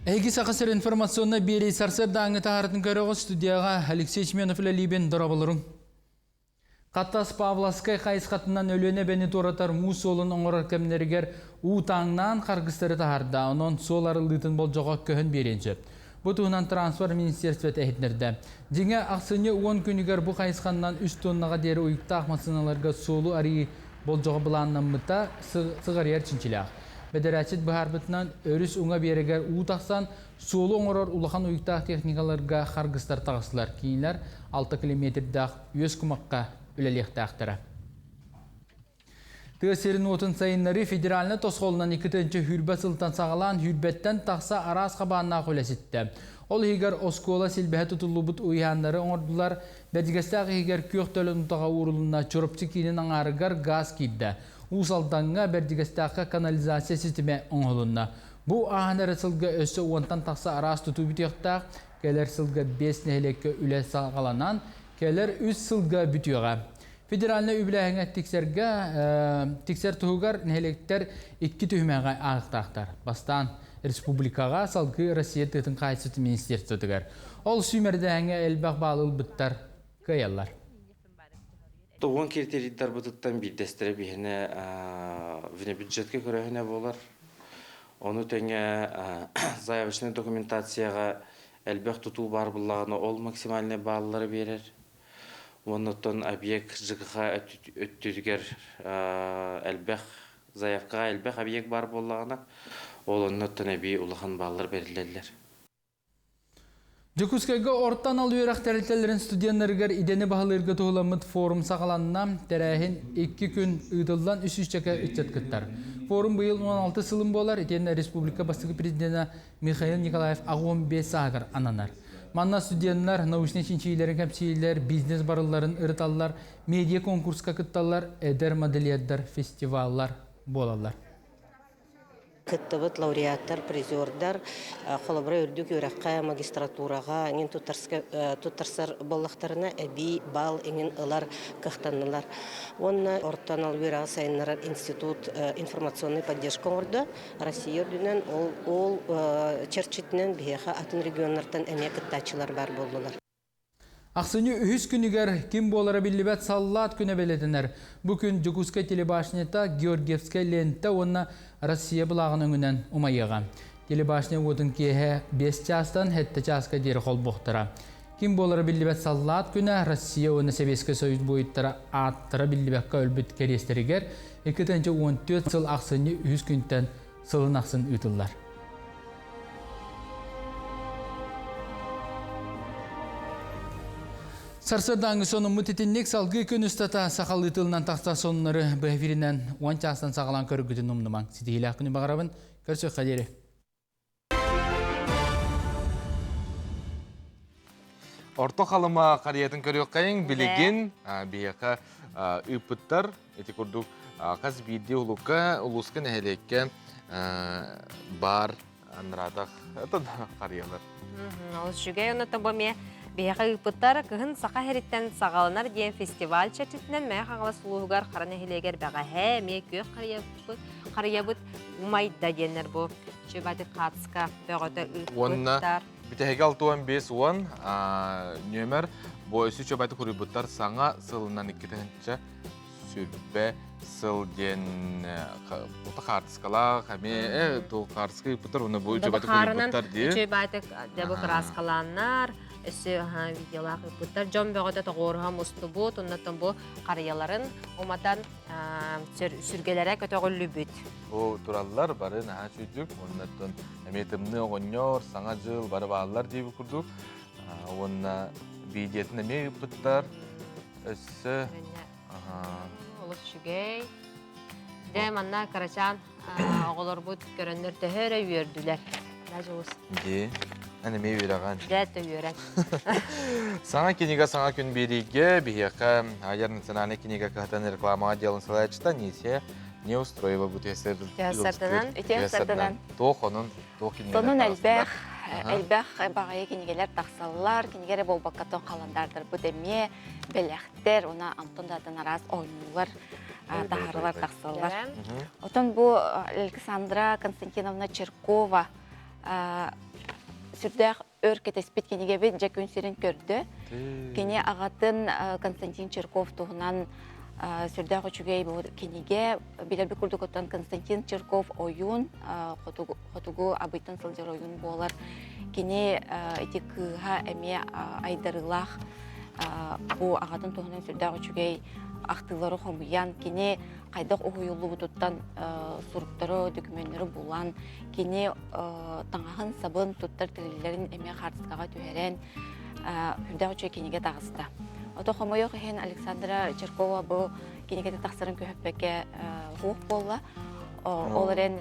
Эһиги Саха сир информационнай биэрии сарсыардааҥҥы таһаарытын көрөҕүт студияҕа Алексей Семенов үлэлиибин дорооболоруҥ. Хатас Павловскай хайысхатынан Өлүөнэ эбэни туоратар муус суолун оҥорор кэмнэригэр уу тааҥнаан харгыстары таһаарда, онон суол арыллыытын болдьоҕо көһөн биэриэн сөп. Бу туһунан транспорт министерствота иһитиннэрдэ. Дьиҥэ, ахсынньы 10 күнүгэр бу хайысханнан үс туоннаҕа диэри уйуктаах массыыналарга суолу арыйыы болдьоҕо былааннаммыта сыҕарыйар чинчилээх. Бэдэрээччит быһаарбытынан, өрүс уҥа биэрэгэр уу тахсан, Суолу оҥорор улахан уйуктаах техникаларга харгыстар таҕыстылар. Кинилэр 6 километрдаах үөс кумахха үлэлиэхтээхтэрэ. Тыа сирин уотун сайыннарыы федеральнай тосхолунан 2 сүүрбэ сылтан саҕалаан сүүрбэттэн тахса араас хабааннаах үлэ ситтэ. Ол иһигэр оскуола силбэһэ тутуллубут уйааннары оҥордулар, Бэрдьигэстээх иһигэр күөх төлөн утаҕа уурулунна, Чурапчы киинин аҥаарыгар газ киирдэ. Уус Алдаҥҥа, Бэрдьигэстээххэ канализация ситимэ оҥоһулунна. Бу ааһан эрэ сылга өссө уонтан тахса араас тутуу бүтүөхтээх, кэлэр сылга биэс нэһилиэккэ үлэ саҕаланан, кэлэр үс сылга бүтүөҕэ. Федеральнай үбүлээһиҥҥэ тиксэргэ, тиксэр туһугар нэһилиэктэр икки түһүмэҕи ааһыахтаахтар. Бастаан республикаҕа, салгыы Россия тыатын хаһаайыстыбатын министерствотыгар. Ол сүүмэрдээһиҥҥэ элбэх баалы ылбыттар кыайаллар. Уон критерийдарбытыттан биирдэстэрэ биһиэнэ внебюджетка көрөөһүнэ буолар. Ону тэҥэ заявочнай документацияҕа элбэх тутуу баар буоллаҕына ол максимальнай бааллары биэрэр. Уонна оттон объект ЖКХ өттүгэр элбэх заявкаҕа элбэх объект баар буоллаҕына ол оннуттан эбии улахан бааллар бэриллэллэр. Дьокуускайга орто анал үөрэх тэрилтэлэрин студеннарыгар идэни баһылыырга туһуламмыт форум саҕаланна. Тэрээһин икки күн ыытыллан үс сүүсчэкэ ыччат кыттар. Форум быйыл 16 сылын буолар, итиэннэ республика бастакы президенэ Михаил Николаев 85 сааһыгар ананар. Манна студеннар научнай чинчийиилэрин кэпсииллэр, бизнес барылларын ырыталлар, медиа конкурска кытталлар, эдэр модельердар фестиваллар буолаллар. Кыттыбыт лауреаттар, призердар холобура үрдүк үөрэххэ, магистратураҕа эҥин туттарсар буоллахтарына эбии балл эҥин ылар кыахтаннылар. Уонна орто анал үөрэҕи сайыннарар институт информационнай поддержка оҥордо. Россия үрдүнэн ол, ол чэрчитинэн биһиэхэ атын регионнартан эмиэ кыттааччылар баар буоллулар. Ахсынньы үһүс күнүгэр ким буолара биллибэт саллаат күнэ бэлиэтэнэр. Бу күн Дьокуускай телебашнята Георгиевскай лента уонна Россия былааҕын өҥүнэн умайыаҕа. Телебашня уотун киэһэ 5 чаастан 7 чааска диэри холбуохтара. Ким буолара биллибэт саллаат күнэ Россия уонна Сэбиэскэй Союз буойуттара ааттара биллибэккэ өлбүт кэриэстэригэр 2014 сыл ахсынньы үһүс күнтэн сылын ахсын ыытыллар. Сарсыардааҥҥы сонуммут итинник салгыы күн устата сахалыы тылынан тахсар сонуннары быһа эфиринэн уон чаастан саҕалаан көрөргүтүн умнумаҥ. Ситиһиилээх күнү баҕарабын. Көрсүөххэ диэри. Орто Халыма харыйатын көрүөххэйиҥ билигин биһиэхэ ыыппыттар. Ити курдук хас биирдии улукка, улууска нэһилиэккэ баар анраатах харыйалар. Ол үчүгэй онно тобо эмиэ Биһиэхэ ыыппыттар кыһын Саха сириттэн саҕаланар диэн фестиваль чэрчитинэн Мэҥэ Хаҥалас улууһугар Хара нэһилиэгэр бэҕэһээ эмиэ күөх харыйабыт, харыйабыт умайда диэннэр бу Чебатик Хацка бөҕөтө Уонна ыыппыттар. бүтэһигэ 65 уон нүөмэр бу өссө Чебатик хуруйбуттар саҥа сылынан 2 сүрбэ сыл диэн ута хаартыскалаах эмиэ ту хаартыска ыыппыттар уонна бу үчүгэй баатык дии үчүгэй баатык дьабы кырааскалааннар өссө видеолаах ыыппыттар дьон бөҕөтө тоҕуоруһа мустубут оннотон бу харыйаларын уматан сүргэлэрэ көтөҕүллүбүт бу тураллар бары наһаа үчүйдүк оннотон эмиэ тымныы оҕонньор саҥа дьыл бары бааллар диэбит курдук уонна видеотын эмиэ ыыппыттар өссө Олус үчүгэй. Дьэ, манна кырачаан оҕолорбут көрөннөр төһө эрэ үөрдүлэр. Да, Дьулус? Дии. Эн эмиэ үөрэҕин. Дьэ, өттө үөрэн. Саҥа кинигэ саҥа күн биэриигэ биһиэхэ Айар национальнай кинигэ кыһатын реклама отделын салайааччыта Нисия Неустроева бу Үтүө Үтүө сарданан. Туох онун, туох кинигэлэр Сонун элбэх, элбэх баҕайы кинигэлэр тахсаллар. Кинигэ эрэ буолбакка тон халандаардарбыт эмиэ бэлэхтэр, уна Антон даатын араас оонньуулар таһаарылар тахсаллар. Отон бу Александра Константиновна Черкова сүрдээх өр кэтэспит кинигэбит дьэ күн сирин көрдө. Кини аҕатын Константин Черков туһунан сүрдээх үчүгэй бу кинигэ. Билэрбит курдук оттон Константин Черков ойуун, хотугу абыйтан сылдьар ойуун буолар. Кини ити кыыһа эмиэ айдарыылаах бу аҕатын туһунан сүрдээх үчүгэй ахтыылары хомуйан, кини хайдах уһуйуллубутуттан суруктары, дөкүмүөннэри булан, кини таҥаһын-сабын туттар тэриллэрин эмиэ хаартыскаҕа түһэрэн, сүрдээх үчүгэй кинигэ таҕыста. Ото хомойуох иһин Александра Черкова бу кинигэтэ тахсарын көһөппөккө суох буолла. Ол эрэн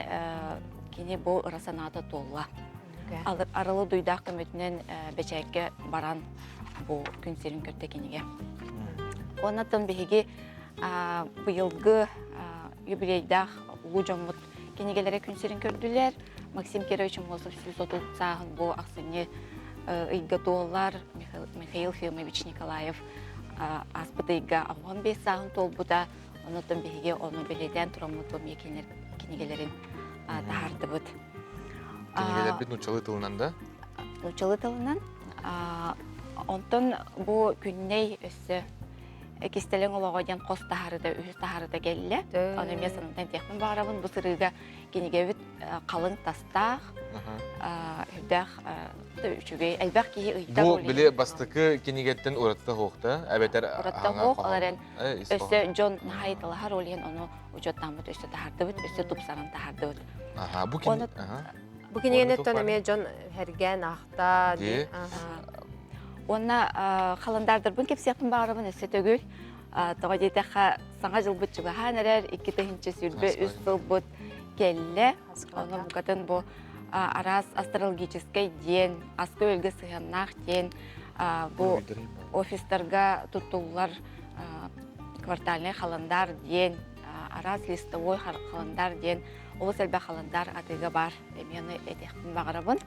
кини бу ыра санаата туолла. Арылы дуйдаах көмөтүнэн бэчээккэ баран бу күн сирин көрдө кинигэ. Оннаттан биһиги быйылгы юбилейдаах улуу дьоммут кинигэлэрэ күн сирин көрдүлэр. Максим Кирович Аммосов 130 сааһын бу ахсынньы ыйга туоллар. Михаил Фимович Николаев ааспыт ыйга 15 сааһын туолбута. Оннуттан биһиги ону бэлиэтээн тураммыт бу эмиэ кинигэлэрин таһаардыбыт. Кинигэлэрбит нууччалыы тылынан да? Нууччалыы тылынан. Онтон бу күннэй өссө кистэлэҥ олоҕо диэн хос таһаарыта, үһүс таһаарыта кэллэ. Ону эмиэ санатан этиэхпин баҕарабын. Бу сырыыга кинигэбит халыҥ тастаах, үрдээх үчүгэй, элбэх киһи ыйдар. Бу били бастакы кинигэттэн уратта суохта, эбэтэр уратта суох, ол эрэн өссө дьон наһаа ол иһин ону учуоттааммыт өссө таһаардыбыт, өссө тупсаран таһаардыбыт. Аха, бу кини Бу кинигэнеттэн эмиэ дьон хэргээн ахта. Уонна халандаардарбын кэпсиэхпин баҕарабын өссө төгүл. Тоҕо диэтэххэ, саҥа дьылбыт чугаһаан эрэр, 2023 сылбыт кэллэ. Онно букатын бу араас астрологическай диэн, аска-үөлгэ сыһыаннаах диэн бу офистарга туттуллар квартальный халандаар диэн, араас листовой халандаар диэн олус элбэх халандаар атыыга баар эмиэ ону этиэхпин баҕарабын.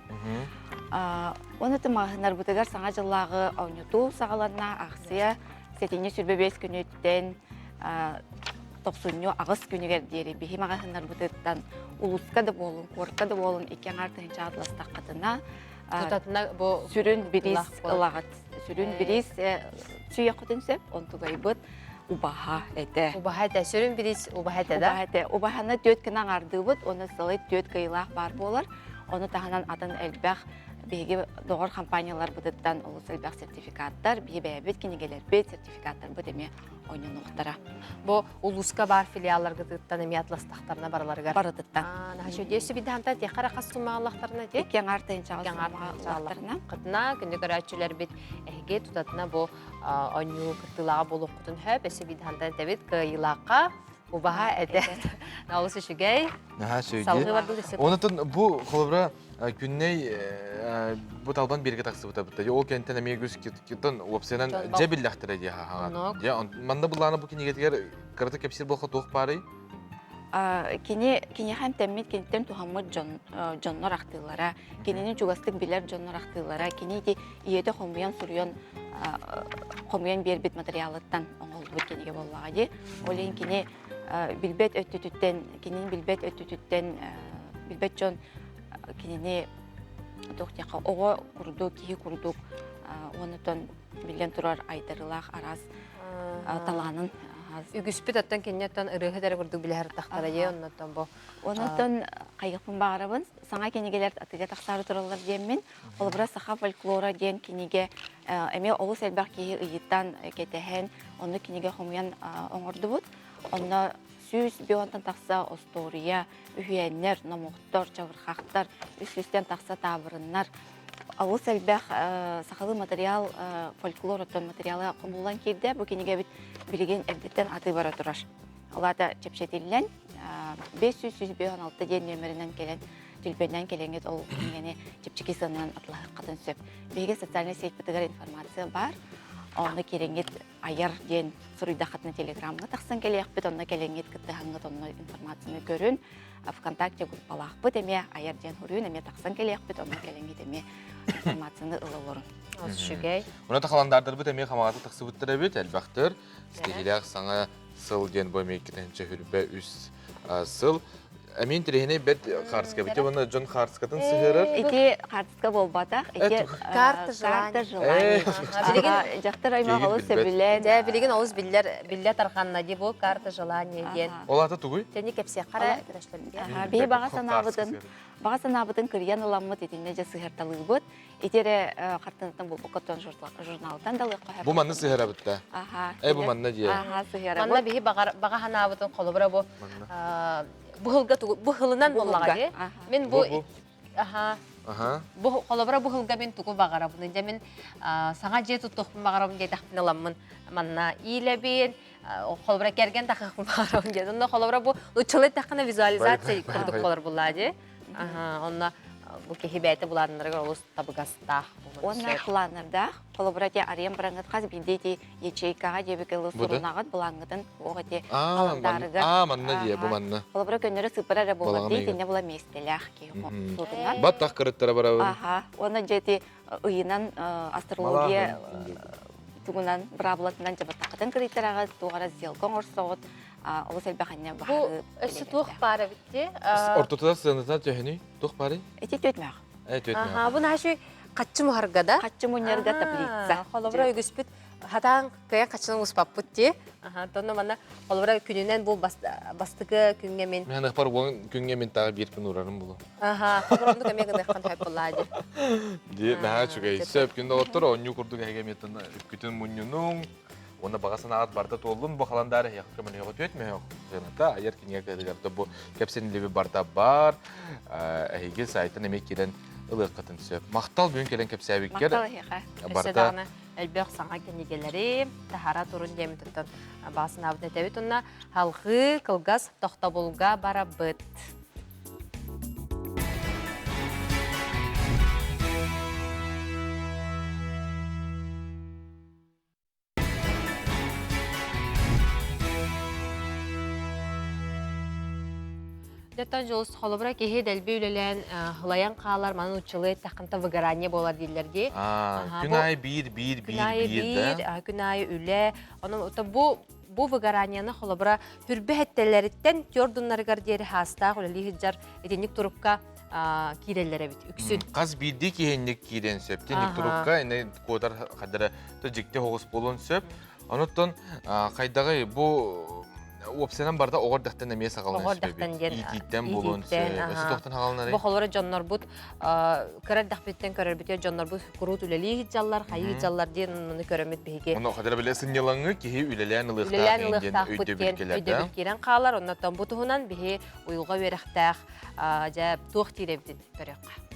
Уонна маҕаһыыннарбытыгар саҥа дьыллааҕы оонньотуу саҕаланна аахсыйа сэтинньи 25 күнүттэн тохсунньу аҕыс күнүгэр диэри биһи маҕаһыыннарбытыттан улууска да буолун, куоракка да буолун икки аҥаар тыһыынча атластаххытына Тутатына бу сүрүн бириис ылаҕыт. Сүрүн бириис сүүйэххитин сөп, онтугайбыт убаһа этэ. Убаһа этэ, сүрүн бириис убаһа этэ да? Убаһа этэ. Убаһаны түөрт гына аҥаардыыбыт, уонна сылай түөрт кыйылаах баар буолар. Ону таһынан атын элбэх биһиги доҕор компанияларбытыттан олус элбэх сертификаттар, биһи бэйэбит кинигэлэрбит, сертификаттарбыт эмиэ ойнонуохтара. Бу улууска баар филиалларгытыттан эмиэ атластахтарына барыларыгар? Барытыттан. Наһаа үчүгэй. Бидахантан тиэххэ хас суммааллахтарына ти? Икки аҥаар тыһыынчаҕа суммааллахтарына. Кытына күндү көрөөччүлэрбит эһиги тутатына бу оонньуу кыттыылааҕа буолуоххутун хөп. Өссө бидахантан этэбит кыайыылаахха убаһа этэ. Олус үчүгэй. Наһаа үчүгэй. Онотон бу холобура Күннэй бу талбан биэргэ тахсыбыта бытта. Ол кэнтэн эмиэ үгүс киттон уопсайынан дьэ биллэхтэрэ дии хаһаҕан. Дьэ манна былаана бу кинигэтигэр кырата кэпсиир буолха туох баарый? Кини киниэхэ эмтэммит киниттэн туһаммыт дьон дьоннор ахтыылара, кинини чугастык билэр дьоннор ахтыылара, кини ити ийэтэ хомуйан суруйан хомуйан биэрбит материалыттан оҥоһуллубут кинигэ буоллаҕа дии. Ол иһин кини билбэт өттүтүттэн, кинини билбэт өттүтүттэн билбэт дьон кинини туох диэххэ оҕо курдук, киһи курдук уонна биллэн турар айдарыылаах араас талаанын Үгүспүт оттон киниттэн ырыаһыт эрэ курдук билэһэр тахтара дии оннуттан бу Онуттан хайыахпын баҕарабын саҥа кинигэлэр атыыга тахсаары тураллар диэммин холобура саха фольклора диэн кинигэ эмиэ олус элбэх киһи ыйытан кэтэһэн онно кинигэ хомуйан оҥордубут онно 150-тан тахса остуоруйа үһүйээннэр номохтор чабырҕахтар үс сүүстэн тахса таабырыннар Олус элбэх сахалыы материал, фольклор оттон материала хомуллан киирдэ. Бу кинигэбит билигин эрдэттэн атыы бара турар. Ол аата чэпчэтиллэн 500 диэн нүөмэринэн кэлэн түлбэннэн кэлэҥҥит ол кинигэни чэпчэки сыананан атылаһыаххытын сөп. Биһиги социальнай сетьпытыгар информация баар. Онно киирэҥҥит айар диэн суруйдаххытына телеграмҥа тахсан кэлиэхпит, онно кэлэҥҥит кыттыһаҥҥыт онно информацияны көрүн. ВКонтакте группалаахпыт эмиэ айар диэн хуруйун эмиэ тахсан кэлиэхпит, онно кэлэҥҥит эмиэ информацияны ыла олорун. Үчүгэй. Уна халандаардырбыт эмиэ хамаҕата тахсыбыттар эбит, элбэхтэр. Ситиһиилээх саҥа сыл диэн бу эмиэ 2023 сыл. Эмиэ интэриэһинэй бэрт хаарыска эбит. Уонна дьон хаарыскатын сыһыарар. Ити хаарыска буолбатах, ити карта желаний. Билигин дьахтар аймах олус сөбүлээн. Дьэ, билигин олус биллэр биллэ тарҕанна дии бу карта желаний диэн. Ол ата тугуй? Тэни кэпсиэххэ эрэ көрөшлөргө. Биһи баҕа санаабытын баҕа санаабытын кырыйан ыламмыт итиннэ дьэ сыһарталыыбыт. Ити эрэ хартыынаттан булбаккаттан журналтан да ылыахха Бу манна сыһарабыт да. Аха. Э бу манна дии. Аха сыһарабыт. Манна биһи баҕа санаабытын холобура бу бу хылга бу хылынан буоллаҕа дии. Мин бу Аха. Аха. Бу холобура бу хылга мин тугу баҕарабын. Дьэ мин саҥа дьиэ туттуохпун баҕарабын диэтэхпин ыламмын манна иилэбин, холобура кэргэн тахыахпын баҕарабын диэн. Онно холобура бу нуччалыы эттэххинэ визуализация курдук болар буллаа дии. Аха, онно бу киһи бэйэтэ былааннарыгар олус табыгастаах. Уонна планнардаах. Холобура те арыйан бараҥҥыт хас биирдии ити ячейкаҕа диэбик ылы сурунаҕыт былааҥҥытын уох ити халандаарыгар. Аа, манна дии, бу манна. Холобура көннөрү сыппара эрэ буолар дии, итиннэ була миэстэлээх киһи суутунан. Баттах кырыттара барабын. Аха, уонна дьэ ити ыйынан астрология тугунан быраабылатынан дьабаттаххытын кырыйтараҕыт, туох эрэ сделка оҥорсоҕут, олус элбэх иннэ Бу өссө туох баар эбит дии? Ортотугар сыаната төһөнүй? Туох баарый? Ити түөтмээх. Э, түөтмээх. Аха, бу наһаа хаччы муһарга да? Хаччы мунньарга таблица. Холобура үгүспүт хатаан кыайан хаччынан успаппыт дии. Аха, тонно манна холобура күнүнэн бу бастакы күҥҥэ мин. Мен ыкпар уон күҥҥэ мин тағы биир күн урарым булу. Аха, холобура оннук эмиэ гыныаххан хөп буллаа дии. Дии, наһаа үчүгэй. Сөп күн доҕоттор, оонньуу курдук эһиги эмиэ үпкүтүн мунньунуҥ, уонна баҕа санааҕыт барыта туоллун бу халандаары эһиэхэ көмөлөһүөҕүт түөт мөһөх сыаната айар кинигэ кыһатыгар бу кэпсэниллибит барыта баар эһиги сайтан эмиэ киирэн ылыаххытын сөп махтал бүгүн кэлэн кэпсээбиккэр махтал эһиэхэ барыта элбэх саҥа кинигэлэри таһара турун диэмит оттон баасынаабыт этэбит уонна халҕыы кылгас тохтобулга барабыт Дьэ, дьолус холобура киһи дэлби үлэлээн ылайан хаалар, манан уччалыы эттэххинэ выгорание буолар дииллэр дии. Күн аайы биир, биир, биир, биир да. Күн аайы үлэ. Онон бу бу выгоранияны холобура түрбэ хэттэлэриттэн түөрдуннарыгар диэри хаастаах үлэлии сылдьар итинник турукка киирэллэр эбит үксүн. Хас биирдии киһинник киирэн сөп. Тинник турукка ини куотар хадара дьикти хоҕус буолуон сөп. Онуттан хайдаҕый бу уопсайынан барыта оҕор дэхтэн эмиэ саҕаланар диэн иитииттэн буолуон сөп. Өссө тохтон хааланарый? Бу холоро дьоннорбут кыра эрдэхпиттэн көрөрбүтүгэр дьоннорбут куруут үлэлии сылдьаллар, хайыы сылдьаллар диэн ону көрөммүт биһиги. Ону хадара билэ сынньалаҥы киһи үлэлээн ылыахтаах диэн өйдөбүл кэлэр өйдөбүл киирэн хаалар. Оннуттан бу туһунан биһи уйулҕа үөрэхтээх дьэ туох диир эбитин көрүөххэ.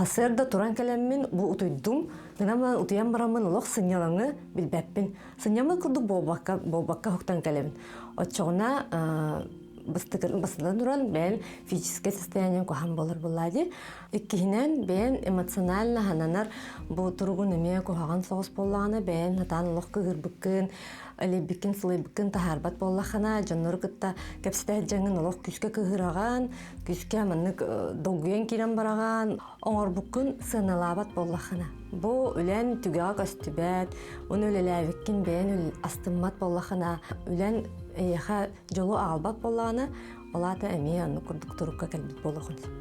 Сарсыарда туран кэлэммин бу утуйдум, гынан утуйан бараммын олох сынньалаҥы билбэппин. Сынньаммыт курдук буолбакка, буолбакка уһуктан кэлэбин. Оччоҕуна Бастатан туран, бэйэн физическэй состояниең куһаҕан буолар буоллаа дии. Иккиһинэн, бэйэн эмоционально хананар бу туругун эмиэ куһаҕан соҕус буоллаҕына, бэйэн сатаан олох кыыһырбыккын, элэйбиккин, сылайбыккын таһаарбат буоллаххына, дьоннору кытта кэпсэтэ сылдьаҥҥын олох күүскэ кыыһыраҕан, күүскэ маннык долгуйан киирэн бараҕан, оҥорбуккун сыаналаабат буоллаххына, бу үлэн түгэҕэ көстүбэт, уну үлэлээбиккин бэйэн астыммат буоллаххына, үлэн эйиэхэ дьолу аҕалбат буоллаҕына, ол аата эмиэ оннук курдук турукка кэлбит буолуохун сөп.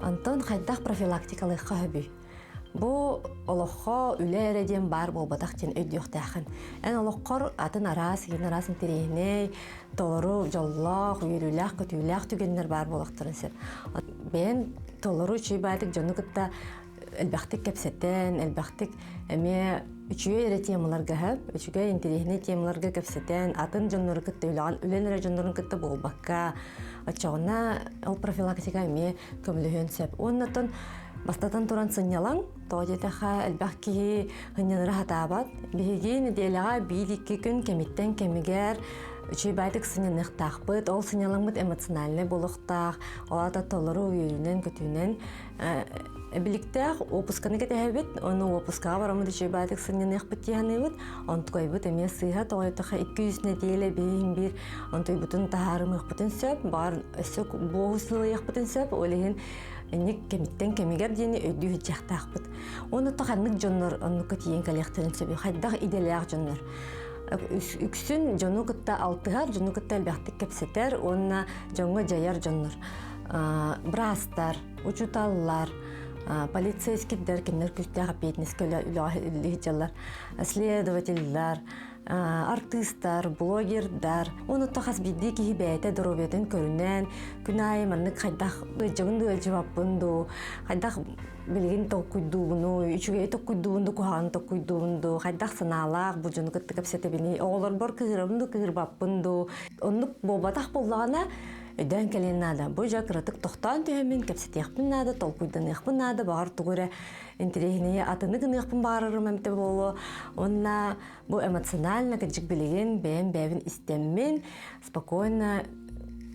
Онтон хайдах профилактикалыахха сөбүй? Бу олоххо үлэ эрэ диэн баар буолбатах диэн өйдүөхтээххин. Эн олоххор атын араас, иин араас интэриэһинэй, толору дьоллоох, үөрүүлээх, көтүүлээх түгэннэр баар буолуохтарын сөп. Бэйэн толору үчүгэй баайдык дьону кытта элбэхтик кэпсэтэн, элбэхтик эмиэ үчүгэй эрэ темаларга сөп, үчүгэй интэриэһинэй темаларга кэпсэтэн, атын дьоннору кытта үлэҕин үлэн эрэ дьоннорун кытта буолбакка, оччоҕуна ол профилактика эмиэ көмөлөһүөн сөп. Уонна оттон бастатан туран сынньалаҥ, тоҕо диэтэххэ элбэх киһи сынньанары сатаабат. Биһиги нэдиэлэҕэ биир-икки күн кэмиттэн кэмигэр үчүгэй баайдык сынньаныахтаахпыт. Ол сынньалаҥмыт эмоциональнай буолуохтаах, ол аата толору үөрүүнэн-көтүүнэн Эбиликтээх уоппусканы кэтэһэбит, ону уоппускаҕа бараммыт үчүгэй баайдык сынньаныахпыт дии саныыбыт. Онтукайбыт эмиэ сыыһа, тоҕойдохо 200 нэдиэлэ биир биир онтуйбутун таһаарымыахпытын сөп, баҕар өссө буоһу сылайыахпытын сөп, ол иһин инник кэмиттэн кэмигэр диэни өйдүү сылдьыахтаахпыт. Уонна то ханнык дьоннор оннукка тиийэн кэлиэхтэрин сөбүй, хайдах идэлээх дьоннор. Үксүн дьону кытта алтыһар, дьону кытта элбэхтик кэпсэтэр уонна дьоҥҥо дьайар дьоннор. Быраастар, учууталлар, полицейскийдэр кинилэр күүстээх эппиэтинэскэ үлэҕэ сылдьаллар, следователлэр, артыыстар, блогердар. Онуттан хас биирдии киһи бэйэтэ доруобуйатын көрүнэн, күн аайы маннык хайдах ыалдьабын дуу, ыалдьыбаппын дуу, хайдах билигин толкуйдуубуну, үчүгэйи толкуйдуубун дуу, куһаҕаны толкуйдуубун дуу, хайдах санаалаах бу дьону кытта кэпсэтэбиний, оҕолорбор кыһырабын дуу, кыһырбаппын дуу. Оннук буолбатах буоллаҕына, Өйдөөн кэлиэн наада. Бу дьэ кыратык тохтоон түһэммин, кэпсэтиэхпин наада, толкуйданыахпын наада, баҕар тугу эрэ интэриэһинэйи атыны гыныахпын баҕарарым эмтэ буолуо. Уонна бу эмоционально кырдьык билигин бэйэм бэйэбин истэммин, спокойно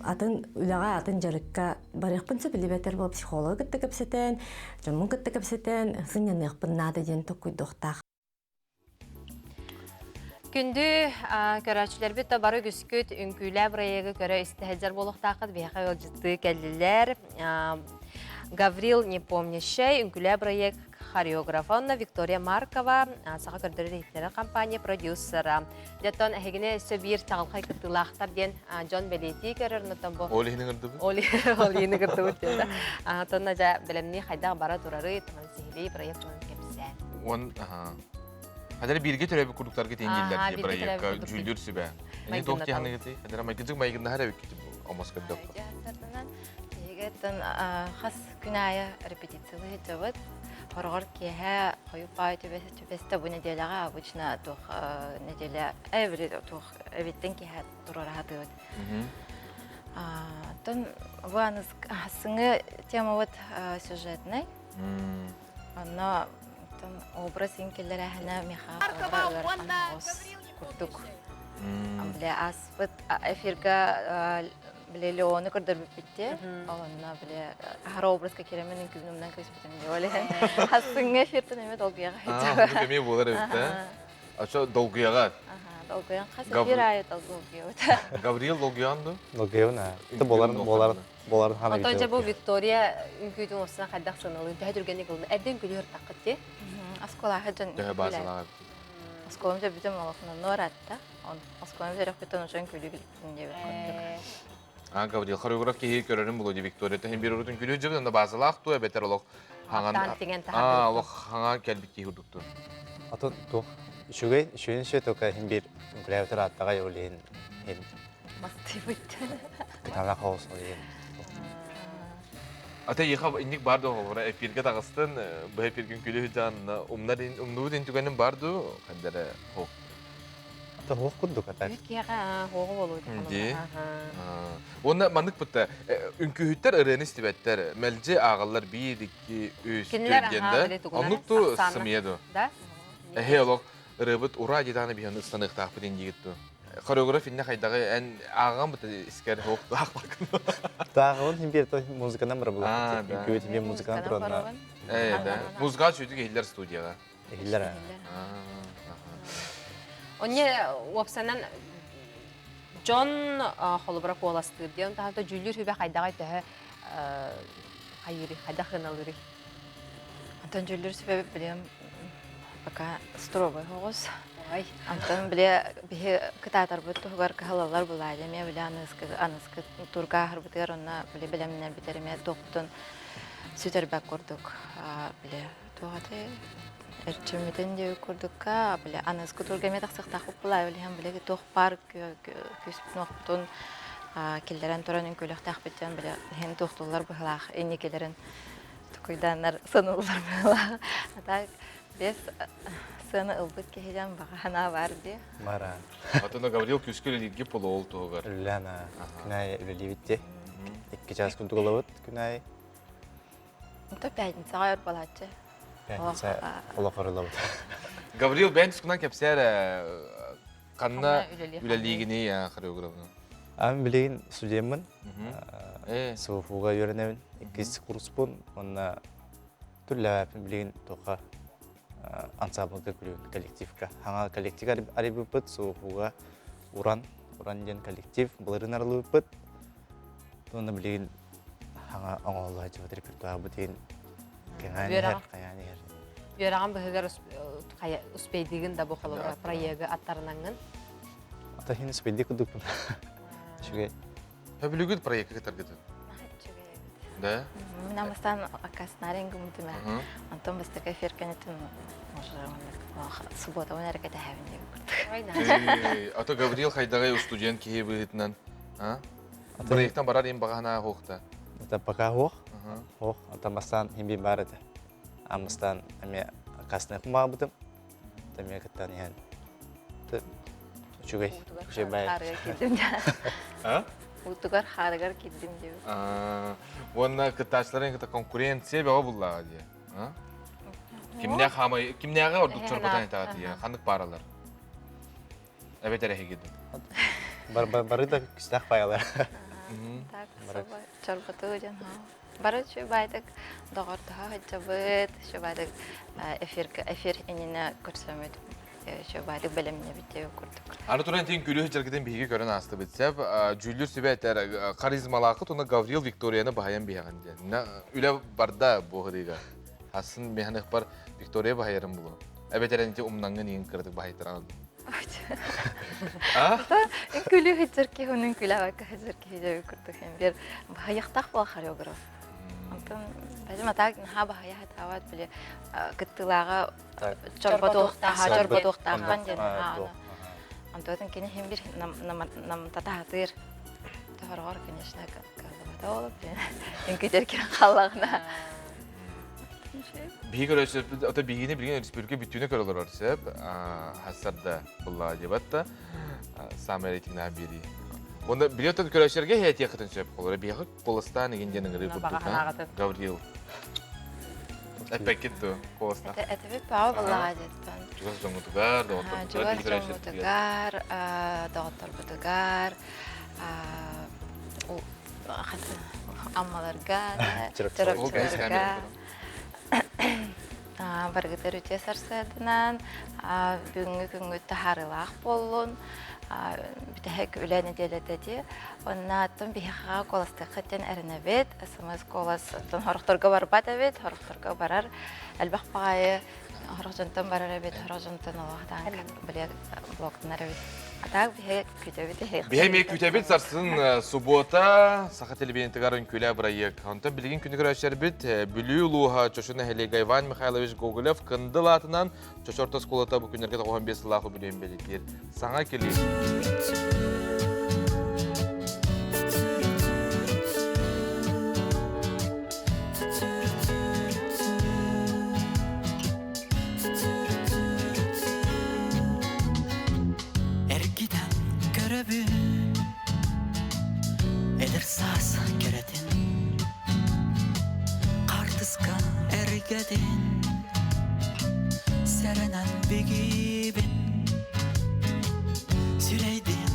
атын үлэҕэ, атын дьарыкка барыахпын сөп, билибэтэр бу психологы кытта кэпсэтэн, дьоммун кытта кэпсэтэн, сынньаныахпын наада диэн толкуйдуохтаах. Күндү көрөөччүлэрбит да бары үгүскүт үҥкүүлээ бырайыагы көрө истэ сылдьар буолуохтааххыт. Биһиэхэ ыалдьыттыы кэллилэр. Гаврил Непомнящай, үҥкүүлээ бырайыак хореографа, онно Виктория Маркова, саха көрдөрөр иһитиннэрэр компания продюсера. Дьоттон эһигини өссө биир чаҕылхай кыттыылаахтар диэн дьон бэлиэтии көрөр, онтон бу Ол иһин ыҥырдыбыт. Ол иһин ыҥырдыбыт диэн. Тонна дьэ бэлэмнии хайдах бара турары, сиһилии проект туһунан кэпсээн. Уон Хадара бииргэ төрөөбүт курдуктарга тиийиллэр дии проекка дьүүллүүр сүбэ. Эни туох тиһаныгыты? Хадара майгыдык майгыннаһар эбиккит омос көрдөккө. Биһиги хас күн аайы репетициялыы сылдьабыт. Хороҕор киэһэ хойук-паай түбэстэ бу неделяҕа обычно туох неделя туох эбиттэн киэһэ туруора сатыыбыт. Оттон бу аныгы темабыт сюжетный. Онно образ иҥкиллэрээһинэ миэхэ ыарахан соҕус курдук. Бile ааспыт эфирга бile Леону көрдөрбүппүт Ол онно бile аһара образка киирэммин үҥкүүбүн умнан кэбиспитим дии. Ол иһин хассыҥҥа эфиртэн эмиэ долгуйаҕа сылдьабын. Эмиэ буолар эбит да. Ача долгуйаҕа. Долгуйан хас эфир аайы долгуйабыт. Гавриил долгуйаҕын дуо? Долгуйабын аа. Болар болар болар хана Оттон дьэ бу Виктория үҥкүүтүн уопсана хайдах сыаналыын төһө түргэнник ылына? Эрдэ үҥкүүлүү сыртаххыт дии? Оскуолаҕа дьон Төһө баазалаах Оскуолам бүтүм олохунан нуоратта. Оскуолам бүтэрөхпүттэн уже үҥкүүлүү биликтин диэбит курдук. А, Гаврил, хореограф киһи көрөрүн булу ди Виктория тэһин биир урутун күлүү дьыбын онно баазалаах туо эбэтэр олох хаҥан А, олох хаҥа кэлбит киһи курдукту. Атын туох үчүгэй, үчүгэй үчүгэй только иһин биир үҥкүүлээбитэр ааттаҕа ол иһин иһин Мастыйбыт. Кытаанах хаос ол иһин. Ата иха инник бар дуу холобура эфирге таҕыстын, бу эфиргин күлүү дьан умнар умнубут ин түгэнин бар дуу хандара хоох. Ата хоох курдук ата. Үт киэхэ хоҕу болуу. Ди. Уонна маннык бытта үҥкүүһүттэр ырыаны истибэттэр, мэлдьи ааҕаллар биир, икки, үс, Кинилэр төрт диэн да. Оннук ту сымыйа ду. Да? Эһи олох ырыабыт ура дии даҕаны биһиэхэ ыстаныахтаахпыт диэн диигит дуу. Хореограф инне хайдаҕы эн ааҕан быта искер хоох таах бакын. Тааҕын хин бир музыканан бара булар. Үкүөт бир музыканан туранна. Э да. Музыка сүйдүк иһиллэр студияга. Иһиллэр. Онне уопсанан дьон холобура куоластыыр диэн таһата дьүүллүүр сүбэ хайдаҕай төһө хайыырый хайдах ыналыырый? Антон дьүүллүүр сүбэ билем пока строгой хоҕус. Антон биле биһи кытаатарбыт туһугар кыһалалар булаайда эмиэ биле аныскы аныскы турга аһарбытыгар онно биле бэлэмнэрбитэр эмиэ туохпутун сүтэрбэт курдук биле туох этэй эрчиммитин диэбит курдукка биле аныскы турга эмиэ тахсыахтаахпыт булаай билиһэн биле туох баар күүспүтүн киллэрэн туран үҥкүүлүөхтээхпит диэн биле иһин туохтууллар быһылаах инникилэрин тукуйдааннар саныыллар быһылаах а так без сыана ылбыт киһидэн баҕа санаа баар дии. Бара. Отон Гаврил күскү үлэлиирги полуол туһугар. Үлэлээн күн аайы үлэлиибит дии. Икки чаас курдук ылабыт күн аайы. То пятницаҕа өр буолааччы. Пятница олох ылабыт. Гаврил бэйэн тускунан кэпсээр ханна үлэлиигиний хореографынан? Ам билигин студеммын. СВФУга үөрэнэбин. Иккис курспун. Онна түрлээппин билигин тоха ансамблга күлүн коллективка. Хаҥа коллектив арыйбыппыт СВФУга Уран, Уран диэн коллектив былырын арылыбыппыт. Онно билигин хаҥа оҥоһулла сылдьыбыт репертуарбыт иһин кэҥээн иһэр, хайаан иһэр. Үөрэҕин быһыгар успейдыгын да бу холобура проегы аттарынаҥҥын? Ата хин успейдик курдукпун. Үчүгэй. Хөбүлүгүт проекты кытаргытын? Да? Мин амыстан аккаснарин гумтума. Антон бастакы эфир кэнитин суббота эрэ кэтэһэбин диэн курдук. Ато Гаврил хайдаҕай студент киһи быһыытынан Проектан барар им бағана хоохта. Это пока хоох. Хоох. Антон бастан химби бар это. Амыстан эме касны хумаабытым. Теме кыттан иһэн. Үчүгэй. Үчүгэй бай. А? Утугар хаарыгар киирдим диэбит. Уонна кыттааччыларын кытта конкуренция бөҕө буллаҕа дии. Кимнээх хаамай кимнээҕи ордук чорботон этаҕа тиийэ ханнык пааралар? Эбэтэр эһиги Бары да күстээх паялар. Так, чорботуу дьон. Бары үчүгэй доҕордоһо сылдьабыт, үчүгэй эфир эфир иннинэ көрсөммүт, үчүгэй бэлэмнэбит диэбит курдук. Аны туран тин күлүү сылдьаргытын биһиги көрөн аастыбыт сеп. Дьүүллүүр сүбэ этэр харизмалаахыт уонна Гаврил Викторияны баһайан биһэҕин диэн. Үлэ барда бу ыһырыыга. Асын механикпар Виктория баһайарын булу. Эбэтэр ити умнаҥҥын иин кыратык баһайтаран. Күлүү сылдьар киһи онун күлэбэккэ сылдьар киһи дьэ курдук бир баһайыахтаах буол хореограф. Онтон бэдим атаак наһаа баһайа хатаабат били кыттыылааҕа чорботуохтааха чорботуохтааххан диэн Онтон кини хим бир нам татаатыыр тоһорҕор конечно кыаллыбата ол үҥкүтэр кирэн хааллаҕына Биһи көрөөччүлэрбит, ото биһигини билигин республика бүтүүнэ көрө олорор сөп. Хассарда булла дебат да самый рейтингнаах биэрии. Онда билиотон көрөөччүлэргэ хэтиэххитин сөп. Олора биһиги куоластаан игин диэн ыҥырыы курдук. Гаврил. Эппеккит ту куоластаах. Этебит паа буллаға деттен. Чугас дьоҥҥутугар, доҕотторбутугар, Чугас дьоҥҥутугар, доҕотторбутугар, Аммаларга, Чурапчыларга барыгытар үтүө сарсыарданан бүгүҥҥү күҥҥүт таһаарыылаах буоллун бүтэһик үлэ нэдиэлэтэ дии онно оттон биһиэхэ куоластыаххыт диэн эрэнэбит смс куолас оттон сорохторго барбат эбит сорохторго барар элбэх баҕайы сорох дьонтон барар эбит сорох дьонтон олох били блоктанар эбит а так биһиги күтэбит Биһи эмиэ күтэбит сарсын суббота Саха телевидениетыгар үҥкүүлээ бырайыак. Онтон билигин күнү көрөөччүлэрбит Бүлүү улууһа Чочу нэһилиэгэ Иван Михайлович Гоголев Кындыл аатынан Чочу орто оскуолата бу күннэргэ 95 сыллаах үбүлүөйүн бэлиэтиир. Саҥа кэлии. Эргитэн көрөбүн Эдэр саас кэрэтин Хаартыска эргэтин Сэрэнэн бигиибин Сүрэйдин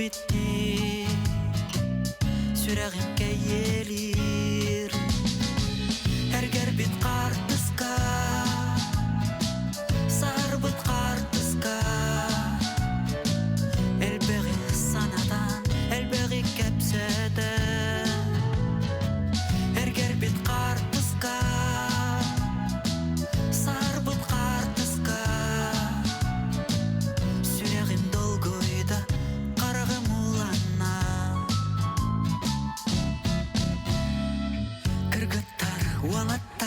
Кэлбитти Сүрэҕим кэйиэлиир Эргэрбит хаартыска Саарбыт хаартыска Элбэҕи санатан, элбэҕи кэпсэтэн Эргэрбит хаартыска Саарбыт хаартыска Сүрэҕим долгуйда, хараҕым ууланна Кыргыттар, уолаттар.